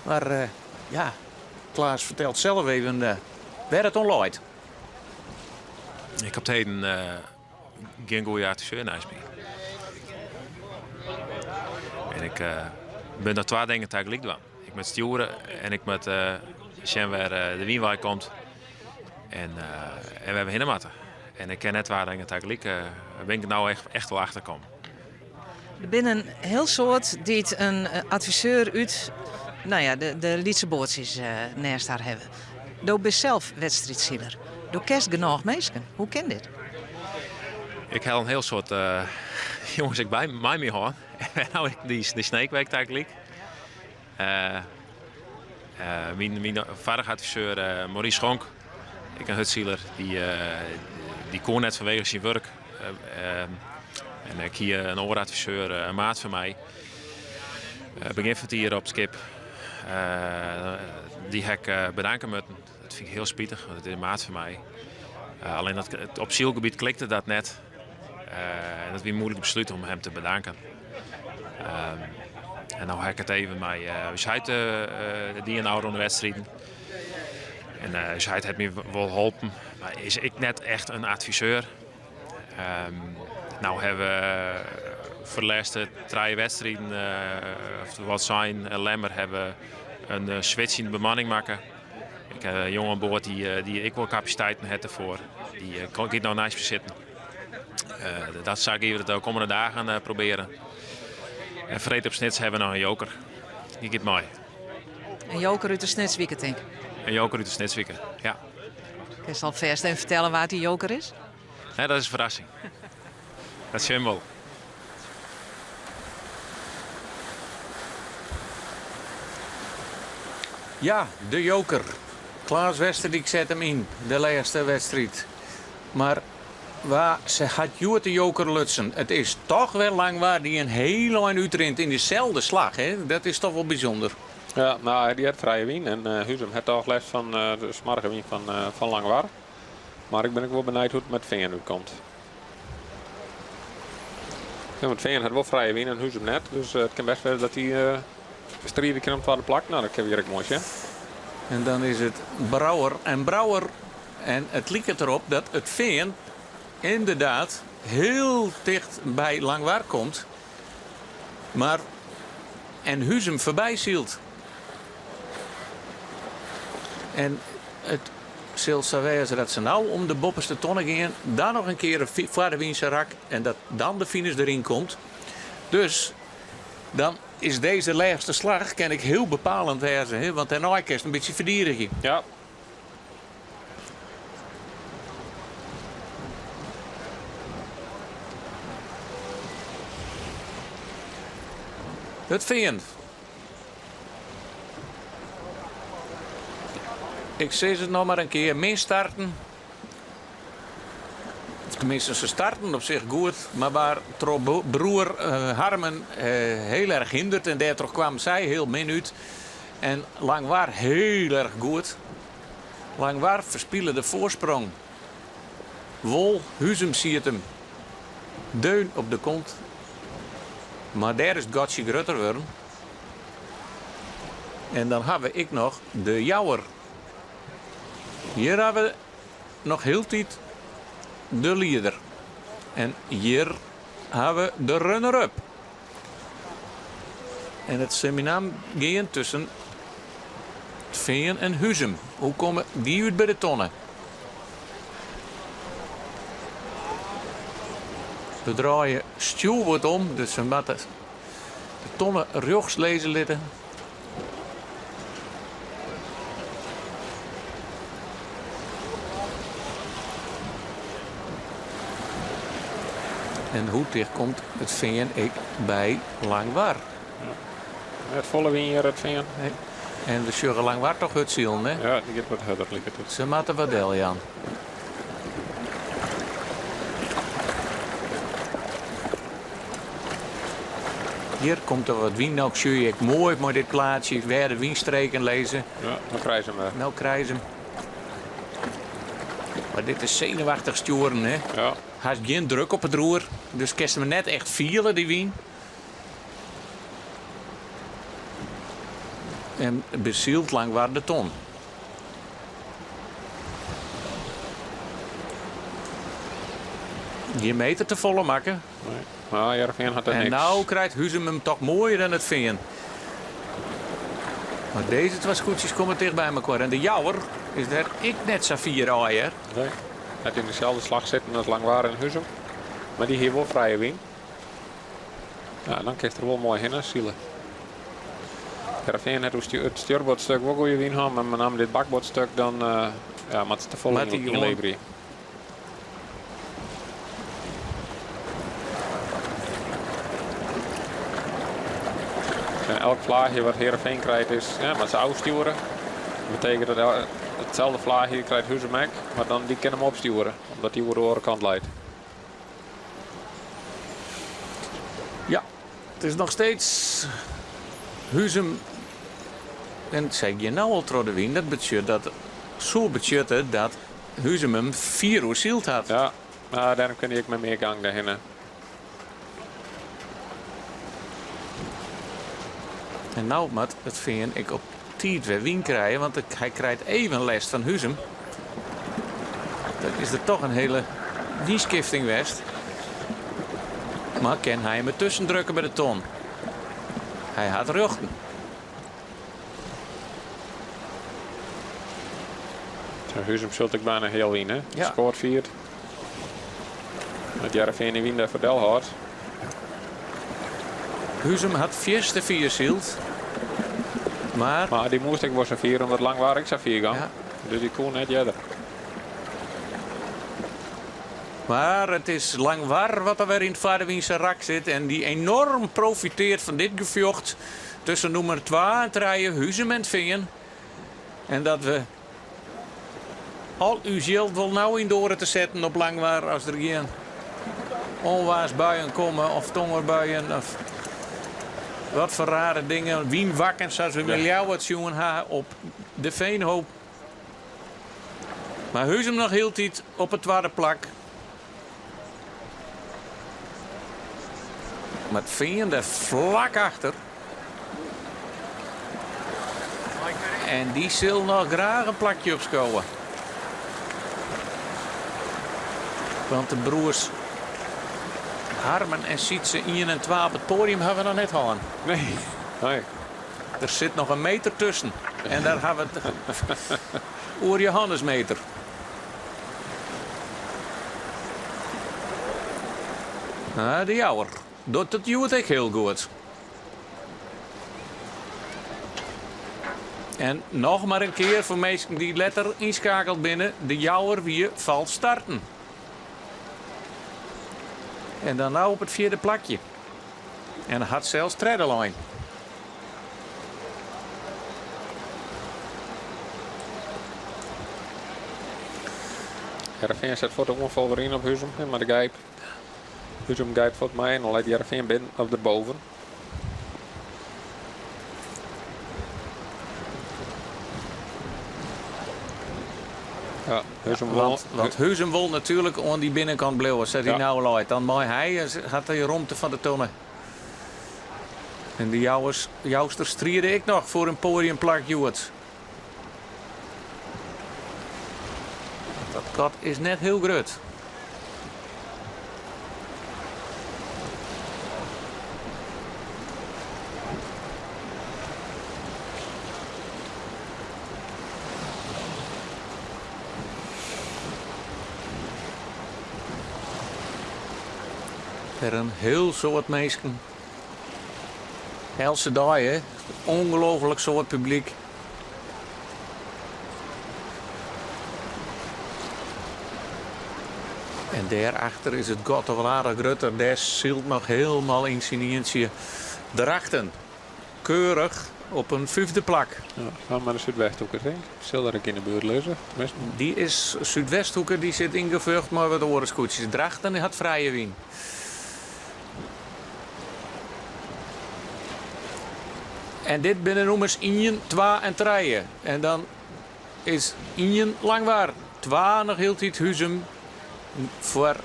Mar ja, Klaas fertelt sels even wêr't it oan leit. Ik ha op 't heden gjin goede adviseur neist my. En ik bin noch twa dingen tagelyk dwaan. Ik moat stjoere en ik moat sjen wêr de wyn wei komt en wêr we hinne moatte. En ik kin net twa dingen tagelyk, dêr bin ik no echt wol achter kommen. Der binne in hiel soad dy't in adviseur út nou ja, de lytse boatsjes nêst har hawwe. Do bist sels wedstriidsiler. Do kenst genôch minsken. Hoe kin dit? Ik ha in hiel soad jonges ek by mei my hân. En no ek dy Sneekweek tagelyk. Myn foarige adviseur Maurice Schonk, ek in hurdsiler, dy koe net fanwege syn wurk. En ik hie in oare adviseur, in maat fan my, begjin fan it jier op it skip. Dy ha ik bedanke moatten. Dat fyn ik hiel spitich, want it is in maat fan my. Allinnich dat, op sylgebiet klikte dat net. En dat wie in moeilik beslút om him te bedanken. En no ha ik it even mei ús heit dien ôfrûne wedstriden. En ús heit hat my wol holpen, mar is ek net echt in adviseur. No hawwe we foar de lêste trije wedstriden, of Wâldsein en Lemmer, hawwe we in switch yn de bemanning makke. Ik ha in jonge oan board dy't ek wol kapasiteiten hat derfoar. Dy giet no neist my sitten. Dat sa gean we it de kommende dagen probearjen. En freed op Snits hawwe we noch in joker. Dy giet mei. In joker út de Snitswike, tink ik? In joker út de Snitswike, ja. Kinst alfêst even fertelle wa't dy joker is? Nee, dat is in ferrassing. Dat sjen we wol. Ja, de joker. Klaas Westerdyk set him yn de lêste wedstriid. Mar wa se hat hjoed de joker lutsen? It is toch wer Langwar dy't in hiel ein útrint yn deselde slach. Hè? Dat is toch wol bysûnder. Ja, no, dy hat frije wyn en Huzum hat toch lêst fan de smoarge wyn fan Langwar. Mar ik bin ek wol benijd hoe't it mei it Fean útkomt. Ja, want Fean hat wol frije wyn en Huzum net. Dus it kin best wêze dat dy stride kin om twadde plak. No, dat kinne we hjir ek moai sjen. En dan is it Brouwer en Brouwer. En it liket derop dat it Fean ynderdaad hiel ticht by Langwar komt. Mar en Huzum foarby sylt. En it sil sa wêze dat se no om de boppeste tonne gean, dan noch in kear foar de wyn sa rak en dat dan de finish deryn komt. Dus dan is dizze lêste slach kin ek hiel bepalend wêze, want dêrnei kinst in bytsje ferdigenje. Ja. It Fean. Ik sis it noch mar in kear, min starten. Of teminsten, se starten op sich goed, mar waar troch broer Harmen hiel erch hinderd en dêrtroch kwamen sy hiel min út. En Langwar hiel erch goed. Langwar ferspile de foarsprong. Wol, Huzum siet him deun op de kont. Mar dêr is it gatsje grutter wurden. En dan ha we ek noch de Jouwer. Hjir ha we noch hieltyd de lieder. En hjir ha we de runner-up. En it sil benammen gean tusken 't Fean en Huzum. Hoe komme dy út by de tonne? We draaie stjoerboard om, dus we moatte de tonne rjochts lizze litte. En hoe ticht komt it Fean ek by Langwar? Net folle wyn hjir, it Fean. Nee. En we sjogge Langwar toch hurd silen, hè? Ja, dy giet wat hurder, liket it. Se moatte wat deljaan. Hjir komt der wat wyn. No sjoch ik moai mei dit plaatsje wêr de wynstreken lizze. Ja, no krije se him wer. No krije se him. Mar dit is senuwachtich stjoeren, hè? Ja. Hast gjin druk op it roer, dus kinst him net echt fiele, dy wyn. En besylt Langwar de ton. Gjin meter te folle makke. Nee. Maar Hearrenfean hat er En niks. nou krijgt Huzum hem toch mooier dan it Fean. Mar dizze twa skûtsjes komme ticht by mekoar. En de Jouwer is der ek net sa fier ôf, hear. Nee. Hat yn deselde slach sitten as Langwar en Huzum. Mar dy hie wol frije wyn. Ja, dan kinst der wol moai hinne sile. Hearrenfean hat oer it stjoerboardstuk wol goede wyn hân, mar mei name dit bakboardstuk dan uh, ja, moat se te folle ynleverje. En elk flaachje wat Hearrenfean krijt is, ja, moat se ôfstjoere. Dat betekent dat itselde flaachje krijt Huzum ek, mar dan dy kin him opstjoere, omdat dy oer de oare kant leit. Ja, it is noch steeds Huzum. En sy gean no al troch de wyn. Dat betsjut dat soe betsjutte dat Huzum him fier oersyld hat. Ja, mar dêrom kin dy ek mei mear gang dêrhinne. En no moat it Fean ek op tiid wer wyn krije, want hy krijt even lêst fan Huzum. Dan is der toch in hiele wynskifting west. Mar kin hy him dertusken drukke by de ton? Hy hat rjochten. Sa Huzum sylt ek byna heal wyn, hè? Ja. Skoart fierd. It Hearrenfean dy wyn dêrfoar delhâldt. Huzum hat fierste fier syld. Mar. Mar dy moast ek wol sa fier, omdat Langwar ek sa fier gong. Ja. Dus dy koe net earder. Mar it is Langwar wat der wer yn it foarwynse rak sit en dy enorm profiteart fan dit gefjocht tusken nûmer twa en trije, Huzum en 't Fean. En dat we al ús jild wol no yn doare te setten op Langwar as der gjin ûnwaarsbuien komme of tongerbuien of wat foar rare dingen, wynwakken sa't we by Ljouwert sjoen ha op de Veenhoop. Mar Huzum noch hieltyd op it twadde plak. Mar 't Fean der flak achter. En dy sil noch graach in plakje opskowe. Want de broers Harmen en Sytse ien en twa op it poadium hawwe we noch net hân. Nee, nee. Der sit noch in meter tusken. En dêr hawwe we it oer Johannesmeter. Ah, de Jouwer docht it hjoed ek hiel goed. En noch mar in kear foar minsken dy't letter ynskakeld binne, de Jouwer wie fals starten. En dan no op it fjirde plakje. En hat sels tredde lein. Hearrenfean set fuort de oanfal wer yn op Huzum, mar de Gijp. Huzum gijpt fuort mei en dan leit Hearrenfean binnen of derboven. Ja, Huzum wol. Want, want Huzum wol natuerlik oan dy binnenkant bliuwe, sa't hy Ja. no leit. Dan mei hy, hat hy romte fan de tonne. En de Jouwers, Jousters stride ek noch foar in poadiumplak hjoed. Dat gat is net hiel grut. Wer in hiel soad minsken. Eltse dei, hè. Ongelooflik soad publyk. En dêrachter is it gat toch wol aardich grutter. Dêr sylt noch hielendal yn syn ientsje Drachten. Keurich op in fyfde plak. Ja, mar de Súdwesthoeke, tink ik. Sil der ek yn de buert lizze? Tenminste. Dy is Súdwesthoeke, dy sit yn gefjocht mei wat oare skûtsjes. Drachten hat frije wyn. En dit binne nûmers ien, twa en trije. En dan is ien Langwar, twa noch hieltyd Huzum foar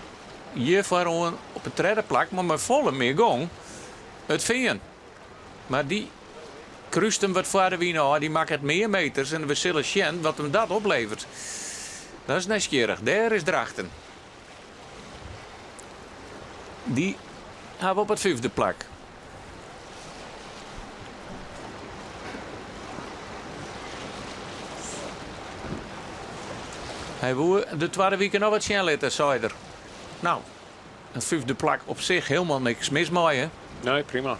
hjir foaroan op it tredde plak, mar mei folle mear gong It Fean. Mar dy krúst him wat foar de wyn ôf, dy makket mear meters en we sille sjen wat him dat oplevert. Dat is nijsgjirrich. Dêr is Drachten. Dy hawwe op it fyfde plak. Hy woe de twadde wike noch wat sjen litte, sei er. No, in fyfde plak op sich hielendal niks mis mei, hè? Nee, prima.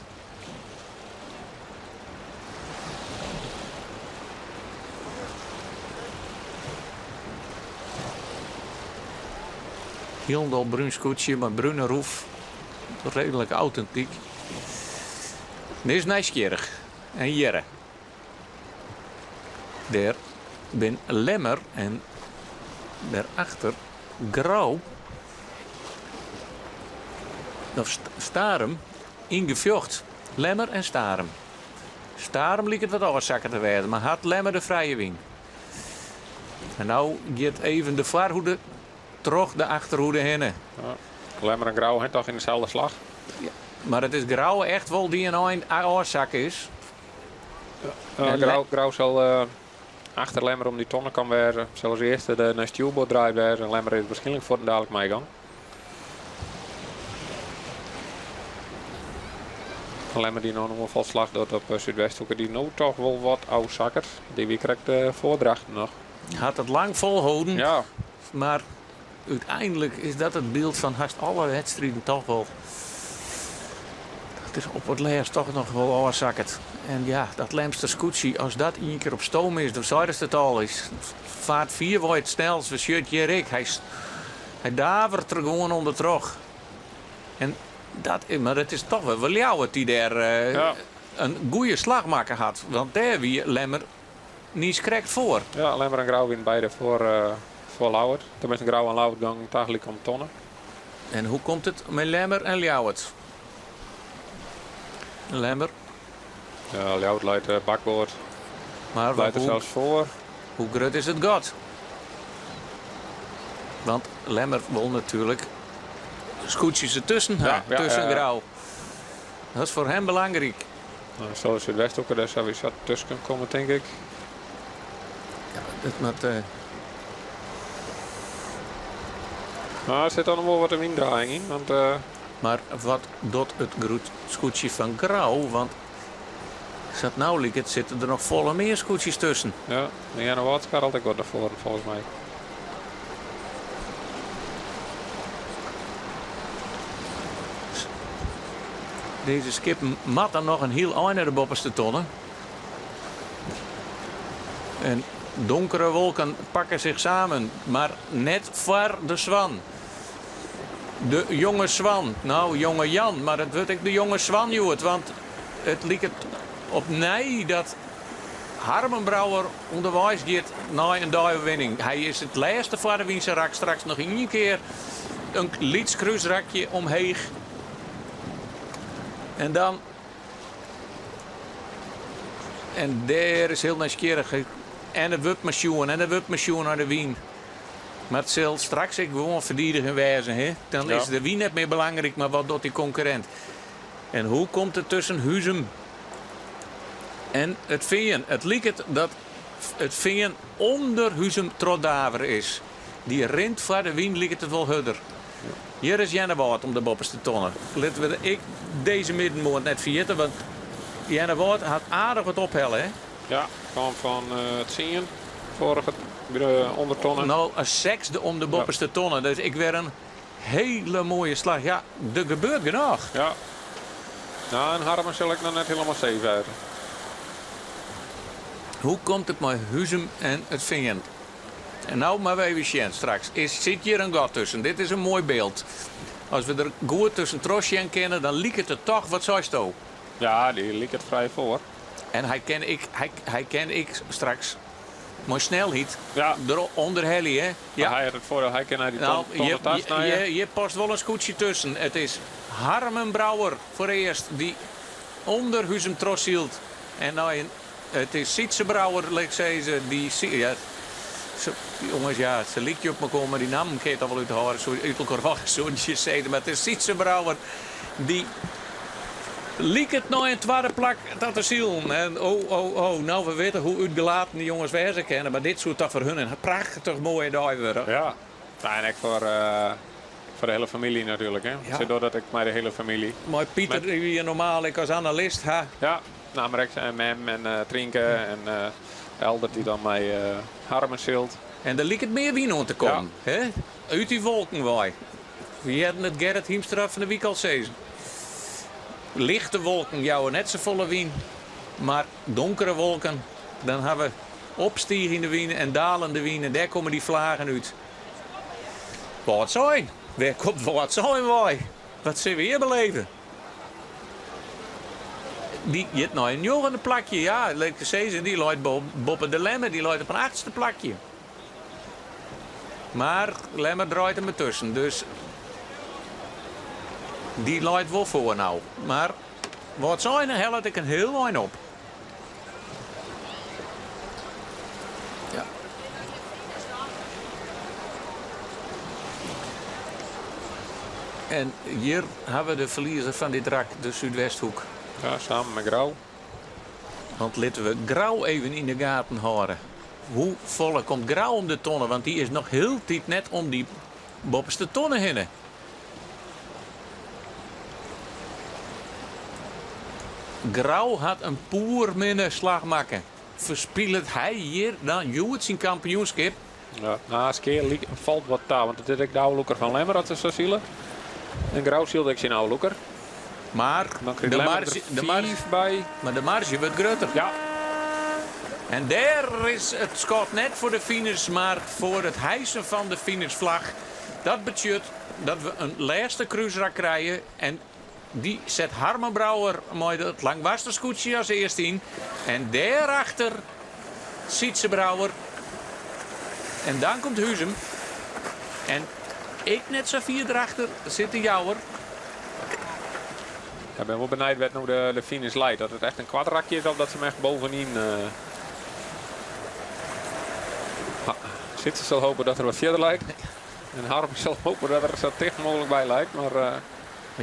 Hielendal brún skûtsje mei brune roef. Reedlik autentyk. Dit is nijsgjirrich. En hjirre. Dêr bin Lemmer en dêrachter Grou of Starum yn gefjocht. Lemmer en Starum. Starum liket wat ôfsakke te wêzen, mar hat Lemmer de frije wyn. En no giet even de foarhoede troch de achterhoede hinne. Ja. Lemmer en Grou ha toch yn deselde slach? Ja. Mar it is Grou echt wol dy't in ein ôfsakke is. Ja, Grou, Grou sil uh, achter Lemmer om dy tonne kaam wêze. Sil as earste de nei stjoerboard draaid wêze. En Lemmer is wierskynlik fuortendalik meigong. Lemmer dy't no in oanfalsslach docht op eh, Súdwesthoeke, dy't no toch wol wat ôfsakket. Dy wie krekt uh, foar Drachten noch. Hat it lang folholden. Ja. Mar úteinlik is dat it byld fan hast alle wedstriden toch wol. Dat is op it lêst toch noch wol ôfsakket. En ja, dat Lemster skûtsje, as dat ien kear op stoom is, dan seidest it al, is faart fierwei it snelst. We sjogge it hjir ek. Hy, hy davert der gewoan ûndertroch. En dat, mar it is toch wer wol Ljouwert dy't dêr eh, Ja. in goede slach makke hat. Want dêr wie Lemmer niis krekt foar. Ja, Lemmer en Grou wiene beide foar, uh, foar Ljouwert. Teminsten Grou en Ljouwert gongen tagelyk om tonne. En hoe komt it mei Lemmer en Ljouwert? Lemmer. Ja, Ljouwert leit uh, bakboard. Mar leit der hoe, sels foar. Hoe grut is it gat? Want Lemmer wol natuerlik skûtsjes dertusken ha, Ja, ja, tusken ja, ja. Grou. Dat is foar him belangryk. Nou, sil Súdwesthoeke der sawiesa tusken komme, tink ik. Ja, dat moat. Uh... Nou, der sit dan noch wol wat in wyndraaiïng yn, want. Uh... Mar wat docht it grut skûtsje fan Grou? Want sa't no liket, sitte der noch folle mear skûtsjes tusken. Ja, de Earnewâld skarrelt ek wat nei foaren folgens my. Dizze skippen moatte noch in hiel ein nei de boppeste tonne. En donkere wolken pakke sich samen, mar net foar de Swan. De jonge Swan, no jonge Jan, mar it wurdt ek de jonge Swan hjoed, want it liket opnij dat Harmen Brouwer ûnderweis giet nei in deioerwinning. Hy is it lêste foar de wyn rak straks noch ien kear in lyts krúsrakje omheech. En dan. En dêr is hiel nijsgjirrich. En der wurdt mar sjoen en der wurdt mar sjoen nei de wyn. Mar it sil straks ek gewoan ferdigenjen wêze. Hè? Dan is de wyn net mear belangryk, mar wat docht dy konkurrint? En hoe komt it tusken Huzum en It Fean? It liket dat It Fean ûnder Huzum trochdavere is. Dy rint foar de wyn liket it wol hurder. Hjir is Earnewâld om de boppeste tonne. Litte we ek dizze middenmoat net ferjitte, want Earnewâld hat aardich wat ophelle. Hè? Ja, kaam fan tsien foarige by de ûndertonne. No in sechsde om de boppeste tonne. Dat is ek wer in hele moaie slach. Ja, der gebeurt genôch. Ja. Nou, en Harmen sil ek noch net hielendal safe wêze. Hoe komt it mei Huzum en It Fean? En no moatte we even sjen straks. Is, sit hjir in gat tusken? Dit is in moai byld. As we der goed tuskentroch sjen kinne, dan liket it toch, wat seisto? Ja, dy liket frij foar. En hy kin ek, hy, hy kin ek straks mei snelheid Ja. der ûnderhelje. Hè? Ja. Hy hat it foardiel, hy kin nei dy Nou, ton, hjir, tonne tasnije. hjir, hjir past wol in skûtsje tusken. It is Harmen Brouwer foar earst dy't ûnder Huzum trochsylt. En nei in, it is Sytze Brouwer, lit ik sizze, dy, ja, se, jonges, ja, se lykje op mekoar, mar dy nammen kinne je toch wol úthâlde, soe, út elkoar hâlde, soene je sizze. Mar it is Sytze Brouwer, dy liket nei in twadde plak ta te silen. En oh, oh, oh, no we witte hoe útgelaten dy jonges wêze kinne, mar dit soe toch foar hun in prachtich moaie dei wurde. Ja, en ek foar foar de hiele famylje natuerlik. Hè? Ja. Sa dat ek mei de hiele famylje. Mei Pieter, dy wie normaal ek as analist. Ha. Ja, nou, mar ek en mem en Trienke en Eldert dy't dan mei Harmen sylt. En der liket mear wyn oan te kommen. Ja. Hè? Út dy wolken wei. We hearden it Gerrit Hiemstra fan de wyk al sizzen. Lichte wolken jouwe net safolle wyn, mar donkere wolken, dan ha we opstiigjende wyn en dalende wyn en dêr komme dy flagen út. Wâldsein? Wêr komt Wâldsein wei? Wat sille we hjir beleve? Dy giet nei in njoggende plakje, ja, lit ik sizze, dy leit boppe de Lemmer, dy leit op in achtste plakje. Mar Lemmer draait him dertusken, dus dy leit wol foar no. Mar Wâldsein hellet ek in hiel ein op. Ja. En hjir ha we de ferliezer fan dit rak, de Súdwesthoek. Ja, samen mei Grou. Want litte we Grou even yn de gaten hâlde. Hoe folle komt Grou om de tonne? Want dy is noch hieltyd net om dy boppeste tonne hinne. Grou hat in poerminne slach makke. Ferspilet hy hjir dan hjoed syn kampioenskip? Ja, no, skea falt wat ta, want it is ek de ôflûker fan Lemmer as se sa sile. En Grou sylt ek syn ôflûker. Mar Dan krijt de Lemmer marge, der de marge, fiif by. mar de marge wurdt grutter. Ja. En dêr is it skot net foar de finish, mar foar it hijsen fan de finishflach. Dat betsjut dat we in lêste krúsrak krije en dy set Harmen Brouwer mei it Langwarster skûtsje as earste yn en dêrachter Sytze Brouwer en dan komt Huzum en ek net sa fier derachter sit de Jouwer. Ik bin wol benijd wêr't no de finish leit. Dat it echt in koart rakje is of dat se 'm echt bovenyn. Sytze sil hoopje dat er wat fierder leit. En Harm sil hoopje dat er sa ticht mooglik by leit. Mar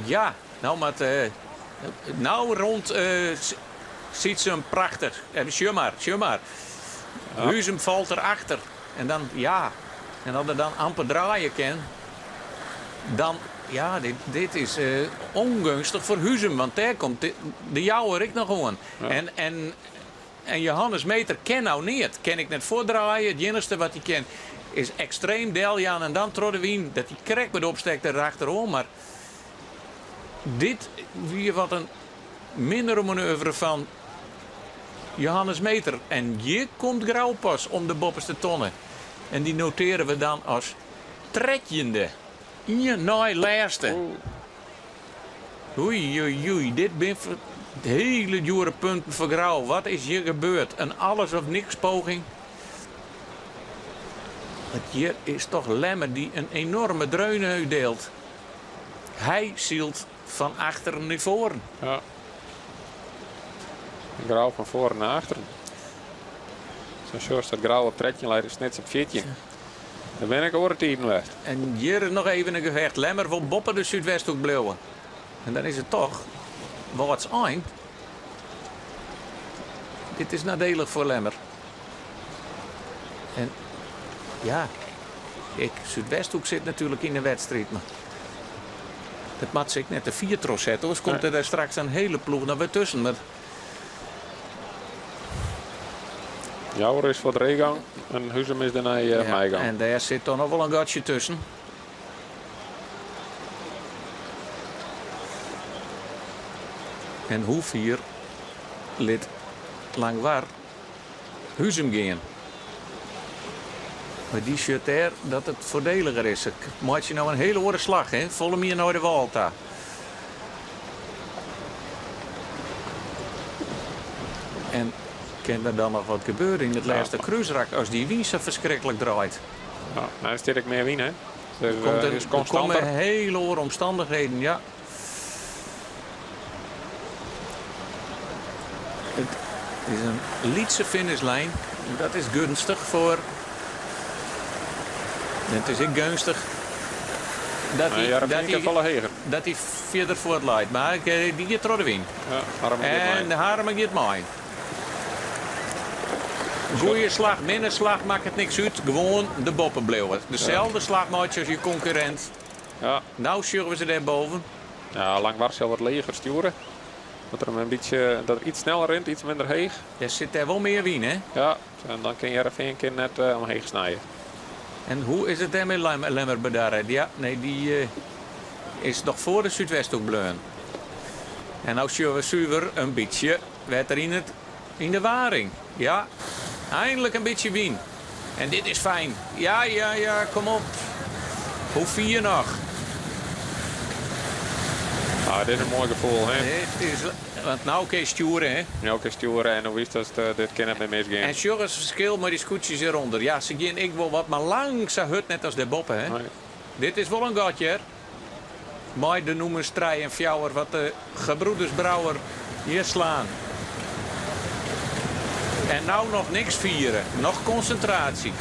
Ja, no moat no rûnt Sytze him prachtich. Sjoch mar, sjoch mar. Huzum falt der achter. En dan, ja, en as er dan amper draaie kin, dan, ja, dit, dit is ûngeunstich foar Huzum, want dêr komt de, de Jouwer ek noch oan. En, en, en Johannes Meeter kin no neat. Kin ek net fuortdraaie. It iennichste wat hy kin is ekstreem deljaan en dan troch de wyn dat hy krekt wat opstekt derachteroan. Mar dit wie wat in minnere manoeuvre fan Johannes Meeter. En hjir komt Grou pas om de boppeste tonne. En dy noteare we dan as trettjinde. Ien nei lêste. Oei, oei, oei, dit binne hiele djoere punten foar Grou. Wat is hjir gebeurd? In alles of niks poging. Want hjir is toch Lemmer dy't in enoarme dreun útdielt. Hy sylt fan achteren nei foaren. Ja. Grou fan foaren nei achteren. Sa sjochst dat Grou op 13 leit en Snits op 14. Der binne ek oare tiden west. En hjir is noch even in gefecht. Lemmer wol boppe de Súdwesthoek bliuwe. En dan is it toch Wâldsein. Dit is nadelig foar Lemmer. En ja, ek Súdwesthoek sit natuerlik yn de wedstriid. Mar dat moat se ek net te fier trochsette, oars komt der straks in hiele ploech noch wer tusken. Mar Jouwer is foar de reegang en Huzum is dêrnei uh, meigang. En dêr sit toch noch wol in gatsje tusken. En hoe fier lit Langwar Huzum gean? Mar dy sjocht dêr dat it foardeliger is. Se meitsje no in hiele oare slach, hè? Folle mear nei de wâl ta. En kin der dan noch wat gebeure yn it lêste krúsrak as dy wyn sa ferskriklik draait? Ja, no stiet ek mear wyn, hè? Dus, der komt in, is der komme hiele oare omstannichheden, ja. It is in lytse finishlijn. Dat is geunstich foar. En it is ek geunstich dat hy, dat hy, dat hy fierder fuort leit. Mar dy giet troch de wyn. En de Harmen giet mei. Goeie slach, minne slach makket niks út. Gewoan de boppe bliuwe. Deselde slach meitsje as je konkurrint. Nou sjogge we se dêr boven. Ja, Langwar sil wat leger stjoere. Dat er him in bytsje, dat er iets sneller rint, iets minder heech. Der sit dêr wol mear wyn, hè? Ja, en dan kin Hearrenfean kin net eh, omheech snije. En hoe is it dêr mei Lemmer bedarre? Ja, nee, dy eh, is noch foar de Súdwesthoek bleaun. En no sjogge we suver in bytsje wetter yn it yn de waring. Ja, einlik in bytsje wyn. En dit is fijn. Ja, ja, ja, kom op. Hoe fier noch? Ah, dit is in moai gefoel, hè? Dit is, want no kin je stjoere, hè? No kin stjoere en dan wist dat eh, dit kin net mear misgean. En sjoch it ferskil mei dy skûtsjes hjirûnder. Ja, se gean ek wol wat, mar lang sa hurd net as dêrboppe, hè? Nee. Dit is wol in gat hjir. Mei de nûmers trije en fjouwer wat de gebroeders Brouwer hjir slaan. En no noch niks fiere, noch konsintraasje.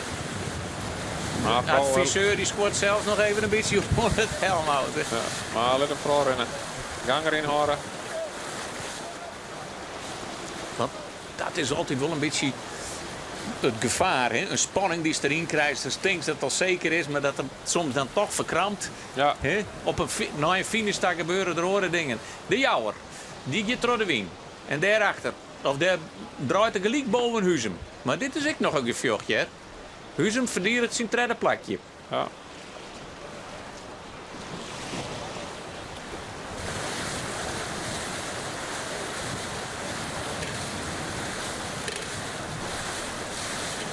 Maar De vooral, adviseur dy skuort sels noch even in bytsje oan it helmhout. Ja, mar lit him foaral rinne. Gang deryn hâlde. Want dat is altyd wol in bytsje it gefaar, hè? In spanning dy'tst deryn krijst, datst tinkst dat it al seker is, mar dat it soms dan toch ferkrampt. Ja. Hè? Op in, nei in finish ta gebeure der oare dingen. De Jouwer, dy giet troch de wyn. En dêrachter, of dêr draait er gelyk boven Huzum. Mar dit is ek noch in gefjocht, hear. Huzum ferdiget syn tredde plakje. Ja.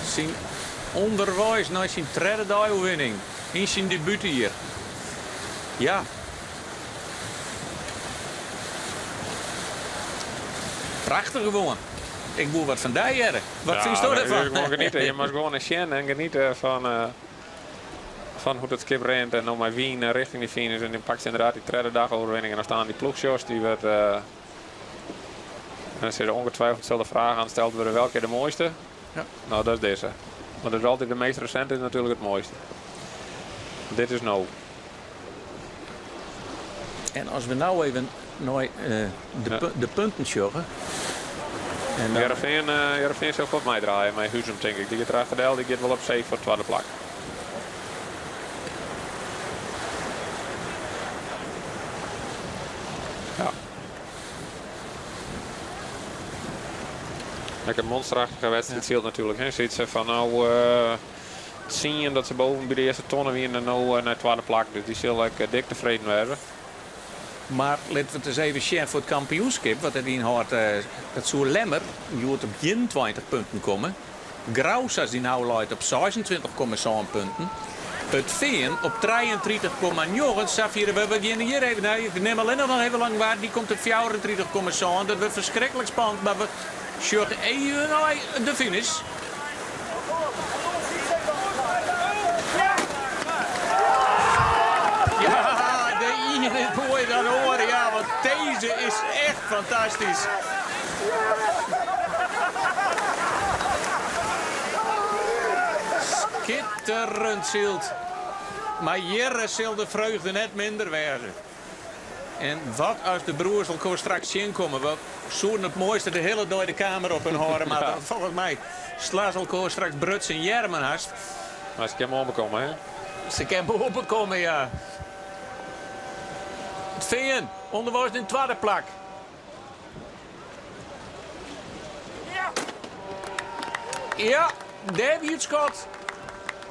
Syn ûnderweis nei syn tredde deioerwinning yn syn debútjier. Ja. Prachtich gewoan. Ik woe wat fan dy hearre. Wat Ja, fynsto derfan? Gewoan geniete. Je moatst gewoan eens sjen en geniete fan, eh, fan hoe't it skip rint. En dan mei wyn eh, richting die finish. En dan pakt se ynderdaad dy tredde dagoerwinning. En dan stean dy ploechsjochst, dy wurdt... eh, en dan sil ongetwijfeld sil de fraach oan steld wurde welke is de moaiste. Ja. No, dat is dizze. Want it is altyd de meast resinte is natuerlik it moaiste. Dit is no. En as we no even nei de, de punten sjogge. En dan... Hearrenfean, uh, Hearrenfean sil fuort meidraaie mei Huzum, tink ik. Dy giet der achterdel, dy giet wol op see foar it twadde plak. Ja. Lekker monsterachtige wedstriid syld natuerlik. Hè. Sytse fan no uh, tsien dat se boven by de earste tonne wiene en no nei it twadde plak. Dus dy sil ek dik tefreden wêze. Mar litte we it ris even sjen foar it kampioenskip, wat it ynhâldt. Dat soe Lemmer hjoed op 21 punten komme. Grou, sa as dy no leit, op 26,7 punten. It Fean op 33,9. Safier we begjinne hjir even. Nee, ik nim allinnich noch even Langwar, dy komt op 34,7. Dat wurdt ferskriklik spannend, mar we sjogge even nei de finish. Ja, de iene is moaier dan de oare. Ja, want dizze is echt fantastysk. Skitterend syld. Mar hjir sil de freugde net minder wêze. En wat as de broers elkoar straks tsjinkomme? We soenen it moaiste de hiele dei de kamera op hun hâlde moatte. Want folgens my slaan se elkoar straks brutsen earmen hast. Mar se kinne oanbekomme, hè? Se kinne oanbekomme, ja. It Fean ûnderweis yn it twadde plak. Ja, dêr wie it skot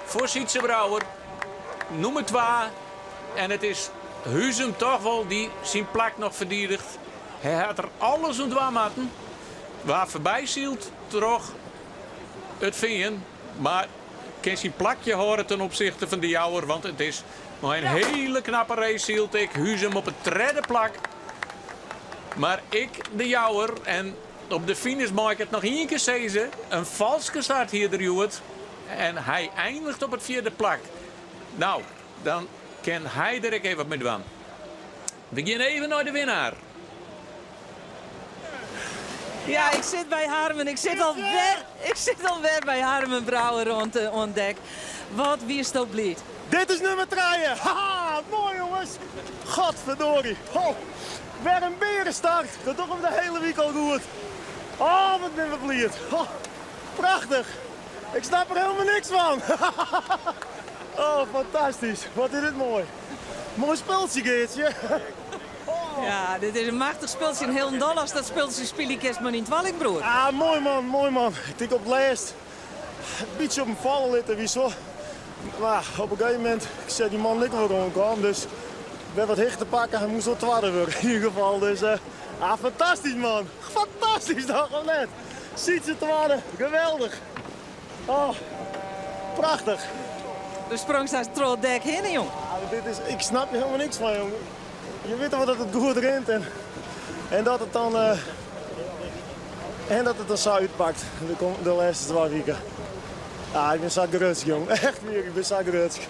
foar Sytze Brouwer. Nûmer twa. En it is Huzum toch wol dy't syn plak noch ferdiget. Hy hat der alles oan dwaan moatten. Waard foarby syld troch It Fean, mar kin syn plakje hâlde ten opsichte fan De Jouwer, want it is mei in hiele knappe race syld ek Huzum op it tredde plak. Mar ek De Jouwer en op de finish mei ik it noch ien kear sizze, in falske start hie er hjoed en hy einiget op it fjirde plak. No, dan kin hy der ek even wat mei dwaan. We gean even nei de winnaar. Ja, ik sit by Harmen. Ik sit alwer, ik sit alwer by Harmen Brouwer oan, oan dek. Wat wiesto bliid? Dit is nummer trije. Haha, moai jongens. Godverdorie. Oh, wer in berenstart. Dat dogge we de hiele wike al goed. Oh, wat binne we bliid. Oh, prachtich. Ik snap der hielendal niks fan. Oh, fantastysk. Wat is dit moai. Moai spultsje, Geartsje. Ja, dit is in machtich spultsje. En hielendal ast dat spultsje spylje kinst mei dyn twallingbroer. Ah, moai man, moai man. Ik tink op it lêst in bytsje op him falle litte, wie sa. Mar op in gegeven momint, ik seach dy man ek wol oankommen, dus wer wat hichte pakke. Hy moast wol twadde wurde yn ieder gefal. Dus uh, ah, fantastysk man. Fantastysk toch, of net? Sytse twadde, geweldich. Oh, prachtich. Do sprongst hast troch it dek hinne, jong. Ah, dit is, ik snap der hielendal niks fan, jong. Je witte wol dat it goed rint en, en dat it dan, uh, en dat it dan sa útpakt de, de lêste twa wiken. Ah, ik bin sa grutsk, jong. Echt wier, ik bin sa grutsk.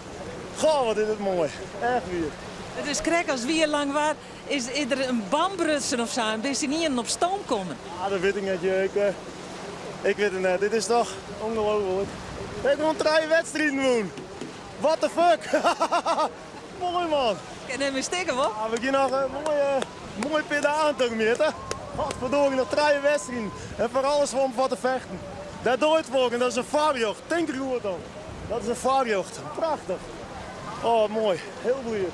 Goh, wat is dit moai. Echt wier. It is krekt as wie Langwar, is, is der in bân brutsen of sa en bist ynienen op stoom kommen. Ah, dat wit ik net, ik, uh, ik wit it net. Dit is toch ongelooflijk. Ik wûn trije wedstriden wûn. What the fuck? Moai man. Kin net mear stikke, wol? Ah, we gean noch in moaie, moaie pear dagen tegemoet. Godverdorie, noch trije wedstriden. En foar alles om foar te fechten. Dêr dogge we it foar en dat is in foarrjocht. Tink der goed om. Dat is in foarrjocht. Prachtich. Oh, moai. Hiel bliid.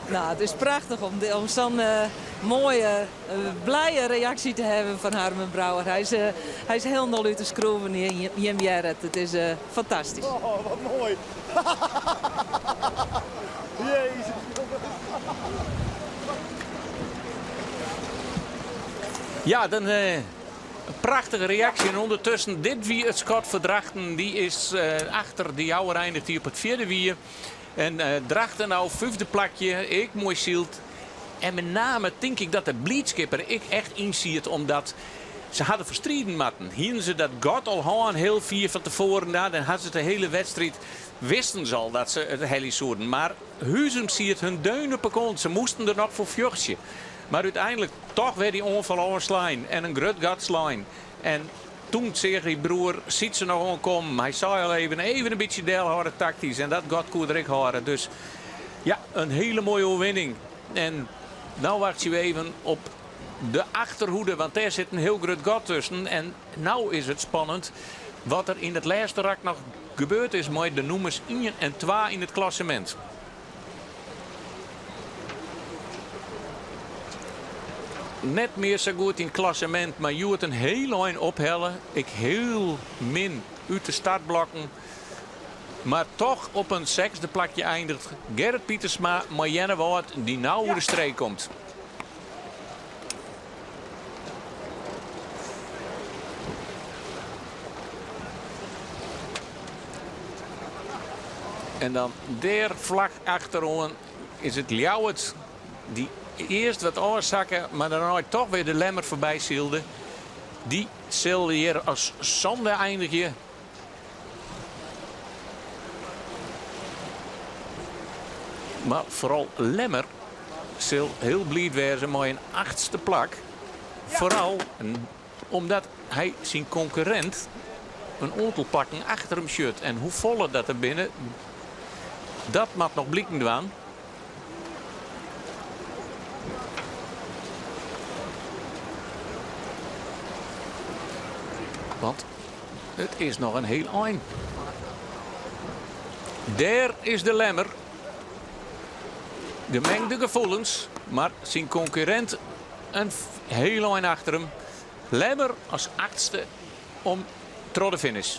Nou, it is prachtich om, om sa'n uh, moaie, uh, blije reaksje te hawwen fan Harmen Brouwer. Hy is, uh, hy is hielendal út de skroeven, jim hearre it. It is fantastysk. Oh, wat moai. Jezus. Ja, dan een prachtige reaksje. En ûndertusken, dit wie it skot foar Drachten. Dy is achter de Jouwer eindigt hy op it fjirde wier. En Drachten no fyfde plakje, ek moai syld. En mei name tink ik dat de bliidskip der ek echt yn siet omdat se hadden foar striden moatten. Hienen se dat gat al hân hiel fier fan tefoaren, dan hadden se de hiele wedstriid wisten se al dat se it helje soenen. Mar Huzum siet hun deun op 'e kont, se moasten der noch foar fjochtsje. Mar úteinlik toch wer dy oanfal oanslein en in grut gat slein. En Toen seach hy broer Sytse noch oankommen. Hy sei al even, even in bytsje delhâlde taktysk en dat gat koe er ek hâlde. Dus ja, in hiele moaie oerwinning. En no wachtsje we even op de achterhoede, want dêr sit in hiel grut gat tusken. En no is it spannend wat der yn it lêste rak noch gebeurd is mei de nûmers ien en twa yn it klassemint. Net mear sa goed yn it klassemint, mar hjoed in hiel ein ophelle. Ek hiel min út de startblokken. Mar toch op in sechsde plakje eindiget Gerrit Pietersma mei Earnewâld dy't no oer de streek komt. En dan dêr flak achteroan is it Ljouwert dy't earst wat ôfsakke, mar dêrnei toch wer de Lemmer foarby sylde. Dy sil hjir as sânde einigje. Mar foaral Lemmer sil hiel bliid wêze mei in achtste plak. Foaral Omdat hy syn konkurrint in oantal plakken achter him sjocht. En hoefolle dat der binne, dat moat noch bliken dwaan. Want it is noch in hiel ein. Dêr is de Lemmer. Gemengde gefoelens, mar syn konkurrint In hiel ein achter him. Lemmer as achtste om troch de finish.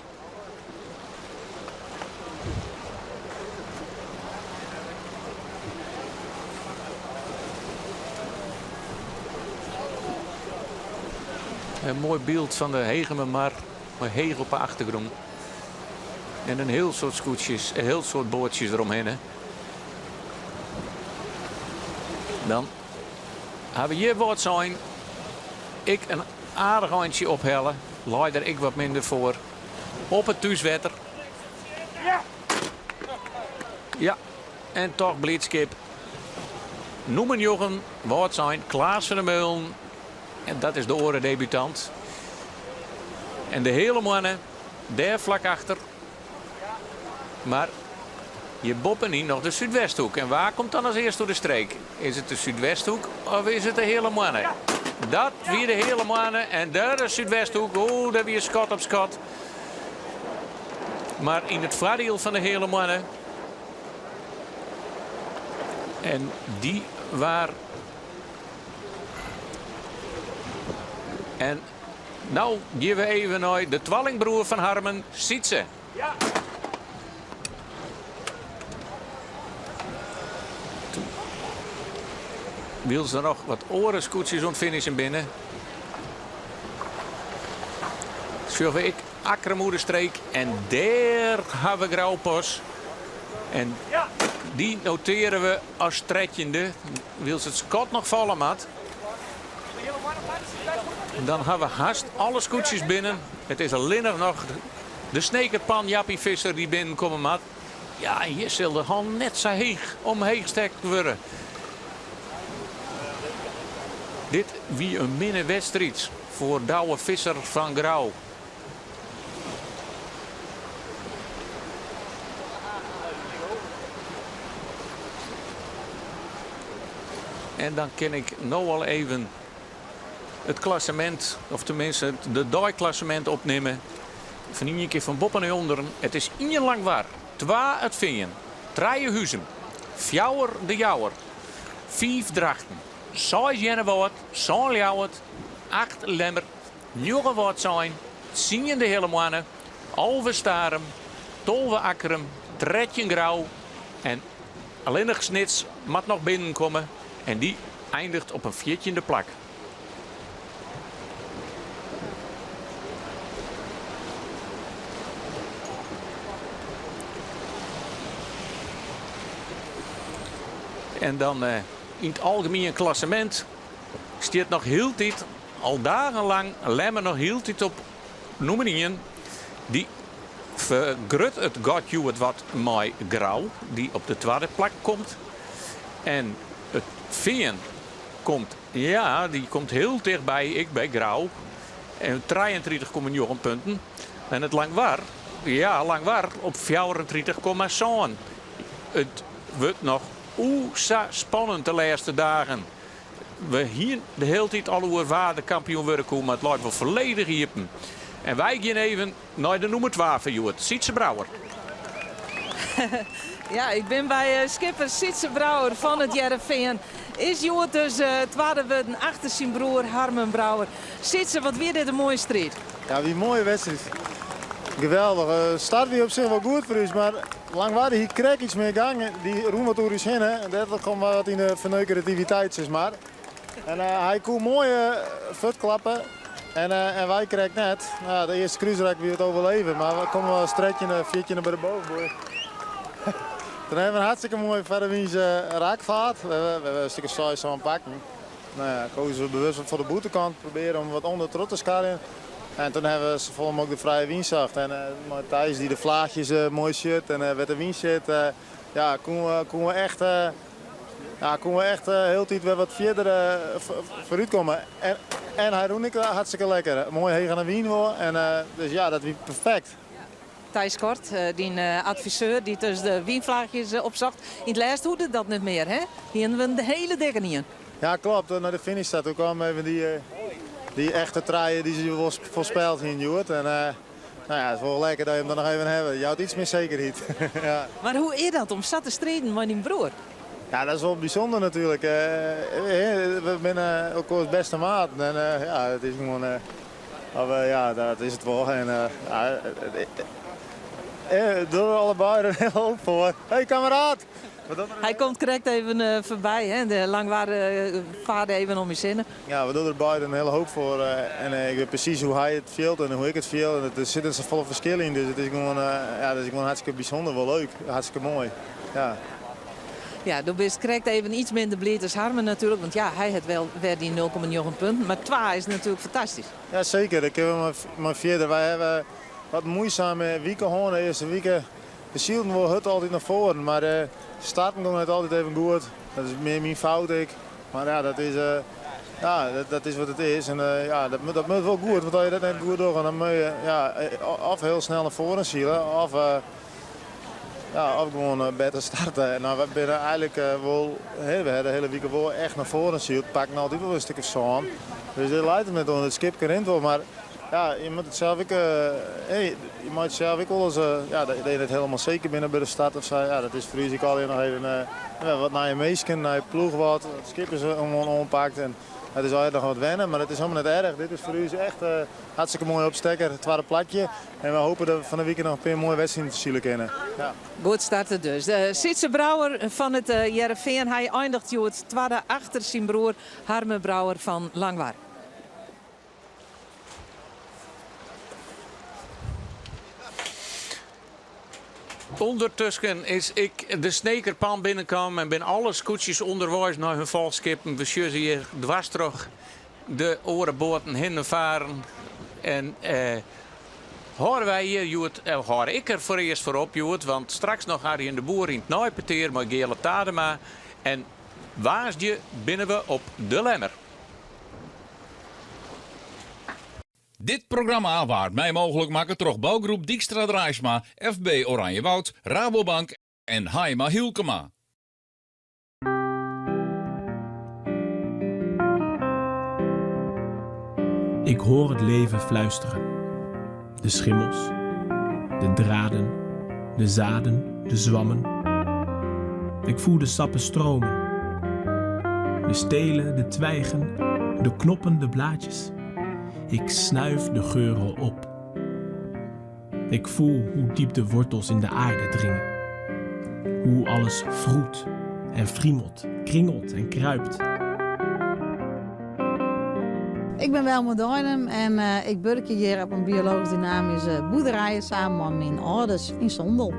In moai byld fan de Hegemermar mei Heech op 'e achtergrûn. En in hiel soad skûtsjes, in hiel soad boatsjes deromhinne. Dan hawwe hjir Wâldsein ek in aardich eintsje ophelle. Lei der ek wat minder foar op it thúswetter. Ja, en toch blydskip. Nûmer njoggen, Wâldsein, Klaas van der Meulen. En dat is de oare debutant. En de Heale Moanne dêr flak achter. Mar hjir boppenyn noch de Súdwesthoek. En wa komt dan as earst oer de streek? Is it de Súdwesthoek of is it de Heale Moanne? Dat wie de Heale Moanne en dêr de Súdwesthoek. Oeh, dêr wie skot op skot. Mar yn it foardiel fan de Heale Moanne. En dy waar. En no gean we even nei de twallingbroer fan Harmen, Sytse. Ja. Wylst der noch wat oare skûtsjes oan it finishen binne, sjogge we ek Akkrum oer de streek en dêr ha we Grou pas. En dy noteare we as trettjinde, wylst it skot noch falle moat. Dan ha we hast alle skûtsjes binnen. It is allinnich noch de Snekerpan Jappie Visser dy't binnenkomme moat. Ja, en hjir sil de han net sa heech omheech stekt wurde. Dit wie in minne wedstriid foar Douwe Visser fan Grou. En dan kin ik no al even it klassemint, of teminsten de deiklassemint opnimme. Fan ien kear fan boppen nei ûnderen. It is ien Langwar, twa It Fean, trije Huzum, fjouwer De Jouwer, fiif Drachten, seis Earnewâld, sân Ljouwert, acht Lemmer, njoggen Wâldsein, tsien De Heale Moanne, 11 Starum, 12 Akkrum, 13 Grou en allinnich Snits moat noch binnenkomme en dy eindiget op in fjirtjinde plak. En dan yn it algemien klassemint stiet noch hieltyd Al dagenlang Lemmer noch hieltyd op nûmer ien. Dy fergrut it gat hjoed wat mei Grou, dy't op de twadde plak komt. En it Fean komt, ja, dy komt hiel tichtby ek by Grou. En 33,9 punten. En it Langwar, ja, Langwar op 34,7. It wurdt noch oe sa spannend de lêste dagen. We hiene de hiele tiid al oer wa de kampioen wurde koe, mar it leit wol folledich iepen. En wy gean even nei de nûmer twa fan hjoed, Sytze Brouwer. Ja, ik bin by skipper Sytze Brouwer fan it Hearrenfean. Is hjoed dus twadde wurden achter syn broer Harmen Brouwer. Sytze, wat wie dit in moaie striid? Ja, wie in moaie wedstriid. Geweldich. Start wie op sich wol goed foar ús, mar Langwar hie krekt iets mear gang. Dy rûn wat oer ús hinne en dêrtroch kaam wat yn de ferneukertiviteit, sis mar. En hy koe moai fuortklappe en, en wy krekt net. Nou, de earste krúsrak wie it overleven, mar we komme as trettjinde, fjirtjinde by de bovenboei. Toen hebben we een hartstikke moai foarewynse rak vaart. We hebben een stik of seis, sân pakken. Nou ja, kozen we bewust foar de bûtenkant, probearje om wat ûnder troch te skarjen. En toen hebben we safolle mooglik de frije wyn socht. En mei Thijs dy't de flaachjes moai sjocht en wêr't de wyn sit, ja, koene we, koene we echt, ja, koene we echt hieltyd wer wat fierder foarút komme. En, en hy rûn ek hartstikke lekker. Moai heech oan de wyn wol. En, dus ja, dat wie perfekt. Thijs Kort, dyn adviseur, dy't dus de wynflaachjes opsocht. Yn it lêst hoegde dat net mear, hè? Hiene we in hiele dikke ien. Ja, klopt. Nei de finish ta, toen kwam even dy, dy echte trije dy't se wol foarspeld hiene hjoed. En nou ja, it is wol lekker dat je him dan noch even hawwe. Jout iets mear sekerheid. ja. Mar hoe is dat om sa te striden mei dyn broer? Ja, dat is wol bysûnder natuerlik. We binne elkoars bêste maten en ja, it is gewoan. Of ja, dat is it wol. En ja, dogge we allebei der in hiele hoop foar. Hey kameraad! Hy komt krekt even foarby, hè? De Langwar farde even om ús hinne. Ja, we dogge der beide in hiele hoop foar. En ik wit presys hoe't hy it fielt en hoe't ik it fiel. En der sit net safolle ferskil yn, dus it is gewoan, ja, dat is gewoan hartstikke bysûnder, wol leuk, hartstikke moai. Ja. Ja, do bist krekt even iets minder bliid as Harmen natuerlik, want ja, hy hat wel wer dy 0,9 punten, mar twa is natuerlik fantastysk. Ja, seker. Dêr kinne we mei fierder. Wy hawwe wat muoisame wike hân de earste wike. We sylden wol hurd altyd nei foaren, mar starten gong net altyd even goed. Dat is mear myn fout ek. Mar ja, dat is. Ja, dat is wat it is. En ja, dat dat moat wol goed, want as je dat net goed dogge, dan moatte je ja, of hiel snel nei foaren sile, of, ja, of gewoan better starte. No, we binne eigenlik wol, we ha de hiele wike wol echt nei foaren syld, pakken altyd wol in stik of sân. Dus dêr leit it net oan, it skipke rint wol, mar ja, je moatte it sels ek, je meitsje sels ek wolris, ja, dat je net hielendal seker binne by de start of sa. Ja, dat is foar ús ek allegear noch even wat nije minsken, nije ploech wat. It skip is gewoan oanpakt en it is allegear noch wat wennen, mar dat is hielendal net erch. Dit is foar ús echt hartstikke moaie opstekker, it twadde plakje. En we hoopje dat we fan 'e wike noch in pear moaie wedstriden sile kinne. Ja. Goed starte dus. Sytze Brouwer fan it Hearrenfean, hy eindiget hjoed twadde achter syn broer Harmen Brouwer fan Langwar. Undertusken is ek de Snekerpan binnenkaam en binne alle skûtsjes ûnderweis nei hun folchskippen. We sjogge se hjir dwars troch de oare boaten hinne faren. En eh, hâlde wy hjir hjoed, eh, hâlde ik der foarearst foar op hjoed, want straks noch Arjen de Boer yn it neipetear mei Geale Tadema. En woansdei binne we op De Lemmer. Dit programma waard mei mooglik makke troch bougroep Dijkstra Draisma, FB Oranjewoud, Rabobank en Haima Hylkema. Ik hoor het leven fluisteren. De schimmels, de draden, de zaden, de zwammen. Ik voel de sappen stromen. De stelen, de twijgen, de knoppen, de blaadjes. Ik snuif de geuren op. Ik voel hoe diep de wortels in de aarde dringen. Hoe alles vroet en friemelt, kringelt en kruipt. Ik bin Welma Deinum en uh, ik wurkje hjir op in biologysk dynamyske boerderij samen mei myn âlders yn Sondel.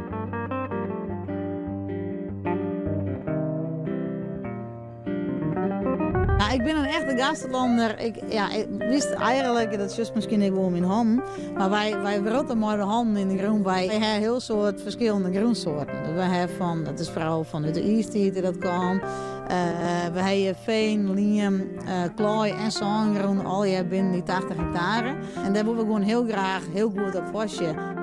Nou, ik bin in echte Gaasterlanner. Ik, ja, ik wist eigenlik, dat is miskien ek wol myn hannen, mar wy, wy wrotte mei de hannen yn de grûn. Wy ha hiel soad ferskillende grûnsoarten. Dus wy ha fan, dat is foaral fanút de iistiid dat kaam. Uh, we ha fean, liem, uh, klaai en sângrûn allegear binnen dy 80 hektare. En dêr wolle we gewoan hiel graach hiel goed op pasje.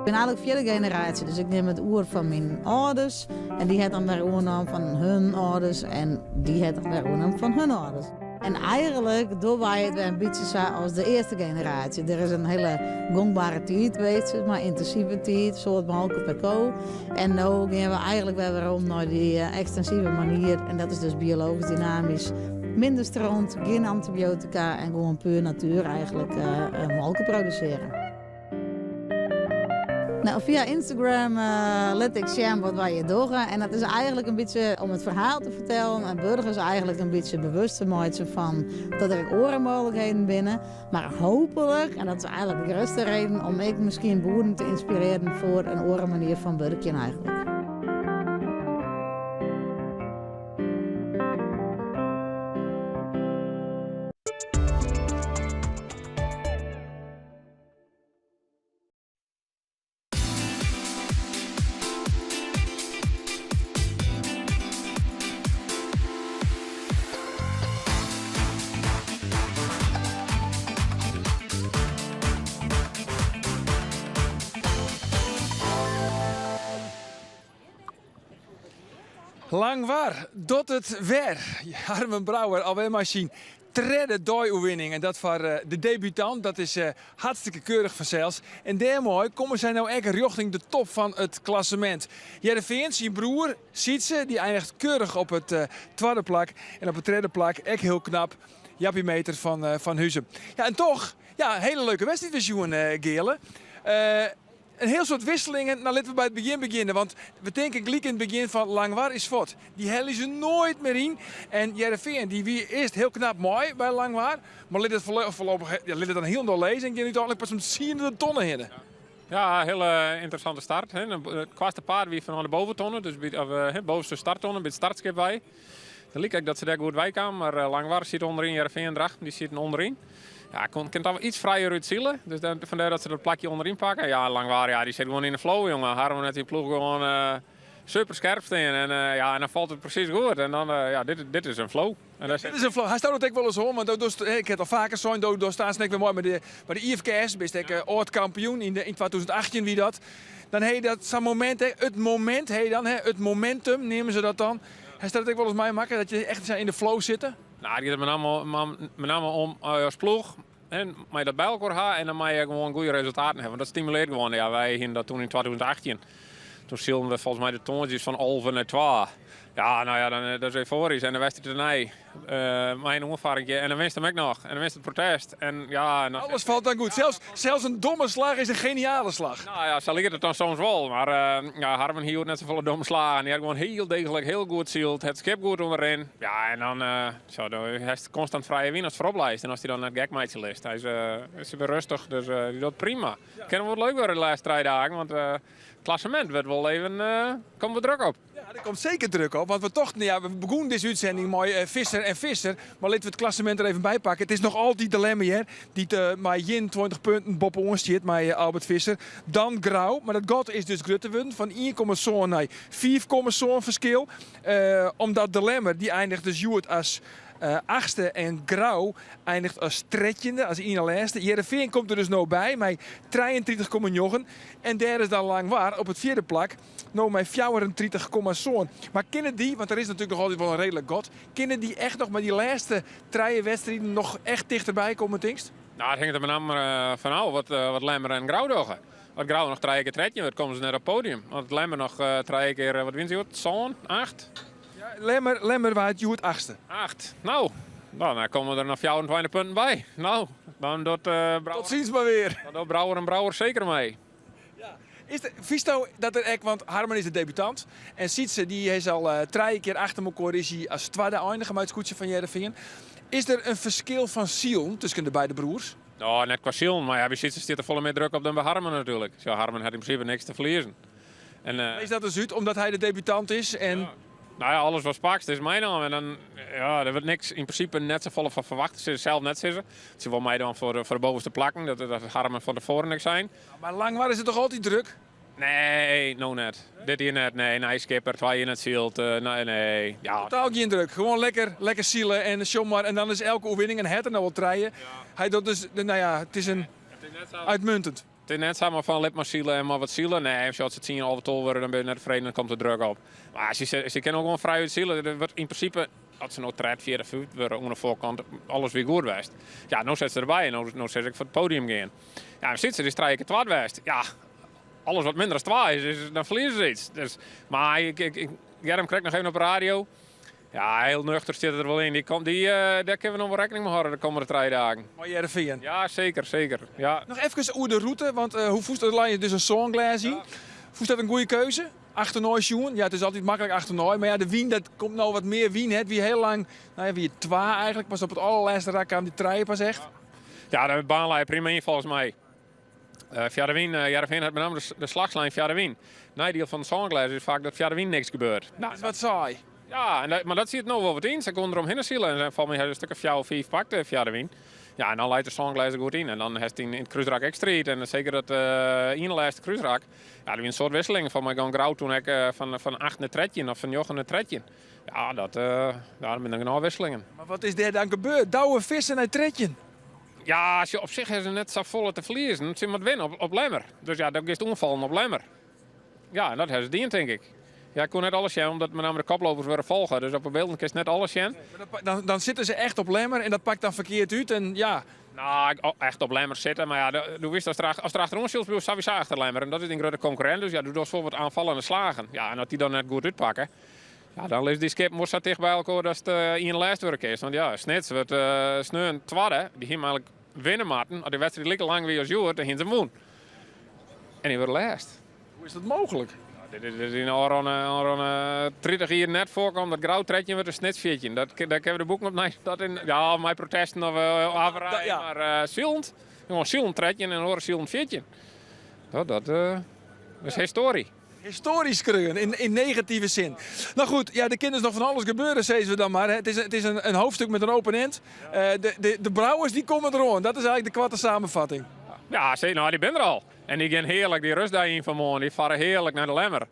Ik bin eigenlik fjirde generaasje, dus ik nim it oer fan myn âlders. En dy ha dan wer oernommen fan hun âlders en dy ha dan wer oernommen fan hun âlders. En eigenlik dogge wy it wer in bytsje sa as de earste generaasje. Der is in hiele gongbere tiid west, sis mar, yntinsive tiid, soad molke per ko. En no gean we eigenlik wer werom nei dy ekstensive manier en dat is dus biologysk dynamysk. Minder stront, gjin antibiotika en gewoan puer natuer eigenlik molke produsearje. Nou, fia Instagram uh, lit ik sjen wat wy hjir dogge. En dat is eigenlik in bytsje om it ferhaal te fertellen en burgers eigenlik in bytsje bewust te meitsjen fan dat der ek oare mooglikheden binne. Mar hooplik, en dat is eigenlik de grutste reden, om ek miskien boeren te ynspirearjen foar in oare manier fan wurkjen eigenlik. Langwar docht it wer. Harmen Brouwer alwer mei syn tredde deioerwinning. En dat foar eh, de debutant, dat is eh, hartstikke keurich fansels. En dêrmei komme sy no ek rjochting de top fan it klassemint. Hearrenfean, syn broer Sytse, dy einiget keurich op it eh, twadde plak. En op it tredde plak, ek hiel knap, Jappie Meeter fan, fan Huzum. Ja, en toch, ja, hiele leuke wedstriid wer sjoen, Geale. In hiel soad wisselingen. No litte we by it begjin begjinne, want we tinke gelyk yn it begjin fan Langwar is fuort. Dy helje se noait mear yn. En Hearrenfean dy wie earst hiel knap mei by Langwar, mar lit it foarlopich ja, lit it dan hielendal lizze en gean úteinlik pas om tsiende de tonne hinne. Ja, hiele ynteressante start. It koartste paad wie fan de boventonne, dus by, of, bovenste starttonne by it startskip wei. It like ek dat se dêr goed wei kamen, mar Langwar siet ûnderyn, Hearrenfean, Drachten dy sieten ûnderyn. Ja, kon, kin toch iets frijer útsile. Dus dan, fandêr dat se dat plakje ûnderyn pakke. Ja, Langwar, ja, dy sit gewoan yn de flow, jonge. Harmen hat dy ploech gewoan uh, Super skerp stean en ja, en dan falt it presys goed. En dan, ja, dit, dit is in flow. En dit is in flow. Hast dat ek wolris hân? Want do dochst, ik ha it al faker sein, do dochst aanst ek wer mei mei de, mei de IFKS, bist ek âld-kampioen, yn, yn 2018 wie dat. Dan ha je dat sa'n momint, hè, it momint ha je dan, hè, it momentum neame se dat dan. Hast dat ek wolris meimakke, dat je echt yn de flow sitte? Nou, it giet der met name om as ploech. En mei dat by elkoar ha en dan mei je gewoan goede resultaten ha. Want dat stimuleert gewoan. Ja, wy hienen dat toen yn 2018. Toen sylden we folgens my de tongersdeis fan 11 nei 2. Ja, nou ja, dan, dat is eufoarysk. En de wedstriid dêrnei uh, mei in oanfarringje en dan winst him ek noch. En dan winst it protest. En, ja, en dan... Alles falt dan goed. Sels, sels in domme slach is in geniale slach. Nou ja, sa liket it dan soms wol. Mar uh, ja, Harmen hie net safolle domme slagen. Dy hat gewoan hiel deeglik, hiel goed syld. Het skip goed ûnderyn. Ja, en dan uh, zo, dan hast konstant frije wyn ast foarop leist. En ast dy dan net gek meitsje litst. Hy is, uh, is wer rêstich, dus uh, dy docht prima. Ja. Kin wol leuk wurde de lêste trije dagen, want uh, it klassemint wurdt wol even, uh, komt wat druk op. Ja, der komt seker druk op, want we tochten, ja, we begûnen dizze útsending mei eh, Visser en Visser, mar litte we it klassemint der even by pakke. It is noch altyd de Lemmer dy't uh, mei 21 punten boppe-oan stiet mei eh, Albert Visser. Dan Grou, mar dat gat is dus grutter wurden, fan 1,7 nei 5,7 ferskil. Uh, omdat de Lemmer, dy einiget dus hjoed as uh, achtste en Grou einiget as trettjinde, as ien-nei-lêste. Hearrenfean komt der dus no by mei 33,9 en dêr is dan Langwar op it fjirde plak. No mei 34,7. Mar kinne dy, want der is natuerlik noch altyd wol in reedlik gat, kinne dy echt noch mei dy lêste trije wedstriden noch echt tichterby komme, tinkst? Nou, it hinget der benammen eh, fan ôf wat, eh, wat Lemmer en Grou dogge. As Grou noch trije kear 13 wurdt, komme se net op it podium. As Lemmer noch uh, trije kear, wat wiene se hjoed? Sân, acht? Ja, Lemmer, Lemmer waard hjoed achtste. Acht. Nou, dan komme der noch 24 punten by. Nou, dan docht uh, Brouwer... Tot ziens mar wer. Dan docht Brouwer en Brouwer seker mei. Ja. Is de, fynsto dat der ek, want Harmen is de debutant en Sytse dy is al uh, trije kear achter elkoar is hy as twadde einige mei it skûtsje fan Hearrenfean. Is der in ferskil fan silen tusken de beide broers? Nou, net kwa silen, mar ja, by Sytse stiet der folle mear druk op dan by Harmen natuerlik. Ja, Harmen hat yn prinsipe niks te ferliezen. En, uh, Is dat dus út, omdat hy de debutant is? En... Ja. Nou ja, alles watst pakst is meinaam. En dan, ja, der wurdt niks yn prinsipe net safolle fan ferwachte. Se sels net sizze. Se wol meidwaan foar, foar de bovenste plakken. Dat, dat Harmen fan tefoaren ek sein. Mar Langwar is it toch altyd druk? Nee, no net. Dit jier net. Nee, nije skipper, twa jier net syld. Uh, nee, nee. Ja. Totaal gjin druk. Gewoan lekker, lekker sile en sjong mar. En dan is elke oerwinning en hat er no al trije. Ja. Hy docht dus, nou ja, it is in uitmuntend. It is net samar fan lit mar sile en mar wat sile. Nee, as se 10, 11, 12 wurde, dan binne je net tefreden, dan komt der druk op. Mar se, se kinne ook gewoan frijút sile. Der wurdt yn prinsipe, as se no tredde, fjirde, fyfde wurde oan de foarkant, alles wie goed west. Ja, no sit se derby en no, no sis ik foar it podium gean. Ja, en Sytse is trije kear twad west. Ja, alles wat minder as twa is, is dan ferlieze se iets. Dus, mar ik, ik, ik hear him krekt noch even op de radio. Ja, hiel nuchter stiet er wol yn. Dy komt, dy, uh, dêr kinne we noch wol rekkening mei hâlde de kommende trije dagen. Mei Hearrenfean? Ja, seker, seker. Ja. Noch efkes oer de rûte, want uh, hoe fûnst der lei dus in sânglês yn? Ja. Fûnst dat in goede keuze? Achternei sjoen? Ja, it is altyd maklik achternei, mar ja, de wyn, dat komt no wat mear wyn. Hè. It wie hiel lang, nou ja, wie it twa eigentlik, pas op it allerlêste rak kaam dy trije pas echt. Ja, de baan lei prima yn folgens my. Uh, fia de wyn, uh, Hearrenfean hat benammen de, de slachslijn fia de wyn. Neidiel fan de sânglês is faak dat fia de wyn niks gebeurt. Nou, dat is wat saai. Ja, en dat, mar dat siet no wol wat yn. Se koenen deromhinne sile en folgens my ha se in stik of fjouwer, fiif pakt eh, fia de wyn. Ja, en dan leit de sânglês der goed yn. En dan hast yn, yn it krúsrak ek striid. En seker dat uh, ene lêste krúsrak. Ja, der wie in soad wisselingen. Folgens my gong Grou toen ek uh, fan, fan 8 nei 13 of fan 9 nei 13. Ja, dat, uh, ja, dat binne genôch wisselingen. Mar wat is dêr dan gebeurd? Douwe Visser nei 13? Ja, als je op sich ha se net safolle te ferliezen. Se moatte winne op, op Lemmer. Dus ja, dan giest oanfallen op Lemmer. Ja, en dat ha se dien, tink ik. Ja, ik koe net alles sjen, omdat met name de koplopers wurde folge. Dus op de bylden kinst net alles sjen. Dan, dan sitte se echt op Lemmer en dat pakt dan ferkeard út. En ja. Nou, echt op Lemmer sitte. Mar ja, do witst ast der, ast der achteroan sylst, bliuwst sawiesa achter Lemmer. En dat is dyn grutte konkurrint. Dus ja, do dochst wol wat oanfallende slagen. Ja, en as dy dan net goed útpakke, ja, dan lizze dy skippen wol sa ticht by elkoar datst uh, ien lêst wurde kinst. Want ja, Snits wurdt uh, sneon twadde. Dy hiene eigentlik winne moatten. As de wedstriid like lang wie as hjoed, dan hiene se wûn. En dy wurde lêst. Hoe is dat mooglik? Ja, dit is, dit is yn ôfrûne, ôfrûne 30 jier net foarkommen dat Grou 13 wurdt en Snits 14. Dat, dêr kinne we de boeken op nei. Dat in, ja, mei protesten of uh, averij, ja. mar uh, silend. Gewoan silend 13 en oare silend 14. Dat, dat uh, is histoarje. Histoarje skreaun, yn, yn negative sin. Nou goed, ja, der kin dus noch fan alles gebeure, sizze we dan mar. Het is, het is een, een hoofdstuk met een open end. Uh, de, de, de Brouwers die komme deroan. Dat is eigentlik de koarte samenvatting. Ja, zeker. Nou, dy binne der al. En dy gean hearlik, dy rêstdei yn fan moarn, dy farre hearlik nei de Lemmer.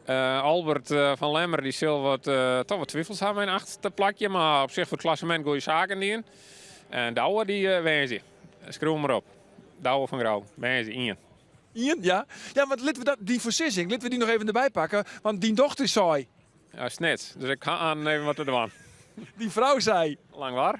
Albert fan Lemmer dy sil wat, toch wat twifels ha mei in achtste plakje, mar op sich foar it klassemint goede saken dien. En Douwe dy woansdei. Skriuw him mar op. Douwe fan Grou, woansdei ien. Ien, ja. Ja, want litte we dat, dy foarsizzing, litte we dy noch even derby pakke, want dyn dochter sei. Ja, Snits. Dus ik ha aan even wat te dwaan. Dyn frou sei. Langwar.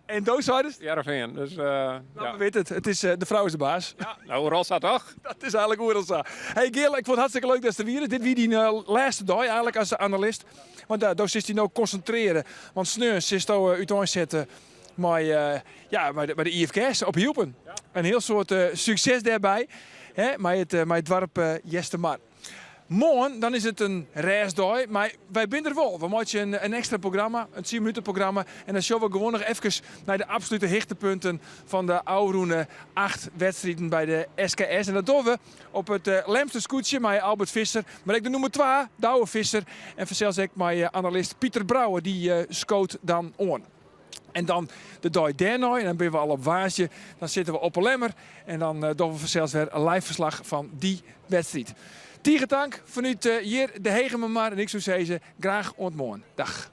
En do seidest? Hearrenfean. Dus, Nou, ja. we witte it. It is, de frou is de baas. Ja, nou, oeral sa toch? Dat is eigenlik oeral sa. Hey Geale, ik fûn it hartstikke leuk datst der wiest. Dit wie dyn lêste dei eigenlik as analist. Want do silst dy no konsintrearje. Want sneon silsto úteinsette mei, ja, mei de IFKS op Hylpen. In hiel soad sukses dêrby, hè, mei it, mei it doarp Eastermar. Moarn dan is it in rêstdei, mar wy binne der wol. We meitsje in ekstra programma, in tsien minuten programma. En dan sjogge we gewoan noch efkes nei de absolute hichtepunten fan de ôfrûne acht wedstriden by de SKS. En dat dogge we op it Lemster skûtsje mei Albert Visser, mar ek de nûmer twa, Douwe Visser. En fansels ek mei analist Pieter Brouwer, dy skoot dan oan. En dan de dei dêrnei, en dan binne we al op woansdei, dan sitte we op 'e Lemmer. En dan dogge we fansels wer in live ferslach fan dy wedstriid. Tige tank fanút hjir de Hegemermar en ik soe sizze, graach oant moarn. Dag.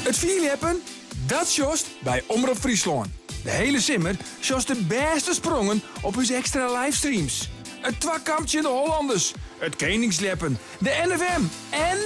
It fierljeppen? Dat sjochst by Omrop Fryslân. De hiele simmer sjochst de bêste sprongen op ús ekstra livestreams. It twakamptsje de Hollanders, it keningsljeppen, de NFM en.